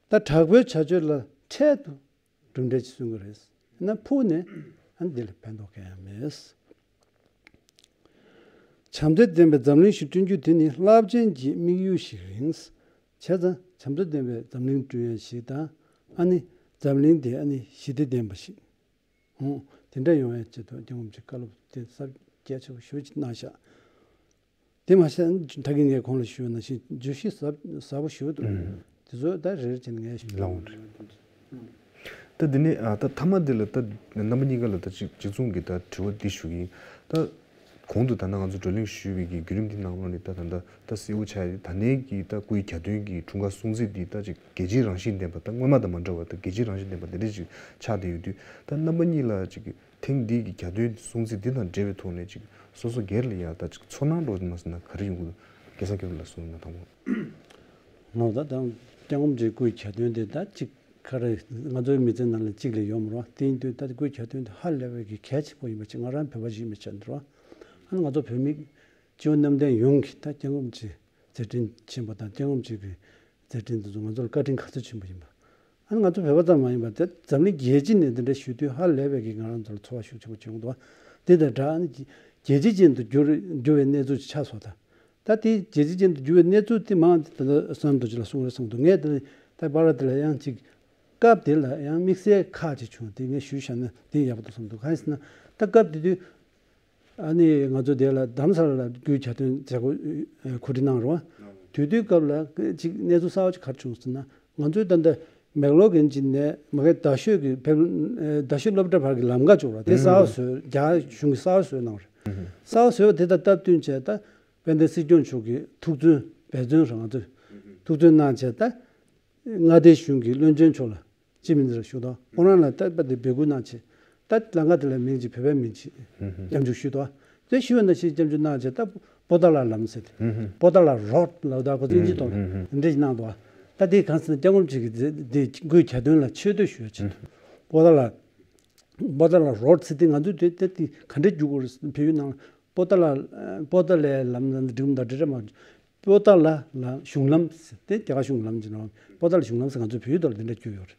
ད་དྲག་པོའི་བྱ་སྤྱོད་ལ་འཕྲལ་དུ་གྲུབ་འབྲས་ཅིག་སོན་དགོས་རེད། ཡིན་ན་ཕུགས་ནས་ཨ་འདི་ལ་ཕན་ཐོགས་གང་ཡང་མེད། བྱམས་བརྩེ་ལྡན་པའི་འཛམ་གླིང་ཞིག་བསྐྲུན་རྒྱུ་དེ་ནི་རླབས་ཆེན་གྱི་དམིགས་ཡུལ་ཞིག་རེད། བྱས་ཙང་བྱམས་བརྩེ་ལྡན་པའི་འཛམ་གླིང་བསྐྲུན་ཡ་ཞིག་དང་། ཨ་ནི་འཛམ་གླིང་དེ་ཨ་ནི་ཞི་བདེ་ལྡན་པ་ཞིག་ཨོ། དེ་འདྲ་ཡོང་ཡ་ཆེད་དུ་སྐྱབས་མགོན་རིན་པོ་ཆེས་བཀའ་སློབ་དེ་གསར་གལ་ཆེ་བ་ཞེ་པོ་ཅིག་གནང་ཤག་དེ་མ་ཟད་ད་གིན་ངས་གོང་ལ་ཞུས་པ་ནང་བཞིན་བརྗོད་གཞི་གཟབ་གཟབ་པོ་ཞེ་པོ་འདུག་ཨུམ། དེ་ཚོ་ད་རེ་རེ་བྱས་ནས་ངས་ཞུ། ལགས་འོང་། ད་འདི་ནས་ཨ་ད་མཐའ་མ་འདི་ལ་ད་རྣམ་པ་གཉིས་ཀ་ལ་ད་ཅིག་གཅིག་མཚུངས་ཀྱི་ད་དྲི་བ་འདི་ཞུ་གི་ཡིན། ད་གོང་དུ་ད་ནང་ང་ཚོ་བགྲོ་གླེང་ཞུས་པའི་གི་བརྒྱུད་རིམ་འདི་ནང་ལོགས་ནས་ད་ད་ད་ད་གསལ་བོ་ཆགས་ཡོད། ད་ནས་ཀྱི་ད་སྐུའི་གྱ་སྟོན་གྱི་འཁྲུངས་སྐར་སྲུང་བརྩི་འདི་ད་ཅིག་རྒྱལ་སྤྱིའི་རང་བཞིན་ལྡན་པ། ད་སྔོན་མ་དང་མ་འདྲ་བ་ད་རྒྱལ་སྤྱིའི་རང་བཞིན་ལྡན་པ་འདི་འདྲ་ཅིག་ཆགས་བསྡད་ཡོད་དུས། ད་རྣམ་པ་གཉིས་ལ་ཅིག་ཐེངས་འདིའི་གི་གྱ་སྟོན་སྲུང་བརྩི་འདི་དང་འབྲེལ་བའི་ཐོག་ནས་ཅིག་སོ་སོ་སྒེར་ལ་ཡ་ད་ཅིག་ཚོར་སྣང་འདྲ་མ་ཟེར་ན་ག་རེ་ཡོང་གི་འདུག་སྐལ་བཟང་མཁྱེན་རབ་ལགས་གསུངས་ན་དང་པོ། ངོ་ད་དང་སྐྱབས་མགོན་རིན་པོ་ཆེའི་སྐུའི་གྱ་སྟོན་དེ་ད་ཅིག་ ག་རེ་ང་ཚོའི་མི་ཚེ་ནང་ལ་གཅིག་ལས་ཡོད་མ་རེད་བ། དེ་ཡིན་དུས་ད་སྐུའི་གྱ་སྟོན་དེ་ཧ་ལས་པའི་གི་གལ་ཆེན་པོ་ཡིན་པ་ཅིག་ང་རང་བོད་པ་ཞིག་ཡིན་པའི་ཆ་ནས་རེད་བ། ཨ་ནི་ང་ཚོ་བོད་མི་སྤྱི་བོ་གནམ་བསྟན་ཡོངས་ཀྱི་ད་སྐྱབས་མགོན་ཆེ་མཛད་འཕྲིན་ཆེན་པོ་དང་སྐྱབས་མགོན་ཆེ་གི་མཛད་འཕྲིན་དེ་ཚོ་ང་ཚོར་བཀའ་དྲིན་ག་ཚོད་ཆེན་པོ་ཡིན་པ། ཨ་ནི་ང་ཚོ་བོད་པ་ཙམ་མ་ཡིན་པར་དེ་འཛམ་གླིང་རྒྱལ་སྤྱི་ནས་འདི་འདྲ་ཞུ་དུས་ཧ་ལས་པའི་གི་ང་རང་ཚོར་ཚོར་བ་ཤུགས་ཆེན་པོ་བྱུང་འདུག་དེ་དང་སྦྲགས་ཨ་ནི་རྒྱལ་སྤྱི་ཅན་དུ་འགྱུར་འགྱུར་བའི་གནས་ཚུལ་ཆགས་སོང་ད། ད་དེ་རྒྱལ་སྤྱི་ཅན་དུ་འགྱུར་བའི་གནས་ཚུལ་དེ་མང་དེ་ད་བསམ་དུ་ཅི་ལ་གསུང་རེ་གསུང་འདུག་ངས་དེ་ད་པར་དེ་ལ་ཡང་ཅིག་སྐབས་དེ་ལ་ཡང་དམིགས་བསལ་ཁག་ཅིག་བྱུང་དེ་ངས་ཞུས་བཞག་ན་དེ་ཡག་པོ་འདུག་བསམ་འདུག་གང་ཡིན་ཟེར་ན་ད་སྐབས་དེ་དུས། ཨ་ནི་ང་ཚོ་དེ་ལ་རྡ་རམ་ས་ལ་ལ་སྐུའི་གྱ་སྟོན་མཛད་སྒོ་གོ་སྒྲིག་གནང་རོགས། དུས་དུས་སྐབས་ལ་ཅིག་གནས་ཚུལ་གསར་བ་ཅིག་ག་རེ་བྱུང་ཟེར་ན་ང་ཚོའི་ད་ལྟ་མེག་ལོར་གྱི་ནས་མ་གི་རྡ་ཤོད་ཀྱི་ཕེབས་རྡ་ཤོད་སློབ་གྲྭ་བར་གྱི་ལམ་ཁ་བྱུང་ར་དེ་གསར་བ་བཟོས་རྒྱ་གཞུང་གིས་གསར་བ་བཟོས་གནང་རེད། གསར་བ་བཟོས་པ་དེ་དང་སྟབས་བསྟུན་བྱས་ད་དཔལ་ལྡན་སྲིད་སྐྱོང་མཆོག་གིས་ཐུགས་བརྩོན་འབད་བརྩོན་རང་ཚོས་ཐུགས་བརྩོན་གནང་བྱས་ད། མངའ་སྡེ་གཞུང་གི་བློན་ཆེན་མཆོག་ལ་སྤྱི་མི་འདིར་ཞུ་དོ། ཁོང་རང་ལ་ད་པ་དེ་འབོད་སྐུལ་གནང་ཆེད་ད་ལམ་ཁ་དེ་ལ་མིང་ཅིག་བོད་པའི་མིང་ཅིག་སྐྱབས་འཇུག་ཞུ་དོ། དེ་ཞུ་བ་ན་ཞིག་སྐྱབས་འཇུག་གནང་ཆེད་ད་པོ་ཏཱ་ལ་ལམ་ཟེར་ཏེ་པོ་ཏཱ་ལ་རོཌ་ལ་ད་ཁོ་ཚོ་ཨིན་ཇི་ཐོག་ལ་འདི་འདྲ་ཞིག་གནང་དོ། ད་དེ་གང་ཟེར་ན་སྐྱབས་མགོན་ཅིག་གིས་དེ་སྐུའི་གྱ་སྟོན་ལ་ཆེ་བསྟོད་ཞུ་བ་ཆེད་དུ་པོ་ཏཱ་ལ་པོ་ཏཱ་ལ་རོཌ་ཟེར་ཏེ་ང་ཚོས་དེ་དེ་དེ་ག་འདྲ་རྒྱུག་དགོས་རེད་བོད་ཡིག་ནང་པོ་ཏཱ་ལ་པོ་ཏཱ་ལའི་ལམ་ནང་འགྲིག་མི་འདུག་འདྲ་འདྲ་མ། པོ་ཏཱ་ལ་ལ་གཞུང་ལམ་ཟེར་ཏེ་རྒྱ་གར་གཞུང་ལམ་ཟེར་ནོ། པོ་ཏཱ་ལ་གཞུང་ལམ་ཟེར་ང་ཚོའི་བོད་ཡིག་ཐོག་ལ་འདི་འདྲ་བསྒྱུར་ཡོད་རེད།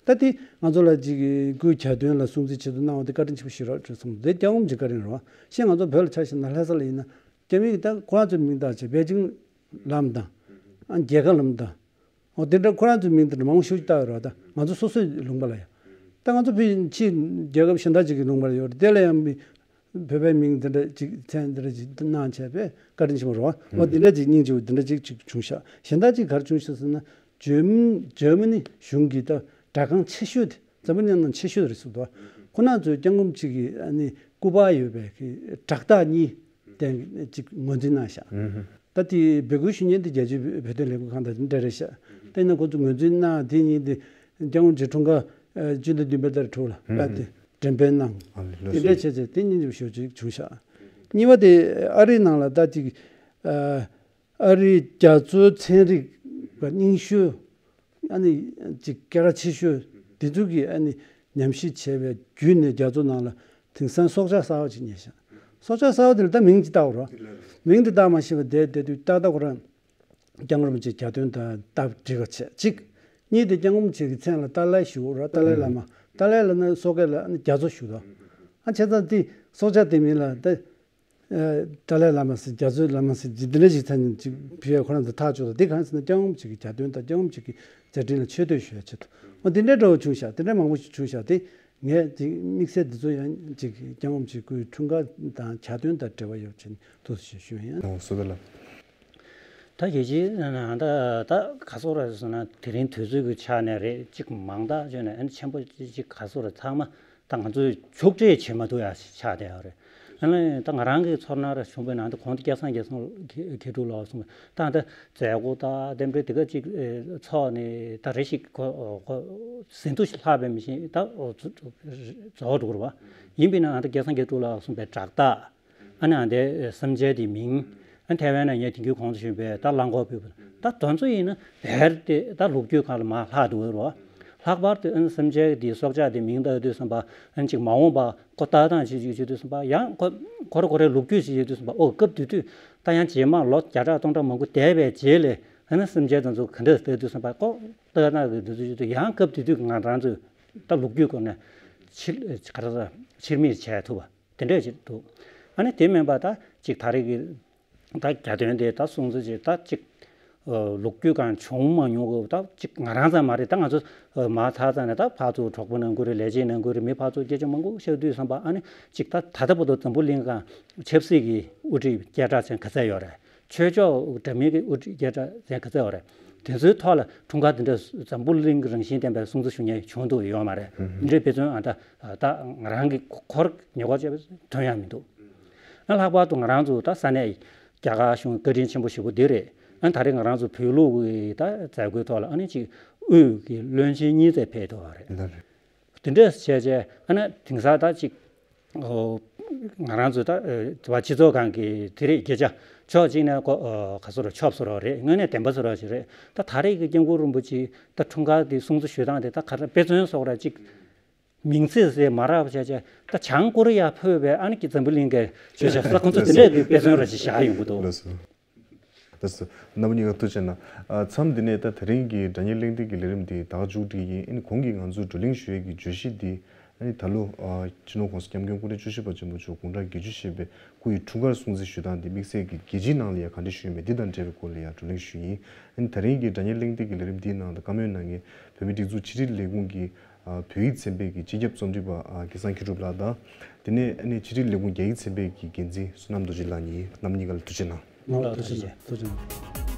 ད་དེ་ང་ཚོ་ལ་ཅིག་སྐུའི་གྱ་སྟོན་ལ་སྲུང་བརྩི་ཆེད་དུ་གནང་བ་དེ་བཀའ་དྲིན་ཆེན་པོ་ཞིག་རེད་བསམ་འདི་སྐྱབས་མགོན་གྱི་བཀའ་དྲིན་རེད་བ། ཤེས་ང་ཚོ་བོད་ལ་ཆ་བཞག་ན་ལྷ་ས་ལ་ཡིན་ན་རྒྱ་མི་གི་ད་ཁོ་རང་ཚོའི་མིང་བཏགས་བྱས་པེ་ཅིང་ལམ་དང་ཨ་རྒྱལ་ཁབ་ལམ་དང་། འོ་དེ་འདྲ་ཁོ་རང་ཚོའི་མིང་དེ་འདྲ་མང་པོ་ཞིག་བཏགས་ཡོད་རེད་བ། ད་ང་ཚོ་སོ་སོའི་ལུང་པ་ལ་ཡང་། ད་ང་ཚོ་ཕྱི་ཕྱི་རྒྱལ་ཁབ་གཞན་དག་ཅིག་གི་ལུང་པ་ལ་ཡོད་རེད་དེ་ལ་ཡང་མི་བོད་པའི་མིང་འདི་འདྲ་ཅིག་མཚན་འདི་འདྲ་ཅིག་གནང་བྱས་པས་བཀའ་དྲིན་ཆེན་པོ་རེད་བ། འོ་འདི་འདྲ་ཅིག་སྙིང་རྗེ་བོ་འདི་འདྲ་ཅིག་ཅིག་བྱུང་ཤག་གཞན་དག་ཅིག་ག་རེ་བྱུང་ཤག་ཟེར་ན་ཇོས་མ་ཇོས་མ་ནི་གཞུང་གི་ད་སྦྲག་ཁང་ཆེ་ཤོས་དེ་འཛམ་བུ་གླིང་ནང་ཆེ་ཤོས་རེད་ཟེར་འདུག་ཁོ་ན་ཚོས་སྐྱབས་མགོན་ཅིག་གི་ཨ་ནི་སྐུ་པར་ཡོད་པའི་གི་བྲག་རྟགས་གཉིས་དེ་ཅིག་ངོས་འཛིན་གནང་ཤག་ད་དེ་འབོད་སྐུལ་ཞུ་མཁན་དེ་རྒྱལ་སྤྱིའི་བོད་དོན་ལས་འགུལ་ཁང་དང་འདྲ་རེད་ཤག་དེ་ཡིན་ན་ཁོ་ཚོ་ངོས་འཛིན་གནང་དེ་ཉིད་དེ་སྐྱབས་མགོན་རྗེ་འཁྲུངས་སྐར་ཨ་སྤྱི་ཟླ་བདུན་པའི་ཟླ་དྲུག་ལ་ཨ་དེ་འགྲེམས་སྤེལ་གནང་། ཨ་ལེ་ལགས་དེ་སོ། འདྲ་བྱས་ཚེ་དེ་སྙིང་རྗེ་པོ་ཞེ་པོ་ཅིག་བྱུང་ཤག་གཉིས་པ་དེ་ཨ་རིའི་ནང་ལ་ད་ཅིག་ཨ་ཨ་རིའི་རྒྱ་མཚོའི་ཚན་རིག་པ་རྙིང་ཤོས་ཨ་ནི་ཅིག་སྐད་གྲགས་ཆེ་ཤོས་དེ་ཚོ་གིས་ཨ་ནི་ཉམས་ཞིབ་བྱས་པའི་བརྒྱུད་ནས་རྒྱ་མཚོ་ནང་ལ་དེང་སང་སྲོག་ཆགས་གསར་པ་ཅིག་རྙེད་ཤག་སྲོག་ཆགས་གསར་པ་དེ་ལ་ད་མིང་ཅིག་བཏགས་རོགས། མིང་དེ་བཏགས་མ་ཤེས་པ་བསྡད་བསྡད་དུས་ཏག་ཏག་ཁོ་རང་སྐྱབས་མགོན་རིན་པོ་ཆེ་གྱ་སྟོན་དང་སྟབས་འགྲིག་པ་བྱས་གཅིག་གཉིས་དེ་སྐྱབས་མགོན་རིན་པོ་ཆེ་གི་མཚན་ལ་ཏཱ་ལའི་ཞུ་ར་ཏཱ་ལའི་བླ་མ་ཏཱ་ལའི་བླ་མ་སོག་སྐད་ལ་ཨ་ནི་རྒྱ་མཚོ་ཞུ་དོ། ཨ་བྱས་ཙང་དེ་སྲོག་ཆགས་དེ་མིང་ལ་ད་ཨ་ཏཱ་ལའི་བླ་མ་ཟེར་རྒྱ་མཚོའི་བླ་མ་ཟེར་འདི་འདྲ་ཞིག་མཚན་ཅིག་ཕུལ་ཡ་ཁོ་རང་ཚོ་ཐག་ཆོད་དོ། དེ་གང་ཟེར་ན་སྐྱབས་མགོན་རིན་པོ་ཆེ་གི་གྱ་སྟོན་དང་སྐྱབས་མགོན་རིན་པོ་ཆེ་གི་མཛད་འཕྲིན་ལ་ཆེ་བསྟོད་ཞུ་ཡ་ཆེད་དུ་ཨ་འདི་འདྲའི་འགྲོ་བ་བྱུང་ཤག་དེ་འདྲ་མང་པོ་ཞིག་བྱུང་ཤག་དེ། ངས་ཅིག་དམིགས་བསལ་འདི་ཚོ་ཡང་ཅིག་སྐྱབས་མགོན་རིན་པོ་ཆེའི་སྐུའི་འཁྲུངས་སྐར་དང་གྱ་སྟོན་དང་འབྲེལ་བ་ཡོད་ཅེས་ཐུགས་སུ་ཞུ་ཡིན། ཨོ་སོ་ད་ལ། ད་རྒྱལ་སྤྱིའི་ནང་ད་ད་ག་སོག་ར་སོང་ན་དེ་རིང་དུས་ཚོད་ཀྱི་ཆ་ནས་རེད་ཅིག་མང་དག་བརྗོད་ནས་ཨ་ནི་ཆེན་པོ་ཅིག་ག་སོག་ར་ཚང་མ་ད་ང་ཚོས་ཕྱོགས་སྒྲིག་བྱེད་མ་ཐུབ་ཡ་ཆགས་བསྡད་ཡོད་རེད། ཨ་ནི་ད་ང་རང་གི་ཚོར་སྣང་ར་བྱུང་བའི་ནང་དུ་གོང་དུ་སྐལ་བཟང་རྒྱལ་མཚན་མཁས་གྲུབ་ལགས་གསུངས་པ་ད་ད་མཛད་སྒོ་དང་རྟེན་འབྲེལ་དེ་ག་ཅིག་ཚོགས་ནས་ད་རེ་ཞིག་གོ་གོ་ཟིན་ཐོ་ཞིག་ལྷག་པའི་མི་ཤེས་ད་རྫོགས་འགྲོ་གི་རེད་བ། ཡིན་པས་ན་ད་སྐལ་བཟང་མཁས་གྲུབ་ལགས་གསུངས་པའི་བྲག་རྟགས་ཨ་ནི་ཨ་འདའི་སེམས་ཅན་དེ་མིང་ཨ་ཐེ་ཝན་ན་ངས་དེང་གི་གོང་དུ་ཞུས་པའི་ད་རླངས་འཁོར་ཕུལ་བ་ད་དོན་ཚོ་ཡིན་ན་བེར་དེ་ད་ལོ་རྒྱུས་སྒང་ལ་མར་ལྷག་འགྲོ་གི་རེད་བ། ལྷག་པར་དུ་ཨ་ནི་སེམས་ཅན་དེ་སྲོག་ཆགས་དེ་མིང་བཏགས་དུས་ཙམ་པ་ཨ་ནི་ཅིག་མ་འོངས་པ། ཁོ་ལྟ་སྟངས་བྱེད་ཀྱི་ཡོད་དུས་ཙམ་པ་ཡང་ཁོ་ཁོ་ར་ཁོ་རའི་ལོ་རྒྱུས་ཤིག་ཡོད་དུས་ཙམ་པ་ཨོ་སྐབས་དེ་དུས་ད་ཡང་རྗེས་མ་ལོ་བརྒྱ་ཕྲག་སྟོང་ཕྲག་མང་པོ་འདས་པའི་རྗེས་ལ་ཨ་ནི་སེམས་ཅན་དེ་ཚོ་ག་འདྲ་ལྟ་དུས་ཙམ་པ་ཁོ་ལྟ་སྟངས་ཀྱི་འདི་ཚོ་ཡོད་དུས་ཡང་སྐབས་དེ་དུས་ང་རང་ཚོས་ད་ལོ་རྒྱུས་སྐོར་ནས་ཕྱིར་ག་རེ་ཟ་ཕྱིར་མིག་བྱས་ཐུབ་པ་དེ་འདྲ་ཞིག་འདུག་ཨ་ནི་དེ་མིན་པ་ད་ཅིག་ད་རེས་ཀྱི་ད་གྱ་སྟོན་དེ་ད་སྲུང་བརྩི་བྱེད་ད་ཅིག་ལོ་རྒྱུས་སྒང་བྱུང་མ་མྱོང་གི་ད་ཅིག་ང་རང་ཙམ་མ་རེད། ད་ང་ཚོ་མ་ཚ་ཙམ་ནས་ད་ཕར་ཚུར་གྲོགས་པོ་ནང་ཁུལ་རེད་ལས་བྱེད་ནང་ཁུལ་རེད་མི་ཕར་ཚུར་སྐད་ཆ་མང་པོ་བཤད་དུས་ཙམ་པ་ཨ་ནི་ཅིག་ད་ད་ལྟ་བར་དུ་འཛམ་བུ་གླིང་སྒང་ཆབ་སྲིད་ཀྱི་དབུ་ཁྲིད་སྐད་གྲགས་ཅན་ག་ཚད་ཡོད་རེད། ཆོས་ཕྱོགས་འདྲ་མིན་གྱི་དབུ་ཁྲིད་སྐད་གྲགས་ཅན་ག་ཚད་ཡོད་རེད། དེ་ཚོའི་ཐོག་ལ་འཁྲུངས་སྐར་འདི་འདྲ་འཛམ་བུ་གླིང་གི་རང་བཞིན་ལྡན་པའི་སྲུང་བརྩི་ཞུ་མཁན་བྱུང་འདུག་ཡོད་མ་རེད། འདི་འདྲའི་དཔེ་མཚོན་ཨ་ད་ད་ང་རང་གི་ཁོར་ཉེ་འཁོར་བྱས་པའི་དོན་ཡང་མི་འདུག་ཨ་ལྷག་པར་དུ་ང་རང་ཚོ་ད་ས་གནས་རྒྱ་གར་གཞུང་བཀའ་དྲིན་ཆེན་པོ་ཞེ་པོ་འདི་རེད། ཨ་ད་རེས་ང་རང་ཚོ་བོད་ལུགས་ཀྱི་ད་མཛད་སྒོའི་ཐོག་ལ་ཨ་ནི་ཅིག་དབུས་ཀྱི་བློན་ཆེན་གཉིས་ཙམ་ཕེབས་ཐུབ་པ་རེད། ལགས་རེད། དེ་འདྲ་བྱས་བྱས་ཨ་ནི་དེང་སང་ད་ཅིག་ཨོ་ ང་རང་ཚོ་ད་ཨ་བ་སྤྱི་ཚོགས་སྒང་གི་དེ་རེད་སྐད་ཆ་ཕྱོགས་གཅིག་ནས་ཁོ་ཨ་ག་ཚོད་རེད་ཆོབ་སོ་རོགས་རེད། དངོས་གནས་བདེན་པ་སོ་རོགས་ཞིག་རེད། ད་ད་རེས་ཀྱི་སྐྱབས་མགོན་རིན་པོ་ཆེ་ད་འཁྲུངས་སྐར་དེ་སྲུང་བརྩི་ཞུ་སྟངས་དེ་ད་ག་རེ་དཔེ་མཚོན་སོགས་ར་གཅིག་མིང་ཚིག་ཟེར་མ་རག་པ་བྱས་བྱས་ད་བྱང་ཀོ་རི་ཡ་ཕེབས་པའི་ཨ་ནི་ཀྱི་འཛམ་བུ་གླིང་གི་བརྗོད་བྱ་ས་ཁོང་ཚོ་དེ་འདྲས་ཀྱི་དཔེ་མཚོན་ར་ཞིག་བཞག་ཡོང་གི་འདུག་ལགས་སོ། ལགས་སོ། རྣམ་པ་གཉིས་ཀ་ཐུགས་རྗེ་གནང་། ཨ་མཚམས་འདི་ནས་ད་དེ་རིང་གི་སྒྲ་སྙན་གླེང་སྟེགས་ཀྱི་ལས་རིམ་འདི་ད་ག་མཇུག་སྒྲིལ་ཡིན། ཨ་ནི་གོང་གི་ང་ཚོས་བགྲོ་གླེང་ཞུ་ཡས་ཀྱི་བརྗོད་གཞི་འདི་ཨ་ནི་ད་ལོ་ཨ་སྤྱི་ནོར་༸གོང་ས་༸སྐྱབས་མགོན་སྐུ་ཕྲེང་བཅུ་བཞི་པ་ཆེན་པོ་མཆོག་དགུང་གྲངས་བརྒྱད་ཅུ་བཞེས་པའི་སྐུ་ཡི་འཁྲུངས་སྐར་སྲུང་བརྩི་ཞུ་སྟངས་འདི་དམིགས་བསལ་གྱི་རྒྱལ་སྤྱིའི་ནང་ལ་ཡང་ག་འདྲ་ཞུས་མེད་འདི་དང་འབྲེལ་བའི་སྐོར་ལ་ཡང་བགྲོ་གླེང་ཞུས་ཡིན། ཨ་ནི་ད་རིང་གི་སྒྲ་སྙན་གླེང་སྟེགས་ཀྱི་ལས་རིམ་འདིའི་ནང་དུ་བཀའ་མོལ་གནང་མཁན་བོད་མིའི་སྒྲིག་འཛུགས་ཕྱི་དྲིལ་ལས་ཁུངས་ཀྱི་ཨ་བོད་ཡིག་ཚན་པའི་གི་སྤྱི་ཁྱབ་རྩོམ་སྒྲིག་པ་ཨ་སྐལ་བཟང་མཁས་གྲུབ་ལགས་དང་། དེ་ནས་ཨ་ནི་ཕྱི་དྲིལ་ལས་ཁུངས་རྒྱ་ཡིག་ཚན་པའི་གི་འགན་འཛིན་བསོད་ནམས་རྡོ་རྗེ་ལགས་གཉིས་རྣམ་གཉིས་ཀ་ལ་ཐུགས་རྗེ་གནང་། ལགས་ཐུགས་རྗེ་གནང་། ཐུགས་རྗེ་གནང་།